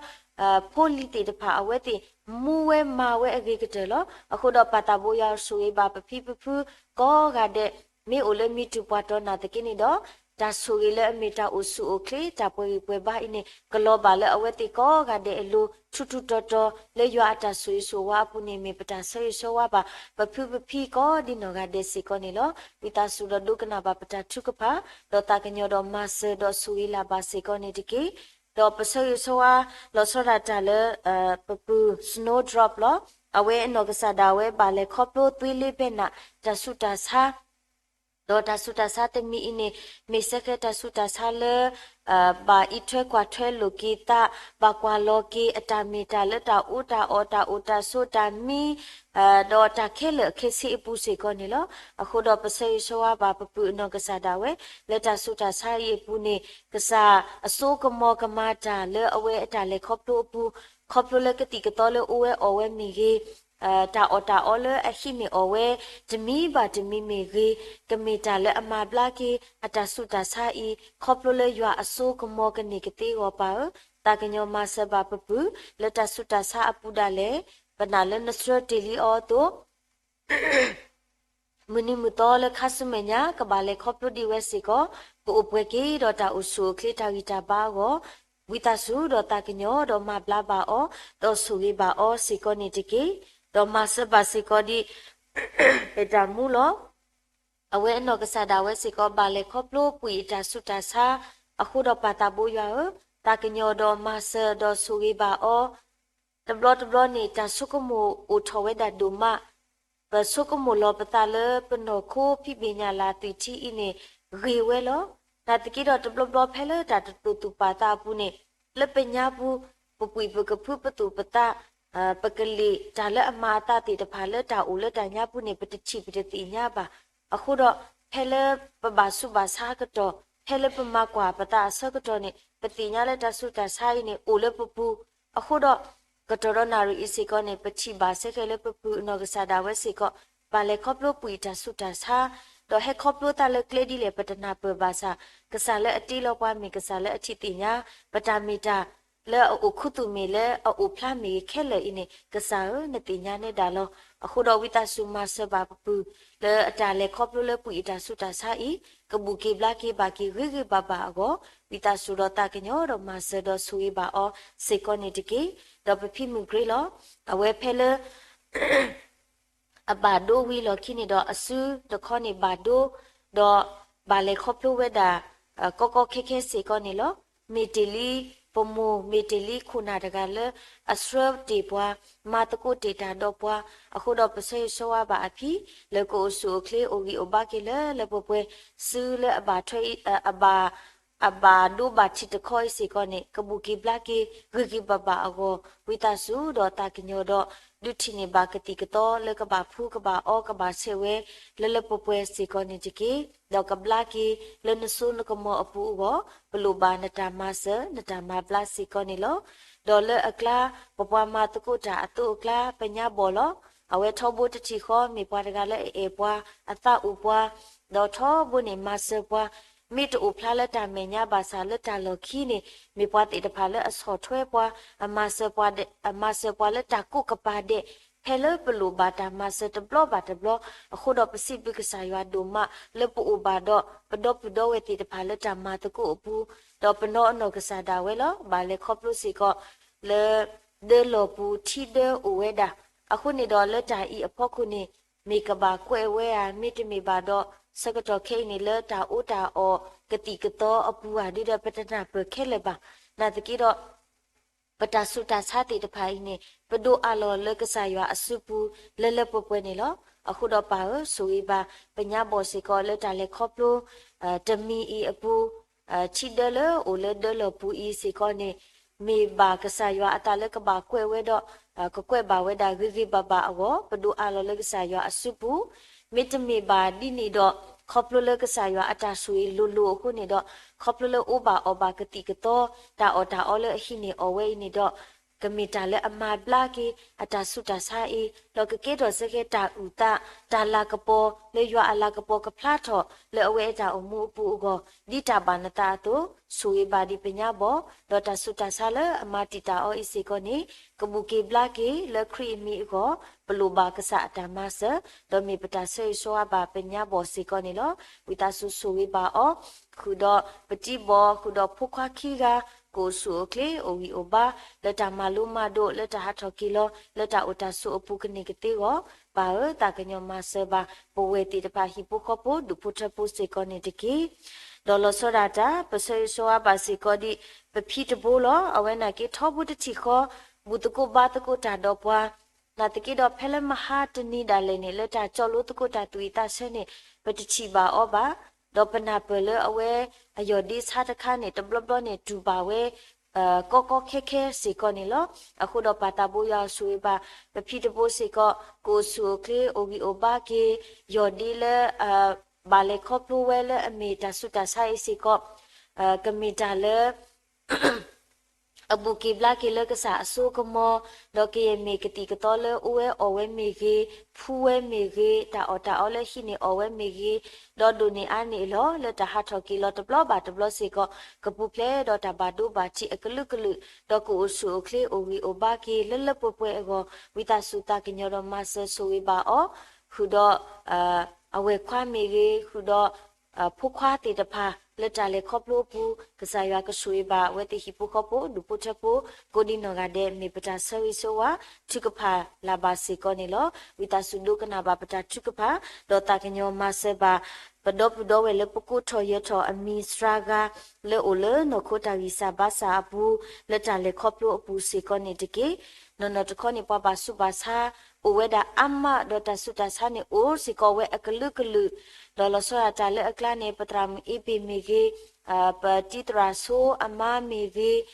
ဖိလံၤသ့ၣ်တဖၣ် အဝဲသ့ၣ်မူဝဲမၤဝဲအဂ့ၤကတၢၢ်လီၤ. အဃိဒီးပၢ်သးဘိယွၤဆိၣ်ဂ့ၤဘၣ်ပဖံပဖု ကိးဂၤဒဲး မ့ၢ်အိၣ်လၢမံၤတူၢ်ပှၤတီၤနာ်သက့န့ၣ်ဒီး တၢ်ဆိၣ်ဂ့ၤလၢအမ့ၢ်တၢ်အိၣ်ဆူၣ်အိၣ်ချ့ တၢ်ပှဲၤဂံၢ်ပှဲၤဘါအံၤန့ၣ် ကလီၤဘၣ်လၢအဝဲသ့ၣ်ကိးဂၤဒဲးအလိၤ ထူးထူးတီၤတီၤ လၢယွၤအတၢ်ဆိၣ်ဂ့ၤဆိၣ်ဝါအပူၤန့ၣ် မ့ၢ်ပတၢ်ဆၢဂ့ၤဆၢဝါဘၣ် ပဖုပဖံကိးဒ်နီၢ်ဂၤဒဲးစ့ၢ်ကီးန့ၣ်လီၤ. ဝံသးစူၤဒီးဒိကနၣ်ဘၣ်ပတၢ်ထုကဖၣ် ဒီးသးကညီၤဒီးမၤစၢၤဒီးဆိၣ်ဂ့ၤလၢ်ဘၣ်စ့ၢ်ကီးန့ၣ်တက့ၢ်. ဒီးပဆၢဂ့ၤဆၢဝါ လီၤဆီဒၣ်တၢ်လၢ ပပုၢ် Snowdrop လီၤ. အဝဲအနီၢ်ကစၢ်ဒၣ်ဝဲဘၣ်လဲၤခီဖျိသွံလ့ဖဲနး တၢ်ဆူးတၢ်ဆါ ဒီးတၢ်ဆူးတၢ်ဆါတမံၤအံၤန့ၣ် မ့ၢ်စဲဃဲတၢ်ဆူးတၢ်ဆါလၢ ဘၣ်အံးထွဲကွၢ်ထွဲလိာ်က့ၤသး, ဘၣ်ကွၢ်လီၤက့ၤအတၢ်မ့ၢ်တၢ်လၢတၢ်အူတၢ်အီၣ် တၢ်အိၣ်တၢ်ဆိးတၢ်မံ ဒီးတၢ်ခဲလၢာ်ခဲဆ့အပူၤစ့ၢ်ကီးန့ၣ်လီၤ. အဃိဒီးပဆၢဂ့ၤဆၢဝါဘၣ်ပပုၢ်အနီၢ်ကစၢ်ဒၣ်ဝဲ လၢတၢ်ဆူးတၢ်ဆါအံၤအပူၤန့ၣ် ကစၢ်အစိကမီၤကမၤတၢ်လၢအဝဲအတၢ်လဲၤခီဖျိအပူၤ, ခီဖျိလၢကသံၣ်ကသီလၢအိၣ်ဝဲအီၣ်ဝဲမ့ၢ်ဂ့ၤ တၢ်အီၣ်တၢ်အီလၢအဟံးန့ၢ်အီၣ်ဝဲ တမံၤဘၣ်တမံၤမ့ၢ်ဂ့ၤ, ကမ့ၢ်တၢ်လၢအမၤဘျါက့ၤ အတၢ်ဆူးတၢ်ဆါအံၤ ခီဖျိလၢယွၤအစိကမီၤကန့ၢ်ကသ့အဂီၢ်ပၢ်ဧၢ, သးကညီၤမၤစၢၤဘၣ်ပပုၢ် လၢတၢ်ဆူးတၢ်ဆါအပူၤဒၣ်လဲာ်, ပနာ်လၢနဆှၢတ့ၢ်လံအီၤအသိး မုၢ်နံၤမုၢ်သီလၢခါဆူမဲာ်ညါ ကဘၣ်လဲၤခီဖျိဒံးဝဲစ့ၢ်ကီး, ကအိၣ်ပှဲၤက့ၤဒီးတၢ်အိၣ်ဆူၣ်အိၣ်ချ့တၢ်ဂံၢ်တၢ်ဘါအဂီၢ်, ဝံသးစူၤဒီးသးကညီၤဒီးမၤဘျါဘၣ်အီၤ, ဒီးဆိၣ်ဂ့ၤဘၣ်အီၤစ့ၢ်ကီးန့ၣ်တက့ၢ်. ဒီးမၤစၢၤဘၣ်စ့ၢ်ကီးဒံး ပတၢ်မူလီၤ. အဝဲအနီၢ်ကစၢ်ဒၣ်ဝဲစ့ၢ်ကီး ဘၣ်လဲၤခီဖျိပှံၢ်အတၢ်ဆူးတၢ်ဆါ, အဃိဒီးပၢ်သးဘိယွၤဧၢ, သးကညီၤဒီးမၤစၢၤဒီးဆိၣ်ဂ့ၤဘၣ်အီၤ, တဘျီတဘျီန့ၣ် တၢ်ဆိကမိၣ်အိၣ်ထီၣ်ဝဲဒၣ်ဒိၣ်မး, ပဆိကမိၣ်လီၤပသးလၢပနီၢ်ခိဖံးဘ့ၣ်ညါလၢသွံၣ်ထံအံၤန့ၣ် ဂ့ၤဝဲလီၤ. နာ်သက့ဒီးတဘျီဘျီဖဲလၢတၢ်တတူၢ်သူၣ်ပာ်သးအပူၤန့ၣ် လၢပညါပူၤ ပပှံၢ်ပကဖုပသူၣ်ပသး ပကလ့ၣ်တၢ်လၢအမၤအသးသ့ၣ်တဖၣ်လၢတၢ်အိၣ်လၢတၢ်ညါပူၤန့ၣ် ပတထံၣ်ပတသ့ၣ်ညါဘၣ်. အဃိဒီး ဖဲလၢပဘၣ်ဆူးဘၣ်ဆါအကတီၢ် ဖဲလၢပမၤကွၢ်ပသးအဆၢကတီၢ်န့ၣ် ပသ့ၣ်ညါလၢတၢ်ဆူးတၢ်ဆါအံၤန့ၣ် အိၣ်လၢပပူၤ. အဃိဒီး ကတီၢ်ဒီးနၣ်ရံၣ်အံၤစ့ၢ်ကီးန့ၣ် ပထံၣ်ဘၣ်စဲဃဲလၢပပုၢ်အနီၢ်ကစၢ်ဒၣ်ဝဲစ့ၢ်ကီး ဘၣ်လဲၤခီဖျိပှံၢ်တၢ်ဆူးတၢ်ဆါ, ဒီးဟဲခီဖျိသးလၢကျဲဒ်လဲၣ် ပတနၢ်ပၢၢ်ဘၣ်ဆၣ် ကစၢ်လၢအတ့လီၤပှၤမ့ၢ်ကစၢ်လၢအထံၣ်သ့ၣ်ညါ ပတၢ်မ့ၢ်တၢ် လၢအအိၣ်ခူသူၣ်မ့ၢ်လၢအအိၣ်ဖျါမ့ၢ်ဂ့ၤခဲလၢာ်အံၤန့ၣ် ကစၢ်ဧၢ နသ့ၣ်ညါနဲဒၣ်လီၤ. အဃိဒီးဝံသးစူၤမၤစၢၤဘၣ်ပပုၢ် လၢအတၢ်လဲၤခီဖျိလၢပှံၢ်အတၢ်ဆူးတၢ်ဆါအံၤ ကဘူၣ်က့ၤဘျါက့ၤဘၣ်က့ၤဂ့ၤဂ့ၤဘၣ်ဘၣ်အဂီၢ် ဝံသးစူၤဒီးသးကညီၤဒီးမၤစၢၤဒီးဆိၣ်ဂ့ၤဘၣ်အီၤစ့ၢ်ကီးန့ၣ်တက့ၢ်. ဒီးပဖံမုၢ်ကြ့လီၤ အဝဲဖဲလၢ အဘၣ်ဒိဝံၤလီၢ်ခံန့ၣ်ဒီး အစုတခီန့ၣ်ဘၣ်ဒိ, ဒီး ဘၣ်လဲၤခီဖျိဝဲဒၣ် ကီကီခဲခဲစ့ၢ်ကီးန့ၣ်လီၤ. မ့ၢ်တ့ၢ်လံပမိၢ် မ့ၢ်တ့ၢ်လံခိၣ်နၢ်တဂၤလၢအဆှၢတ့ၢ်ပှၤ, မၤသကိးတ့ၢ်တၢ်ဒီးပှၤ, အဃိဒီးပဆၢဂ့ၤဆၢဝါဘၣ်အဖံ, လၢကအိၣ်ဆူၣ်အိၣ်ချ့အိၣ်ဂံၢ်အိၣ်ဘါက့ၤလၢလၢပှဲၤပှဲၤ, စုလၢအဘၣ်ထွဲ အဘၣ် အဘၣ်ဒိဘၣ်ထံးတခီအံၤစ့ၢ်ကီးန့ၣ် ကဘူၣ်က့ၤဘျါက့ၤ ဂ့ၤဂ့ၤဘၣ်ဘၣ်အဂီၢ်, ဝံသးစူၤဒီးသးကညီၤဒီး ဒုးထံၣ်န့ၢ်ဘၣ်ကသံၣ်ကသီလၢကဘၣ်ဖှူကဘၣ်အီကဘၣ်ဆဲးဝဲ လၢလၢပှဲၤပှဲၤစ့ၢ်ကီးန့ၣ်တက့ၢ်. ဒီးကဘျါက့ၤလၢနစိနကမီၤအပူၤအဂီၢ်, ပလိၣ်ဘၣ်နတၢ်မၤစၢၤ နတၢ်မၤဘျါစ့ၢ်ကီးန့ၣ်လီၤ. ဒီးလၢအကျါ ပပှၤမၤသကိးတၢ်အသိးအကျါ ပညါဘီၣ်လီၤ. အဝဲထီဘိတထံၣ်ဃီ မ့ၢ်ပှၤတဂၤလၢအအဲၣ်ပှၤ အသးအိၣ်ပှၤ, ဒီးထီဘိန့ၣ်မၤစၢၤပှၤ, မ့ၢ်တအိၣ်ဖျါလၢတၢ်မဲာ်ညါဘၣ်ဆၣ်လၢတၢ်လီၢ်ခံန့ၣ် မ့ၢ်ပှၤသ့ၣ်တဖၣ်လၢအဆီၣ်ထွဲပှၤ, အမၤစၢၤပှၤဒဲး, အမၤစၢၤပှၤလၢတၢ်ကိးကပၤဒဲး, ဖဲလၢပလိၣ်ဘၣ်တၢ်မၤစၢၤတဘျီဘၣ်တဘျီ, အဃိဒီးပစံးဘျုးကစၢ်ယွၤဒိၣ်မး လၢပအိၣ်ဘၣ်ဒီးပဒီပုၢ်ဒီဝဲၢ်သ့ၣ်တဖၣ်လၢတၢ်မၤသကိးအပူၤ, ဒီးပနီၢ်အနီၢ်ကစၢ်ဒၣ်ဝဲလီၤ. ဘၣ်လဲၤခီဖျိစ့ၢ်ကီး လၢဒၢလီၢ်ပူၤထံဒၢအိၣ်ဝဲဒၣ်. အဃိန့ၣ်ဒီးလၢတၢ်အံၤအဖီခိၣ်န့ၣ် မ့ၢ်ကဘၣ်ကွဲးဝဲဧါ, မ့တမ့ၢ်ဘၣ်ဒီး ဆၢကတီၢ်ခဲအံၤန့ၣ် လၢတၢ်အီၣ်တၢ်အီကသံၣ်ကသီအပူၤဧါ, ဒုဒီးပတနၢ်ပၢၢ်ခဲလၢာ်ဘၣ်. နာ်သက့ဒီး ပတၢ်ဆူးတၢ်ဆါသ့ၣ်တဖၣ်အံၤန့ၣ် ပဒိးအးလီၤလၢကစၢ်ယွၤအစုပူၤ လၢလၢပှဲၤပှဲၤန့ၣ်လီၤ. အဃိဒီးပၢ်ဧၢ, ဆိၣ်ဂ့ၤဘၣ် ပညါဘီၣ်စ့ၢ်ကီးလၢတၢ်လဲၤခီဖျိ တမံၤအံၤအပူၤ, ထံဒၢလၢအိၣ်လၢဒၢလီၢ်ပူၤအံၤစ့ၢ်ကီးန့ၣ် မ့ၢ်ဘၣ်ကစၢ်ယွၤအသးလၢကဘၣ်ကွဲးဝဲဒီး ကကွဲးဘၣ်ဝဲဒၣ်ဂ့ၤဂ့ၤဘၣ်ဘၣ်အဂီၢ် ပဒိးအးလီၤလၢကစၢ်ယွၤအစုပူၤ, မ့တမ့ၢ်ဘၣ်ဒ်န့ၣ်ဒီး ခီဖျိလၢကစၢ်ယွၤအတၢ်ဆိၣ်ဂ့ၤလိၤလိၤအဃိန့ၣ်ဒီး ခီဖျိလၢအိၣ်ဘၣ်အီၣ်ဘၣ်ကသံၣ်ကသီ တၢ်အီၣ်တၢ်အီလၢအဟံးန့ၢ်အီၣ်ဝဲအံၤန့ၣ်ဒီး ကမ့ၢ်တၢ်လၢအမၤဘျါက့ၤ အတၢ်ဆူးတၢ်ဆါအံၤ ဒီးကကဲထီၣ်စ့ၢ်ကီးတၢ်အုၣ်သး တၢ်လၤကပီၤ လၢယွၤအလၤကပီၤကဖျါထီၣ် လၢအဝဲအတၢ်အိၣ်မူအပူၤအဂီၢ် ဒ်တၢ်ဘၣ်နသးအသိး, ဆိၣ်ဂ့ၤဘၣ်ဒံးပညါဘီၣ်, ဒီးတၢ်ဆူးတၢ်ဆါလၢအမၤတံာ်တာ်အီၤအံၤစ့ၢ်ကီးန့ၣ် ကဘူၣ်က့ၤဘျါက့ၤလၢခရံာ်အမံၤအဂီၢ်, ပလိၣ်ဘၣ်ကစၢ်အတၢ်မၤစၢၤ, ဒီးမ့ၢ်ပတၢ်ဆၢဂ့ၤဆၢဝါဘၣ်ပညါဘီၣ်စ့ၢ်ကီးန့ၣ်လီၤ. ဝံသးစူၤဆိၣ်ဂ့ၤဘၣ်အီၤ, ဃုာ်ဒီးပတံၤဘီၣ် ဃုာ်ဒီးဖိခွါခံဂၤ, ကအိၣ်ဆူၣ်အိၣ်ချ့ အိၣ်ဂံၢ်အိၣ်ဘါ လၢတၢ်မၤလိမၤဒိး လၢတၢ်ဟးထီၣ်က့ၤလီၤ လၢတၢ်အိၣ်တၢ်ဆိးအပူၤကန့ၢ်ကသ့အဂီၢ်, ပၢ်ဧၢ, သးကညီၤမၤစၢၤဘၣ် ပဝဲသ့ၣ်တဖၣ်ဟံၣ်ဖိဃီဖိ ဒူၣ်ဖိထၢဖိစ့ၢ်ကီးန့ၣ်တက့ၢ်. ဒီးလီၤဆီဒၣ်တၢ် ပဆၢဂ့ၤဆၢဝါဘၣ်စ့ၢ်ကီးဒံး ပဖံတဘိလီၤ. အဝဲနာ်က့ထီဘိတထံၣ်ဃီ ဘူၣ်သကိးဘါသကိးတၢ်ဒီးပှၤ, နာ်သက့ဒီးဖဲလၢမဟါတနံၤဒၣ်လဲာ်န့ၣ် လၢတၢ်ကၠီလိသကိးတၢ်သူၣ်ဝံၣ်သးဆၢန့ၣ် ပတထံၣ်ဘၣ်အီၤဘၣ်. ဒီးပနၢ်ပၢၢ်လၢအဝဲအယီၢ်ဒ့ဆါတခါန့ၣ် တဘျီဘျီန့ၣ်တူၢ်ဘၣ်ဝဲ ကီကီခဲခဲစ့ၢ်ကီးန့ၣ်လီၤ. အဃိဒီးပၢ်သးဘိယွၤဆိၣ်ဂ့ၤဘၣ် ပဖံတဘိစ့ၢ်ကီး ကအိၣ်ဆူၣ်အိၣ်ချ့ အိၣ်ဂံၢ်အိၣ်ဘါက့ၤ ယီၢ်ဒ့လၢ ဘၣ်လဲၤခီဖျိဝဲလၢအမ့ၢ်တၢ်ဆူးတၢ်ဆါအံၤစ့ၢ်ကီး ကမ့ၢ်တၢ်လၢ အဘူၣ်က့ၤဘျါက့ၤလၢကစၢ်အစိကမီၤ, ဒီးကယဲၢ်မ့ၢ်ကသံၣ်ကသီလၢအိၣ်ဝဲအီၣ်ဝဲမ့ၢ်ဂ့ၤ, ဖှူဝဲမ့ၢ်ဂ့ၤ, တၢ်အီၣ်တၢ်အီလၢဟံးန့ၢ်အီၣ်ဝဲမ့ၢ်ဂ့ၤ, ဒီးဒိၣ်န့ၢ်အါန့ၢ်လီၤ လၢတၢ်ဟးထီၣ်က့ၤလီၤတဘျီဘၣ်တဘျီစ့ၢ်ကီး ကပူၤဖျဲးဒီးတၢ်ဘၣ်ဒိဘၣ်ထံးအကလုာ်ကလုာ်, ဒီးကအိၣ်ဆူၣ်အိၣ်ချ့အိၣ်ဂံၢ်အိၣ်ဘါက့ၤလၢလၢပှဲၤပှဲၤအဂီၢ် ဝံသးစူၤသးကညီၤဒီးမၤစၢၤဆိၣ်ဂ့ၤဘၣ်အီၤ, ဃုာ်ဒီး အဝဲၢ်ခွါမ့ၢ်ဂ့ၤ, ဃုာ်ဒီး ဖိခွါသ့ၣ်တဖၣ် လၢတၢ်လဲၤခီဖျိအပူၤ ကစၢ်ယွၤကဆိၣ်ဂ့ၤဘၣ် အဝဲသ့ၣ်ဟံၣ်ဖိဃီဖိ ဒူၣ်ဖိထၢဖိ ကိးဒံနီၢ်ဂၤဒဲး မ့ၢ်ပတၢ်ဆၢဂ့ၤဆၢဝါ ထုကဖၣ်လၢ်ဘၣ်စ့ၢ်ကီးန့ၣ်လီၤ. ဝံသးစူၤဒိကနၣ်ဘၣ်ပတၢ်ထုကဖၣ် ဒီးသးကညီၤမၤစၢၤဘၣ် ပဒီပုၢ်ဒီဝဲၢ်လၢပကိးထီၣ်ယၢၤထီၣ်အမံၤစှၤဂၤ လၢအိၣ်လၢနီၢ်ခိတၢ်ဂံၢ်စၢ်ဘါစၢ်အပူၤ လၢတၢ်လဲၤခီဖျိအပူၤစ့ၢ်ကီးန့ၣ်တက့ၢ်. နီၢ်နီၢ်တခီန့ၣ် ပှၤဘၣ်ဆူးဘၣ်ဆါ အိၣ်ဝဲဒၣ်အါမး ဒီးတၢ်ဆူးတၢ်ဆါန့ၣ်အိၣ်စ့ၢ်ကီးဝဲအကလုာ်ကလုာ်, ဒီးလီၤဆီဒၣ်တၢ်လၢအကျါန့ၣ် ပသရၣ်မုၣ်အ့ပ့ၤမ့ၢ်ဂ့ၤ, ပတံၤသရၣ်ဆိအမါမ့ၢ်ဂ့ၤ,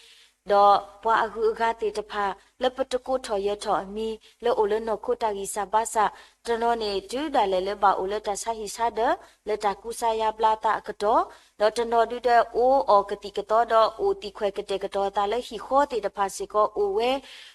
ဒီးပှၤအဂုၤအဂၤသ့ၣ်တဖၣ် လၢပတကိးထီၣ်ယၢၤထီၣ်အမံၤ လၢအိၣ်လၢနီၢ်ခိတၢ်ဂံၢ်စၢ်ဘါစၢ်, တနီၤန့ၣ် တုၤဒၣ်လဲာ်လၢဘၣ်အိၣ်လၢတၢ်ဆါဟံၣ်ဆါဒၢး လၢတၢ်ကူစါယါဘျါသးအကတီၢ်, ဒီးတနီၤဒုဒီးအိၣ်အီၣ်ကသံၣ်ကသီဒီး အိၣ်သံၣ်ခွဲးကတဲာ်ကတီၤအသးလၢဟံၣ်ဃီသ့ၣ်တဖၣ်စ့ၢ်ကီးအိၣ်ဝဲ,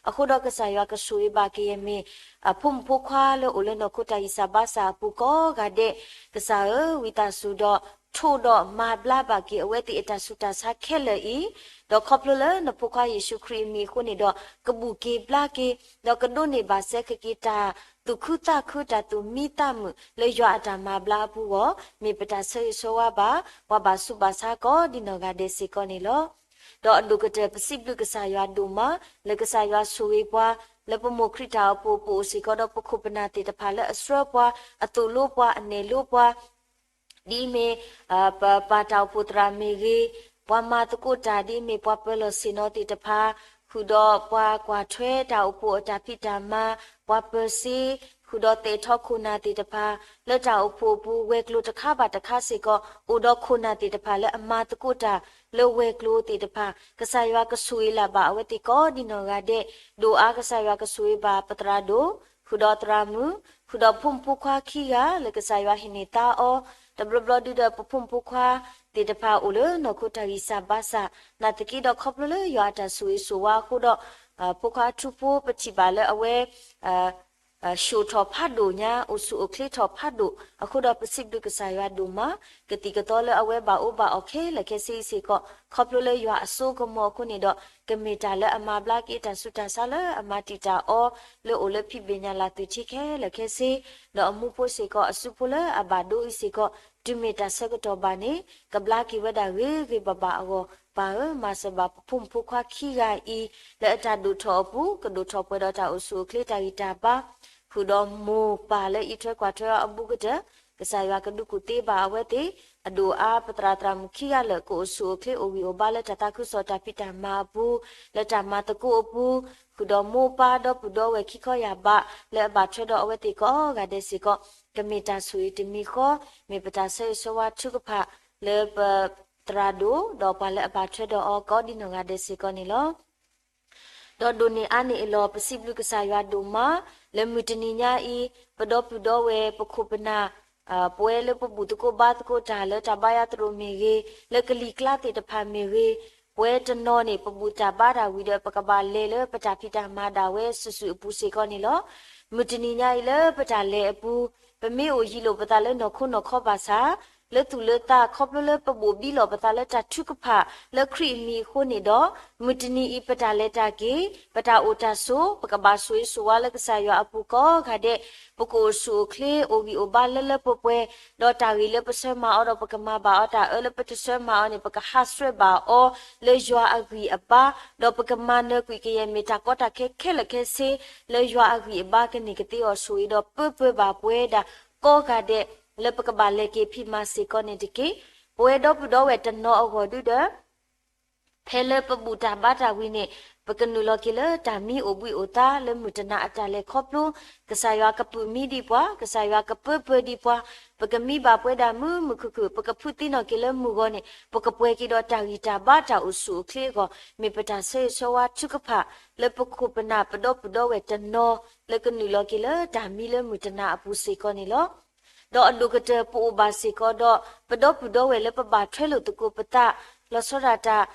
အဃိဒီးကစၢ်ယွၤကဆိၣ်ဂ့ၤဘၣ်ကယဲၢ်မ့ၢ် အဖိမုၣ်ဖိခွါလၢအိၣ်လၢနီၢ်ခိတၢ်ဂံၢ်စၢ်ဘါစၢ်အပူၤကိးဂၤဒဲး, ကစၢ်ဧၢ, ဝံသးစူၤဒီး ထိၣ်ဒီးမၤဘျါဘၣ်က့ၤအဝဲသ့ၣ်အတၢ်ဆူးတၢ်ဆါခဲလၢာ်အံၤ, ဒီးခီဖျိလၢနဖိခွါယ့ၣ်ၡူးခရံာ်အမံၤအဃိန့ၣ်ဒီး ကဘူၣ်က့ၤဘျါက့ၤ, ဒီးကဒိးန့ၢ်ဘၣ်စဲခက့ၤတၢ်သူၣ်ခုသးခု တၢ်သူၣ်မံသးမုာ် လၢယွၤအတၢ်မၤဘျါအပူၤအဂီၢ်, မ့ၢ်ပတၢ်ဆၢဂ့ၤဆၢဝါဘၣ် ပှၤဘၣ်ဆူးဘၣ်ဆါကိးဒံနီၢ်ဂၤဒဲးစ့ၢ်ကီးန့ၣ်လီၤ. ဒီးအဒိၣ်ကတၢၢ်ပစံးဘျုးကစၢ်ယွၤဒိၣ်မး လၢကစၢ်ယွၤဆိၣ်ဂ့ၤပှၤ လၢပမိၢ်ခရံာ်တၢ်အိၣ်ဖှိၣ် ပအိၣ်စ့ၢ်ကီးဒီးပခိၣ်ပနၢ်သ့ၣ်တဖၣ်လၢအဆှၢပှၤ, အသိၣ်လိပှၤ, အနဲၣ်လိပှၤ, ဒ်အမ့ၢ် ပပာ်တၢ်အိၣ်ဖှိၣ်သရၣ်မ့ၢ်ဂ့ၤ, ပှၤမၤသကိးတၢ်ဒ်အမ့ၢ်ပှၤပၢၤလီၢ်ဆ့ၣ်နီၤသ့ၣ်တဖၣ်, ဃုာ်ဒီးပှၤကွၢ်ထွဲတၢ်အိၣ်ဖှိၣ်အတၢ်ဖံးတၢ်မၤ, ပှၤပၢၤစ့, ဃုာ်ဒီးသဲးထီၣ်ခိၣ်နၢ်သ့ၣ်တဖၣ်, လၢတၢ်အိၣ်ဖှိၣ်အပူၤ ဝဲၤကျိၤတခါဘၣ်တခါစ့ၢ်ကီး အိၣ်ဒီးခိၣ်နၢ်သ့ၣ်တဖၣ်လၢအမၤသကိးတၢ် လၢဝဲၤကျိၤသ့ၣ်တဖၣ် ကစၢ်ယွၤကဆိၣ်ဂ့ၤလၢ်ဘၣ်အဝဲသ့ၣ်ကိးဒ်နီၢ်ဂၤဒဲး, ဒိၣ်အါကစၢ်ယွၤကဆိၣ်ဂ့ၤဘၣ်ပသရၣ်ဒိၣ်, ဃုာ်ဒီးသရၣ်မုၣ်, ဃုာ်ဒီးဖိမုၣ်ဖိခွါခံဂၤလၢကစၢ်ယွၤဟ့ၣ်န့ၢ်သါအီၤ, တဘျီဘျီဒုဒီးပဖိမုၣ်ဖိခွါသ့ၣ်တဖၣ်အိၣ်လၢနီၢ်ခိတၢ်ဂံၢ်စၢ်ဘါစၢ်, နာ်သက့ဒီးခီဖျိလၢယွၤအတၢ်ဆိၣ်ဂ့ၤဆိၣ်ဝါအဃိဒီး ဖိခွါထူဖိပထံၣ်ဘၣ်လၢအဝဲ ဆှိၣ်ထီၣ်ဖးဒိၣ်ညါ အိၣ်ဆူၣ်အိၣ်ချ့ထီၣ်ဖးဒိၣ်အဃိဒီး ပစံးဘျုးကစၢ်ယွၤဒိၣ်မး, ကသံၣ်ကသီလၢအဝဲဘၣ်အိၣ်ဘၣ်အီၤခဲလၢာ်ခဲဆ့အံၤစ့ၢ်ကီး ခီဖျိလၢယွၤအစိကမီၤအဃိန့ၣ်ဒီး ကမ့ၢ်တၢ်လၢအမၤဘျါက့ၤတၢ်ဆူးတၢ်ဆါလၢအမၤတံာ်တာ်အီၤ လၢအိၣ်လၢဖံးဘ့ၣ်ညၣ်လၢ်သုးထံခဲလၢာ်ခဲဆ့, ဒီးအမူဖိစ့ၢ်ကီး အစုဖိလၢအဘၣ်ဒိအံၤစ့ၢ်ကီး တုၤမ့ၢ်တၢ်ဆၢကတီၢ်ဘၣ်န့ၣ် ကဘျါက့ၤဝဲဒၣ်ဂ့ၤဂ့ၤဘၣ်ဘၣ်အဂီၢ်, ပၢ်ဧၢ, မၤစၢၤဘၣ်ပဖိမုၣ်ဖိခွါခံဂၤအံၤ လၢအတၢ်ဒိၣ်ထီၣ်အပူၤ ကဒိၣ်ထီၣ်ပှဲၤဒီးတၢ်အိၣ်ဆူၣ်အိၣ်ချ့တၢ်ဂံၢ်တၢ်ဘါ, ဃုာ်ဒီးမိၢ်ပၢ်လၢအံးထွဲကွၢ်ထွဲအီၤအဘူးကတၢၢ်, ကစၢ်ယွၤကဒုးကူၣ်သ့ဘၣ်အဝဲသ့ၣ်, အဒိၣ်အါပသရၣ်သရၣ်မုၣ်ခံဂၤလၢာ် ကအိၣ်ဆူၣ်အိၣ်ချ့အိၣ်ဂံၢ်အိၣ်ဘါလၢတၢ်သးခုကစီၣ်တၢ်ဖံးတၢ်မၤအပူၤ, လၢတၢ်မၤသကိးအပူၤ, ဃုာ်ဒီးမိၢ်ပၢ်ဒီပုၢ်ဒီဝဲၢ်ခံခီယၢ်ဘး လၢအဘၣ်ထွဲဒီးအဝဲသ့ၣ်ကိးဂၤဒဲးစ့ၢ်ကီး, ကမ့ၢ်တၢ်ဆိၣ်ဂ့ၤတမံၤဃီ, မ့ၢ်ပတၢ်ဆၢဂ့ၤဆၢဝါထုကဖၣ် လၢပသရၣ်ဒိၣ် ဒီးပှၤလၢအဘၣ်ထွဲဒီးအီၤကိးဒ်နီၢ်ဂၤဒဲးစ့ၢ်ကီးန့ၣ်လီၤ. ဒီးဒိၣ်န့ၢ်အါန့ၢ်အလီၢ် ပစံးဘျုးကစၢ်ယွၤဒိၣ်မး, လၢမုၢ်တနံၤညါအံၤ ပဒီပုၢ်ဒီဝဲၢ်ပခိၣ်ပနၢ် ပဝဲလၢပဘူၣ်သကိးဘါသကိးတၢ်လၢတၢ်ဘါယွၤသရိာ်မ့ၢ်ဂ့ၤ, လၢကလံၤကျါသ့ၣ်တဖၣ်မ့ၢ်ဂ့ၤ, ပဝဲတနီၤန့ၣ် ပဘူၣ်တၢ်ဘါတၢ်ဝံၤဒီး ပကဘၣ်လဲၤလၢပတၢ်ဖံးတၢ်မၤဒၣ်ဝဲစုာ်စုာ်အပူၤစ့ၢ်ကီးန့ၣ်လီၤ. မုၢ်တနံၤညါအံၤလၢပတၢ်လဲၤအပူၤ, ပမ့ၢ်အိၣ်ယံၤလိာ်ပသးလၢနီၢ်ခိနီၢ်ခီဘၣ်ဆၣ်, လၢသူၣ်လၢသးခီဖျိလၢပဘိၣ်ဘံလီၤပသးလၢတၢ်ထုကဖၣ်လၢခရံာ်အမံၤအဃိန့ၣ်ဒီး, မုၢ်တနံၤအံၤပတၢ်လဲၤတၢ်က့ၤ, ပတၢ်အိၣ်တၢ်ဆိး ပကဘၣ်ဆိၣ်ဂ့ၤဆိၣ်ဝါလၢကစၢ်ယွၤအပူၤကိးဂၤဒဲး, ပကအိၣ်ဆူၣ်အိၣ်ချ့အိၣ်ဂံၢ်အိၣ်ဘါလၢလၢပှဲၤပှဲၤ, ဒီးတၢ်ဂ့ၤလၢပဆၢမၤအီၤဒီးပကမၤဘၣ်အီၤ, တၢ်အၢလၢပတဆၢမၤအီၤန့ၣ် ပကဟးဆှဲးဘၣ်အီၤ လၢယွၤအဂံၢ်အဘါ, ဒီးပကမၤနၢၤကွံာ်ကယဲၢ်မ့ၢ်တၢ်ကီတၢ်ခဲခဲလၢာ်ခဲဆ့ လၢယွၤအဂံၢ်အဘါကန့ၢ်ကသ့အီၤဆိၣ်ဂ့ၤဒီးပၢပၢဘၣ်ပဝဲဒၣ်ကိးဂၤဒဲး လၢပကဘၣ်လဲၤက့ၤဖံးမၤစ့ၢ်ကီးန့ၣ်တက့ၢ်. ပဝဲဒီပုၢ်ဒီဝဲၢ်တနီၤအဂီၢ်ဒုဒီး ဖဲလၢပဘူၣ်တၢ်ဘါတၢ်ဝံၤန့ၣ် ပကနုာ်လီၤက့ၤလၢတၢ်မံအိၣ်ဘှံးအိၣ်သါလၢမုၢ်တနၤအတၢ်လဲၤခီဖျိ, ကစၢ်ယွၤကပုာ်မံဒံးပှၤ, ကစၢ်ယွၤကပၢပၢဒံးပှၤ, ပကမံဘၣ်ပဝဲဒၣ်မုာ်မုာ်ခုၣ်ခုၣ်, ပကဖုးသ့ၣ်နီၣ်က့ၤလၢမုၢ်ဂီၤန့ၣ် ပကပှဲၤက့ၤဒီးတၢ်ဂံၢ်တၢ်ဘါတၢ်အိၣ်ဆူၣ်အိၣ်ချ့အဂီၢ် မ့ၢ်ပတၢ်ဆၢဂ့ၤဆၢဝါထုကဖၣ် လၢပခိၣ်ပနၢ်ပဒီပုၢ်ဒီဝဲၢ်တနီၤ လၢကနုာ်လီၤက့ၤလၢတၢ်မံလၢမုၢ်တနၤအပူၤစ့ၢ်ကီးန့ၣ်လီၤ. ဒီးအဒိၣ်ကတၢၢ်ပအိၣ်ဘၣ်စ့ၢ်ကီးဒီး ပဒီပုၢ်ဒီဝဲၢ်လၢပဘၣ်ထွဲလိာ်သကိးပသး လီၤဆီဒၣ်တၢ်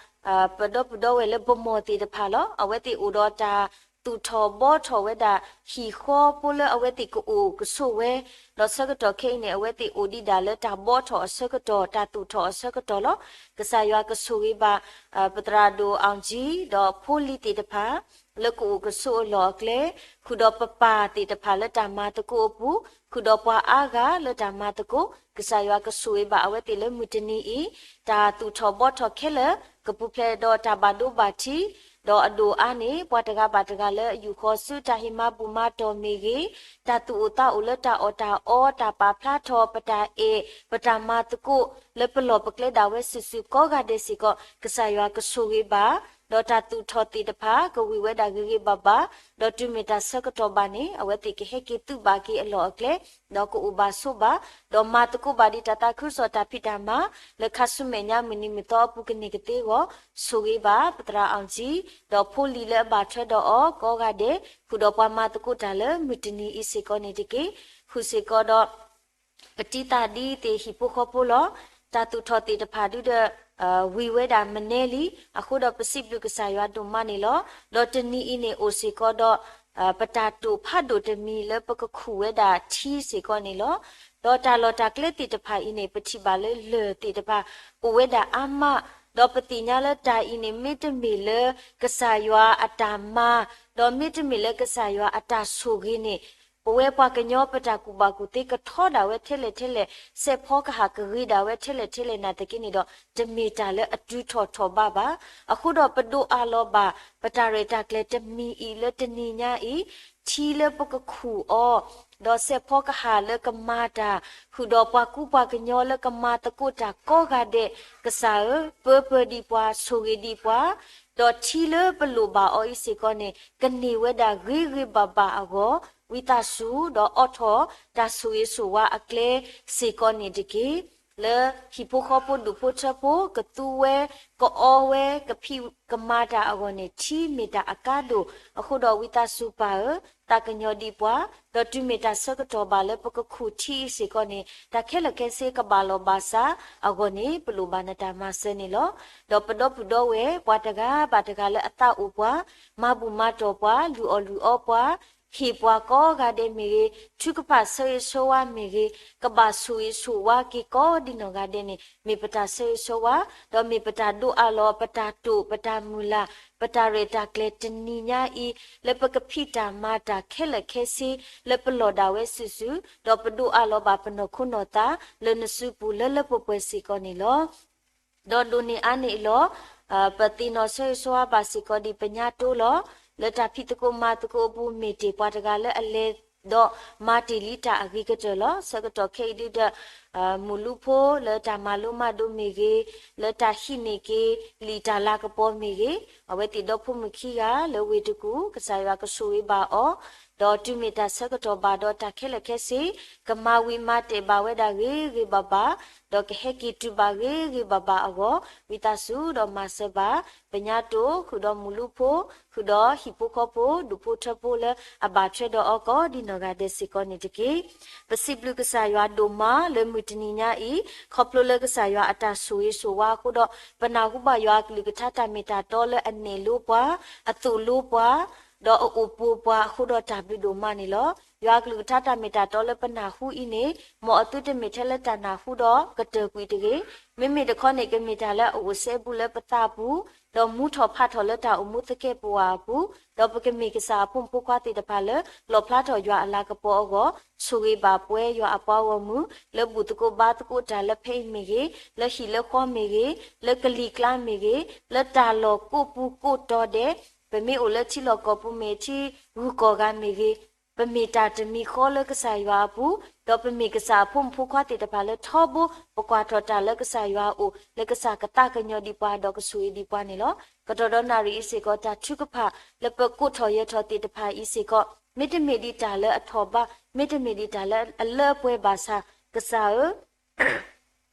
ပဒီပုၢ်ဒီဝဲၢ်လၢပမိၢ်သ့ၣ်တဖၣ်လီၤ. အဝဲသ့ၣ်အိၣ်ဒီးတၢ်သူၣ်ထီၣ်ဘှီထီၣ်ဝဲဒၣ် ဟံၣ်ဃီဖိလၢအဝဲသ့ၣ်ကအိၣ်ကဆိးဝဲ, ဒီးဆၢကတီၢ်ခဲအံၤန့ၣ် အဝဲသ့ၣ်အိၣ်ဒံးဒၣ်လၢတၢ်ဘှီထီၣ်အဆၢကတီၢ် တၢ်သူၣ်ထီၣ်အဆၢကတီၢ်လီၤ. ကစၢ်ယွၤကဆိၣ်ဂ့ၤဘၣ် ပသရၣ်ဒိၣ်အီၣ်ကၠံ ဒီးဖိလံၤသ့ၣ်တဖၣ် လၢကအိၣ်ကဆိးအလီၢ်အကျဲ, ဃုာ်ဒီးပပၢ်သ့ၣ်တဖၣ်လၢတၢ်မၤသကိးအပူၤ, ဃုာ်ဒီးပှၤအါဂၤလၢတၢ်မၤသကိး, ကစၢ်ယွၤကဆိၣ်ဂ့ၤဘၣ်အဝဲသ့ၣ်လၢမုၢ်တနံၤအံၤ, တၢ်သူၣ်ထီၣ်ဘှီထီၣ်ခဲလၢာ် ကပူၤဖျဲးဒီးတၢ်ဘၣ်ဒိဘၣ်ထံး, ဒီးအဒိၣ်အါန့ၣ် ပှၤတဂၤဘၣ်တဂၤလၢအယူၢ်ဃီၤဆူတၢ်ဟ့ၣ်မၤဘူၣ်မၤတီၢ်မ့ၢ်ဂ့ၤ, တၢ်သူၣ်အိၣ်သးအိၣ်လၢတၢ်အီၣ်တၢ်အီ, တၢ်ပာ်ဖျါထီၣ် ပတၢ်အဲၣ် ပတၢ်မၤသကိး လၢပလီၢ်ပကျဲဒၣ်ဝဲစုာ်စုာ်ကိးဂၤဒဲးစ့ၢ်ကီး ကစၢ်ယွၤကဆိၣ်ဂ့ၤဘၣ်, ဒီးတၢ်သူၣ်ထီၣ်သ့ၣ်တဖၣ် ကဝံၤဝဲဒၣ်ဂ့ၤဂ့ၤဘၣ်ဘၣ်, ဒီးတုၤမ့ၢ်တၢ်ဆၢကတီၢ်ဘၣ်န့ၣ် အဝဲသ့ၣ်ကဟဲက့ၤသုးဘၣ်က့ၤအလီၢ်အကျဲ, ဒီးကအိၣ်ဘၣ်ဆိးဘၣ်, ဒီးမၤသကိးဘၣ်ဒံးတၢ်သးခုကစီၣ်တၢ်ဖံးတၢ်မၤ လၢခါဆူမဲာ်ညါမုၢ်နံၤမုၢ်သီအပူၤကန့ၢ်ကသ့အဂီၢ်, ဆိၣ်ဂ့ၤဘၣ် ပသရၣ်အီၣ်ကၠံ ဒီးဖိလံၤလၢအဘၣ်ထွဲဒီးအီၤကိးဂၤဒဲး, ဃုာ်ဒီးပှၤမၤသကိးတၢ်လၢမုၢ်တနံၤအံၤစ့ၢ်ကီးန့ၣ်တက့ၢ်. ဃုာ်စ့ၢ်ကီးဒီး ပတံၤသၣ်ဒ်သ့ၣ်ဟံၣ်ဖိဃီဖိလီၤ. တၢ်သူၣ်ထီၣ်သ့ၣ်တဖၣ်ဒုဒီး ဝံၤဝဲဒၣ်မနုၤလံ. အဃိဒီးပစံးဘျုးကစၢ်ယွၤဒိၣ်မးန့ၣ်လီၤ. ဒီးတနံၤအံၤန့ၣ်အိၣ်စ့ၢ်ကီးဒီး ပတၢ်တိာ်ဖးဒိၣ်တမံၤလၢပကခူၣ်ဝဲဒၣ်ထံစ့ၢ်ကီးန့ၣ်လီၤ. ဒီးတၢ်လီၢ်တၢ်ကျဲသ့ၣ်တဖၣ်အံၤန့ၣ် ပထံၣ်ဘၣ်လၢလၢၢ်သ့ၣ်တဖၣ် အိၣ်ဝဲဒၣ်အါမး, ဒီးပသ့ၣ်ညါလၢတၢ်အံၤန့ၣ် မ့တမ့ၢ်လၢကစၢ်ယွၤအတၢ်မၤ, ဒီးမ့တမ့ၢ်လၢကစၢ်ယွၤအတၢ်ဆိၣ်ဂ့ၤန့ၣ် ပဝဲပှၤကညီပတၢ်ကူၣ်ဘၣ်ကူၣ်သ့ကထီဒၣ်ဝဲထဲလဲၣ်ထဲလဲၣ်, စဲးဖီကဟၣ်ကဂ့ၤဒၣ်ဝဲထဲလဲၣ်ထဲလဲၣ်နာ်သက့န့ၣ်ဒီး တမ့ၢ်တၢ်လၢအတုၤထီၣ်ထီၣ်ဘးဘၣ်. အဃိဒီးပဒိးအးလီၤဘၣ် ပတၢ်ရဲၣ်တၢ်ကျဲၤတမံၤအံၤလၢတနံၤညါအံၤ, ထံလၢပကခူၣ်အီၤ ဒီးစဲးဖီကဟၣ်လၢကမၤတၢ်, ဃုာ်ဒီးပှၤကူပှၤကညီလၢကမၤသကိးတၢ်ကိးဂၤဒဲး, ကစၢ်ဧၢ, ပၢပၢဒံးပှၤ, ဆိၣ်ဂ့ၤဒံးပှၤ, ဒီးထံလၢပလိၣ်ဘၣ်အီၤအံၤစ့ၢ်ကီးန့ၣ် ကန့ၢ်ဝဲဒၣ်ဂ့ၤဂ့ၤဘၣ်ဘၣ်အဂီၢ်, ဝံသးစူၤ ဒီးအိးထီၣ်တၢ်ဆိၣ်ဂ့ၤဆိၣ်ဝါအကျဲစ့ၢ်ကီးန့ၣ်တက့ၢ်. လၢဟံၣ်ဖိဃီဖိဒူၣ်ဖိထၢဖိ ကသူဝဲ, ကအီဝဲ, ကဖံးကမၤတၢ်အဂီၢ်န့ၣ် ထံမ့ၢ်တၢ်အကါဒိၣ်, အဃိဒီးဝံသးစူၤပၢ်ဧၢ, သးကညီၤဒံးပှၤ, ဒီးတုၤမ့ၢ်တၢ်ဆၢကတီၢ်ဘၣ်လၢပကခူၣ်ထံအံၤစ့ၢ်ကီးန့ၣ် တၢ်ခဲလၢာ်ခဲဆ့ကဘၣ်လီၤဘၣ်စးအဂီၢ်န့ၣ် ပလိၣ်ဘၣ်နတၢ်မၤစၢၤန့ၣ်လီၤ. ဒီးပဒီပုၢ်ဒီဝဲၢ် ပှၤတဂၤဘၣ်တဂၤလၢအသးအိၣ်ပှၤ, မၤဘူၣ်မၤတီၢ်ပှၤ, လုၢ်အီၣ်လုၢ်အီပှၤ, ဟ့ၣ်ပှၤကိးဂၤဒဲးမ့ၢ်ဂ့ၤ, ထုကဖၣ်ဆၢဂ့ၤဆၢဝါမ့ၢ်ဂ့ၤ, ကဘၣ်ဆိၣ်ဂ့ၤဆိၣ်ဝါက့ၤကိးဒ်နီၢ်ဂၤဒဲးန့ၣ် မ့ၢ်ပတၢ်ဆၢဂ့ၤဆၢဝါ, ဒီးမ့ၢ်ပတၢ်ဒိးအးလီၤ ပတၢ်တိာ်ပတၢ်မုၢ်လၢ်, ပတၢ်ရဲၣ်တၢ်ကျဲၤတနံၤညါအံၤ, လၢပကဖံးတၢ်မၤတၢ်ခဲလၢာ်ခဲဆ့ လၢပလီၢ်ဒၣ်ဝဲစုာ်စုာ်, ဒီးပဒိးအးလီၤဘၣ်ပနီၢ်ခိနီၢ်သး လၢနစုပူၤလၢလၢပှဲၤပှဲၤစ့ၢ်ကီးန့ၣ်လီၤ. ဒီးဒိၣ်န့ၢ်အါန့ၢ်အလီၢ်, ပသ့ၣ်နီၣ်ဆၢဂ့ၤဆၢဝါဘၣ်စ့ၢ်ကီးဒ်ပညါတိလီၤ. လၢတၢ်ဖံးသကိးမၤသကိးအပူၤ မ့ၢ်တ့ၢ်ပှၤတဂၤလၢအလဲၤဒီးမၤတ့ၢ်လံတၢ်အဂ့ၤကတၢၢ်လီၤ. ဆၢကတီၢ်ခဲအံၤဒုဒီး မုၢ်လူဖိလၢတၢ်မၤလိမၤဒိးမ့ၢ်ဂ့ၤ, လၢတၢ်ဟံးန့ၢ်က့ၤလံာ်တၢ်လၤကပီၤမ့ၢ်ဂ့ၤ, အဝဲသ့ၣ်ဒီဖိမုၣ်ခံဂၤလၢဝ့ၢ်တကူၣ် ကစၢ်ယွၤကဆိၣ်ဂ့ၤဘၣ်အီၤ, ဒီးတုၤမ့ၢ်တၢ်ဆၢကတီၢ်ဘၣ်ဒီးတၢ်ခဲလၢာ်ခဲဆ့ ကမၤဝံၤမၤတဲာ်ဘၣ်ဝဲဒၣ်ဂ့ၤဂ့ၤဘၣ်ဘၣ်, ဒီးကဟဲက့ၤတုၤဘၣ်ဂ့ၤဂ့ၤဘၣ်ဘၣ်အဂီၢ်, ဝံသးစူၤဒီးမၤစၢၤဘၣ် ပညါတိၢ် ဃုာ်ဒီးမုၢ်လူဖိ, ဃုာ်ဒီးဟံၣ်ဖိဃီဖိ ဒူၣ်ဖိထၢဖိလၢအဘၣ်ထွဲဒီးအီၤကိးဒ်နီၢ်ဂၤဒဲးစ့ၢ်ကီးန့ၣ်တက့ၢ်. ပစံးဘျုးကစၢ်ယွၤဒိၣ်မးလၢမုၢ်တနံၤညါအံၤ, ခီဖျိလၢကစၢ်ယွၤအတၢ်ဆိၣ်ဂ့ၤဆိၣ်ဝါအဃိဒီး ပနၢ်ဟူဘၣ်ယွၤအကလုၢ်ကထါတၢ်မ့ၢ်တၢ်တီလၢအနဲၣ်လိပှၤ, အသိၣ်လိပှၤ, ဒီးအအိၣ်ပိာ်ပှၤအဃိဒီးတၢ်ဘျုးဒိၣ်မးန့ၣ်လီၤ. ယွၤအကလုၢ်ကထါတၢ်မ့ၢ်တၢ်တီလၢပနၢ်ဟူအံၤန့ၣ် မ်အသုတမ့ၢ်ထဲလၢတၢ်နၢ်ဟူဒီးကတၢၢ်ကွံာ်တဂ့ၤ. မ့မ့ၢ်တခီန့ၣ် ကမ့ၢ်တၢ်လၢအအိၣ်စဲဘူးလၢပသးပူၤ, ဒီးမူထီၣ်ဖးထီၣ်လၢတၢ်အိၣ်မူသကဲးပဝးအပူၤ, ဒီးပကမ့ၢ်ကစၢ်အဖိမုၣ်ဖိခွါသ့ၣ်တဖၣ်လၢ လီၣ်ဖျါထီၣ်ယွၤအလၤကပီၤအဂီၢ်, ဆိၣ်ဂ့ၤဘၣ်ပှဲၤယွၤအပှၤဂီၢ်မုၢ် လၢဘူၣ်သကိးဘါသကိးတၢ်လၢဖဲအံၤမ့ၢ်ဂ့ၤ, လၢဟံၣ်လၢဃီမ့ၢ်ဂ့ၤ, လၢကလံၤကျါမ့ၢ်ဂ့ၤ, လၢတၢ်လီၢ်ကိးပူၤကိးတီၤဒဲး, ပမ့ၢ်အိၣ်လၢထံလီၢ်ကီၢ်ပူၤမ့ၢ်ထံဂုၤကီၢ်ဂၤမ့ၢ်ဂ့ၤ, ပမ့ၢ်တၢ်တမံၤဃီလၢကစၢ်ယွၤအပူၤ, ဒီးပမ့ၢ်ကစၢ်အဖိမုၣ်ဖိခွါသ့ၣ်တဖၣ်လၢထီဘိ ပကွၢ်ထီၣ်တၢ်လၢကစၢ်ယွၤအအိၣ် လၢကစၢ်ကသးကညီၤဒံးပှၤဒီးကဆိၣ်ဂ့ၤဒံးပှၤန့ၣ်လီၤ. ကတီၢ်ဒီးနၣ်ရံၣ်အံၤစ့ၢ်ကီး တၢ်ထုကဖၣ်လၢပကိးထီၣ်ယၢၤထီၣ်သ့ၣ်တဖၣ်အံၤစ့ၢ်ကီး မ့တမ့ၢ်ဒ်တၢ်လၢအထီၣ်ဘး, မ့တမ့ၢ်ဒ်တၢ်လၢအလၢအပှဲၤဘၣ်ဆၣ်, ကစၢ်ဧၢ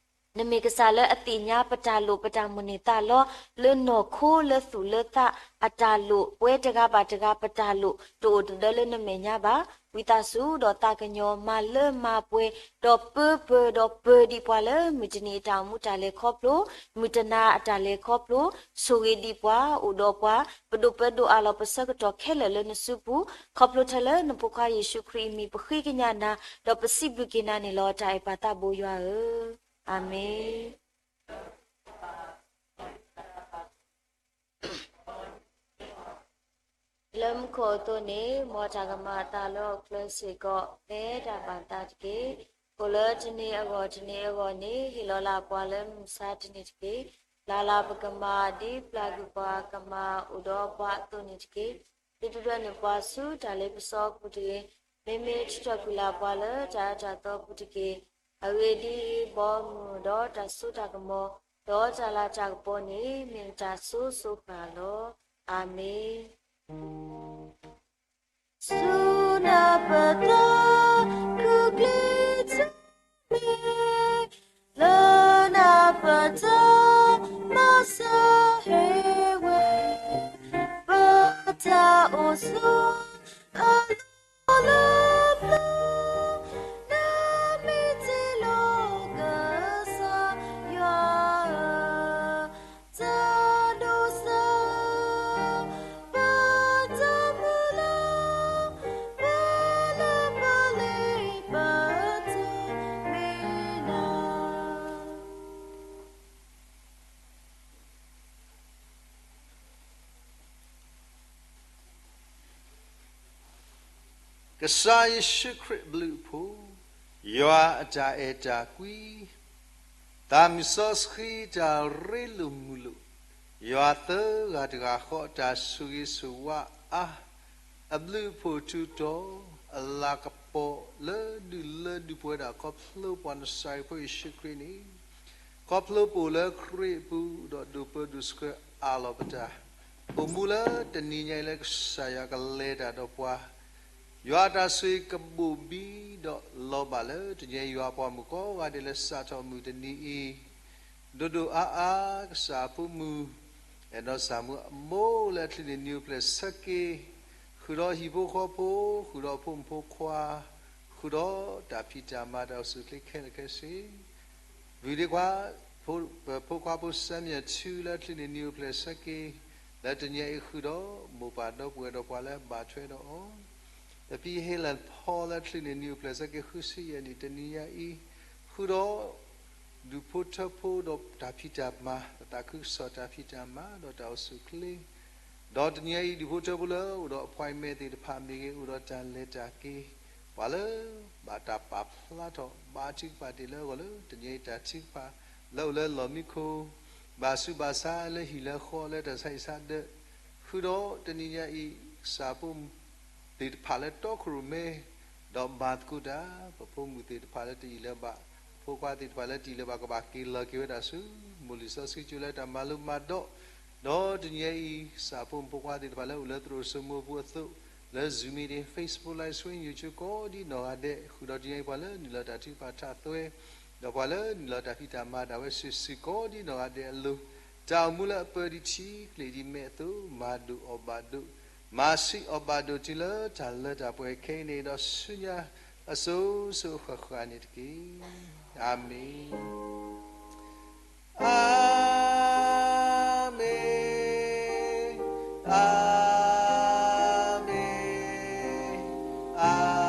နမ့ၢ်ကစၢ်လၢအသ့ၣ်ညါပတၢ်လိၣ်ပတၢ်မိၣ်န့ၢ်သးလီ လၢနီၢ်ခိလၢသူၣ်လၢသးအတၢ်လိၣ် ပဝဲတဂၤဘၣ်တဂၤပတၢ်လိၣ် တအိၣ်တဒၢလၢနမဲာ်ညါဘၣ်. ဝံသးစူၤဒီးသးကညီၤမၤလၢမၤပှဲၤ ဒီးပၢပၢဒီးပၢဒံးပှၤလၢမုၢ်တနံၤအတၢ်အိၣ်မူတၢ်လဲၤခီဖျိ, မုၢ်တနၤအတၢ်လဲၤခီဖျိ, ဆိၣ်ဂ့ၤဒံးပှၤ အိၣ်ဒီးပှၤ ပဒိးပၢဒိးအးလီၤပဆၢကတီၢ်ခဲလၢာ်လၢနစုပူၤ, ခီဖျိထဲလၢနဖိခွါယ့ၣ်ၡူးခရံာ်အမံၤ ပဃ့ကညးနၤ ဒီးပစံးဘျုးက့ၤနၤန့ၣ်လီၤ. တၢ်အဲၣ်ပၢ်သးဘိယွၤဧၢ, အၤမ့ၣ်. လၢမူခိၣ်အသိးန့ၣ် မ်တၢ်ကမၤအသးလၢဟီၣ်ခိၣ်ချၢစ့ၢ်ကီး ဖဲဒၣ်ဘၣ်သါတက့ၢ်. အိၣ်လၢတနံၤအဂီၢ်တနံၤအဂီၢ်န့ၣ် ဟ့ၣ်လီၤလၢပှၤလၢမုၢ်မဆါတနံၤတက့ၢ်. ပျၢ်လၢပကမၤဒ်ပျၢ်ကွံာ်ပှၤကမၤအိၣ်ဒီးပှၤအသိးန့ၣ်တက့ၢ်. သုတဒွဲၣ်န့ၢ်ပှၤဆူတၢ်လ့ပစီအပူၤတဂ့ၤ. မ့မ့ၢ်ထုးထီၣ်ကွံာ်လၢပှၤလၢတၢ်အၢတၢ်သီအပူၤတက့ၢ်. အဂ့ၢ်ဒ်အံၤ, ဘီမုၢ်ဒီးတၢ်စိတၢ်ကမီၤ, ဒီးတၢ်လၤတၢ်ကပီၤန့ၣ် မ့ၢ်နတၢ်စိၤစိၤဃၣ်လီၤ. အၤမ့ၣ်. ဆူနၢ်ပၢၢ်သး ခုၣ်ချ့ထီၣ်မ့ၢ် လၢနၢ်ပၢၢ်သး မၤစၢၤဟ့ၣ်ဝဲ ပတၢ်အိၣ်ဆိး အလီၢ်လၢပျၢၤ နမ့ၢ်တ့လီၤကစၢ်ယွၤဧၢ, တၢ်ဒိးစၢၤ ပတၢ်မုၢ်လၢ် ပလၢပလ့ၤပတၢ်မ့ၢ်နၤ ကစၢ်ယ့ၣ်ၡူးခရံာ်အဘျုးအဖှိၣ်, ယွၤအတၢ်အဲၣ်တၢ်ကွံ, သးမုၢ်စီဆှံတၢ်ရ့လိာ်မုာ်လိာ်, ယွၤသၢဂၤတဂၤဃီအတၢ်ဆိၣ်ဂ့ၤဆိၣ်ဝါအါ, အဘျုးအဖှိၣ်ထူတီၤ, အလၤကပီၤ ပှၤလၢဒုးလၢဒုးပှဲၤဒၣ်ခီဖျိပှၤနစၤရ့းဖိယ့ၣ်ၡူးခရံာ်န့ၣ်, ခီဖျိပအိၣ်လၢခရံာ်အပူၤ ဒီးဒိၣ်ပၢဒိၣ်ဆှၢအးလီၤပတၢ်, အိၣ်မူလၢတနံၤညါအံၤလၢကစၢ်ယွၤကလဲၤတၢ်ဒီးပှၤ, ယွၤအတၢ်ဆိၣ်ဂ့ၤကဘိၣ်ဘံဒီးလီၤဘၣ်လၢတနံၤညါအံၤ ယွၤပှၤမုၣ်ကိးဂၤဒဲးလၢစးထီၣ်မုၢ်တနံၤအံၤ ဒိၣ်ဒိၣ်အါအါ ကစၢ်အဖိမုၣ် အဲၣ်နီၢ်စၢ်မုၢ်အမိၢ်လၢအချံးန့ၣ် နံၤအိၣ်ဖျဲၣ်ဆၢက့ၤ, ဃုာ်ဒီးဟံၣ်ဖိဃီဖိ, ဃုာ်ဒီးဖိမုၣ်ဖိခွါ, ဃုာ်ဒီးတၢ်ဖံးတၢ်မၤတၢ်အိၣ်ဆူၣ်အိၣ်ချ့ခဲလၢာ်ခဲဆ့, ဝံၤဒ့ခွါ, ဖိခွါဖိ Samuel ထူလၢအချံးန့ၣ် နံၤအိၣ်ဖျဲၣ်ဆၢက့ၤ, လၢတနံၤအံၤဃုာ်ဒီးမိၢ်ပၢ်ဒီပုၢ်ဝဲၢ်ဒီးပှၤလၢအဘၣ်ထွဲဒီးအီၤ, ပဖံဟ့လၣ်ဖီလၢအချံးန့ၣ် နံၤအိၣ်ဖျဲၣ်ဆၢက့ၤ ဃုဆံယဲၢ်နံၣ် တနံၤညါအံၤ, ဃုာ်ဒီး ဒူၣ်ဖိထၢဖိဒီးတၢ်ဖံးတၢ်မၤ, သးခုကစီၣ်တၢ်ဖံးတၢ်မၤဒီးတၢ်အိၣ်ဆူၣ်အိၣ်ချ့, ဒီးတနံၤညါအံၤ ဒူၣ်ဖိထၢဖိလၢအိၣ်ဒီး appointment သ့ၣ်တဖၣ်မ့ၢ်ဂ့ၤ, အိၣ်ဒီးတၢ်လဲၤတၢ်က့ၤ, ပှၤလၢဘၣ်တၢ်ပာ်ဖျါထီၣ် ဘါထုကဖၣ်တ့ၢ်လၢအဂီၢ်လၢတနံၤအံၤ တၢ်ထုကဖၣ်လၢအိၣ်လၢလီၢ်မံခိၣ်, ဘၣ်ဆူးဘၣ်ဆါလၢဟံၣ်လၢဃီလၢတၢ်ဆါဟံၣ်ဆါဒၢး, ဃုာ်ဒီးတနံၤညါအံၤ ကစၢ်ဖိမုၣ်သ့ၣ်တဖၣ်လၢတီခိၣ်ရိၣ်မဲ, ဒီးမၤသကိးတၢ်, ပဖိမုၣ်သ့ၣ်တဖၣ်လၢတအံၣ်လၢၤဘၣ်, ဖိခွါသ့ၣ်တဖၣ်လၢတအံၣ်လၢၤဘၣ် ကဘၣ်က့ၤလီၤက့ၤဝဲဒၣ်ဆူ မိၢ်လံာ်စီဆှံကၠိလၢတၢ်မၤလိမၤဒိး, ဒီးတနံၤညါအံၤ ကစၢ်ဖိမုၣ်ဖိခွါသ့ၣ်တဖၣ်လၢအိၣ်လၢသရိာ်စိမိၤပူၤအသိး, လၢ Zoom meeting, Facebook Live Stream, YouTube ကိးဒ်နီၢ်ဂၤဒဲး, ဃုာ်ဒီးတနံၤညါအံၤ ပှၤလၢနုာ်လီၤတၢ်ထုကဖၣ်ထးသွဲ ဒီးပှၤလၢနုာ်လီၤတၢ်ဖံးတၢ်မၤဒၣ်ဝဲစုာ်စုာ်ကိးဒ်နီၢ်ဂၤဒဲးအလိၤ, တၢ်အိၣ်မူလၢအပၢဒ်ထံကျိၤဒ်မဲာ်အသိး မၤဒိၣ်အီၣ်ဘၣ်ဒိၣ်, မၤဆံးအီၣ်ဘၣ်ဒိၣ်တုၤလၢတၢ်လၢတၢ်ပှဲၤခဲအံၤန့ၣ် ဒီးဆူညါအစိၤစိၤအဃၣ်ဃၣ်န့ၣ်တက့ၢ်. အၤမ့ၣ်. အၤမ့ၣ်, အၤမ့ၣ်, အၤမ့ၣ်.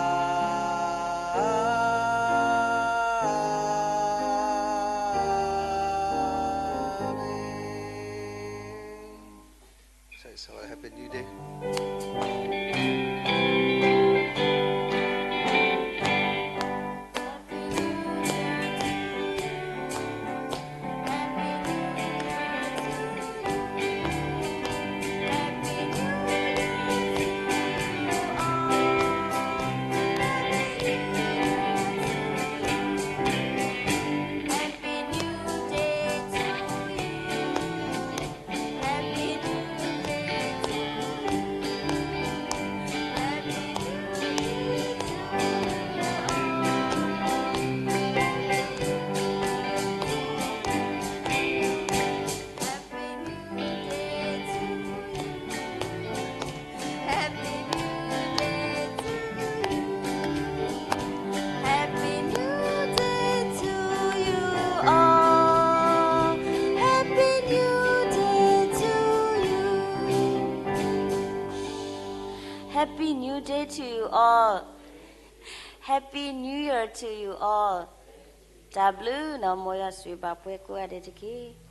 Happy New Year to you all. တၢ်ဘျုးနီၢ် မ်ယွၤဆိၣ်ဂ့ၤဘၣ်ပှၤကိးဂၤဒဲးတက့ၢ်.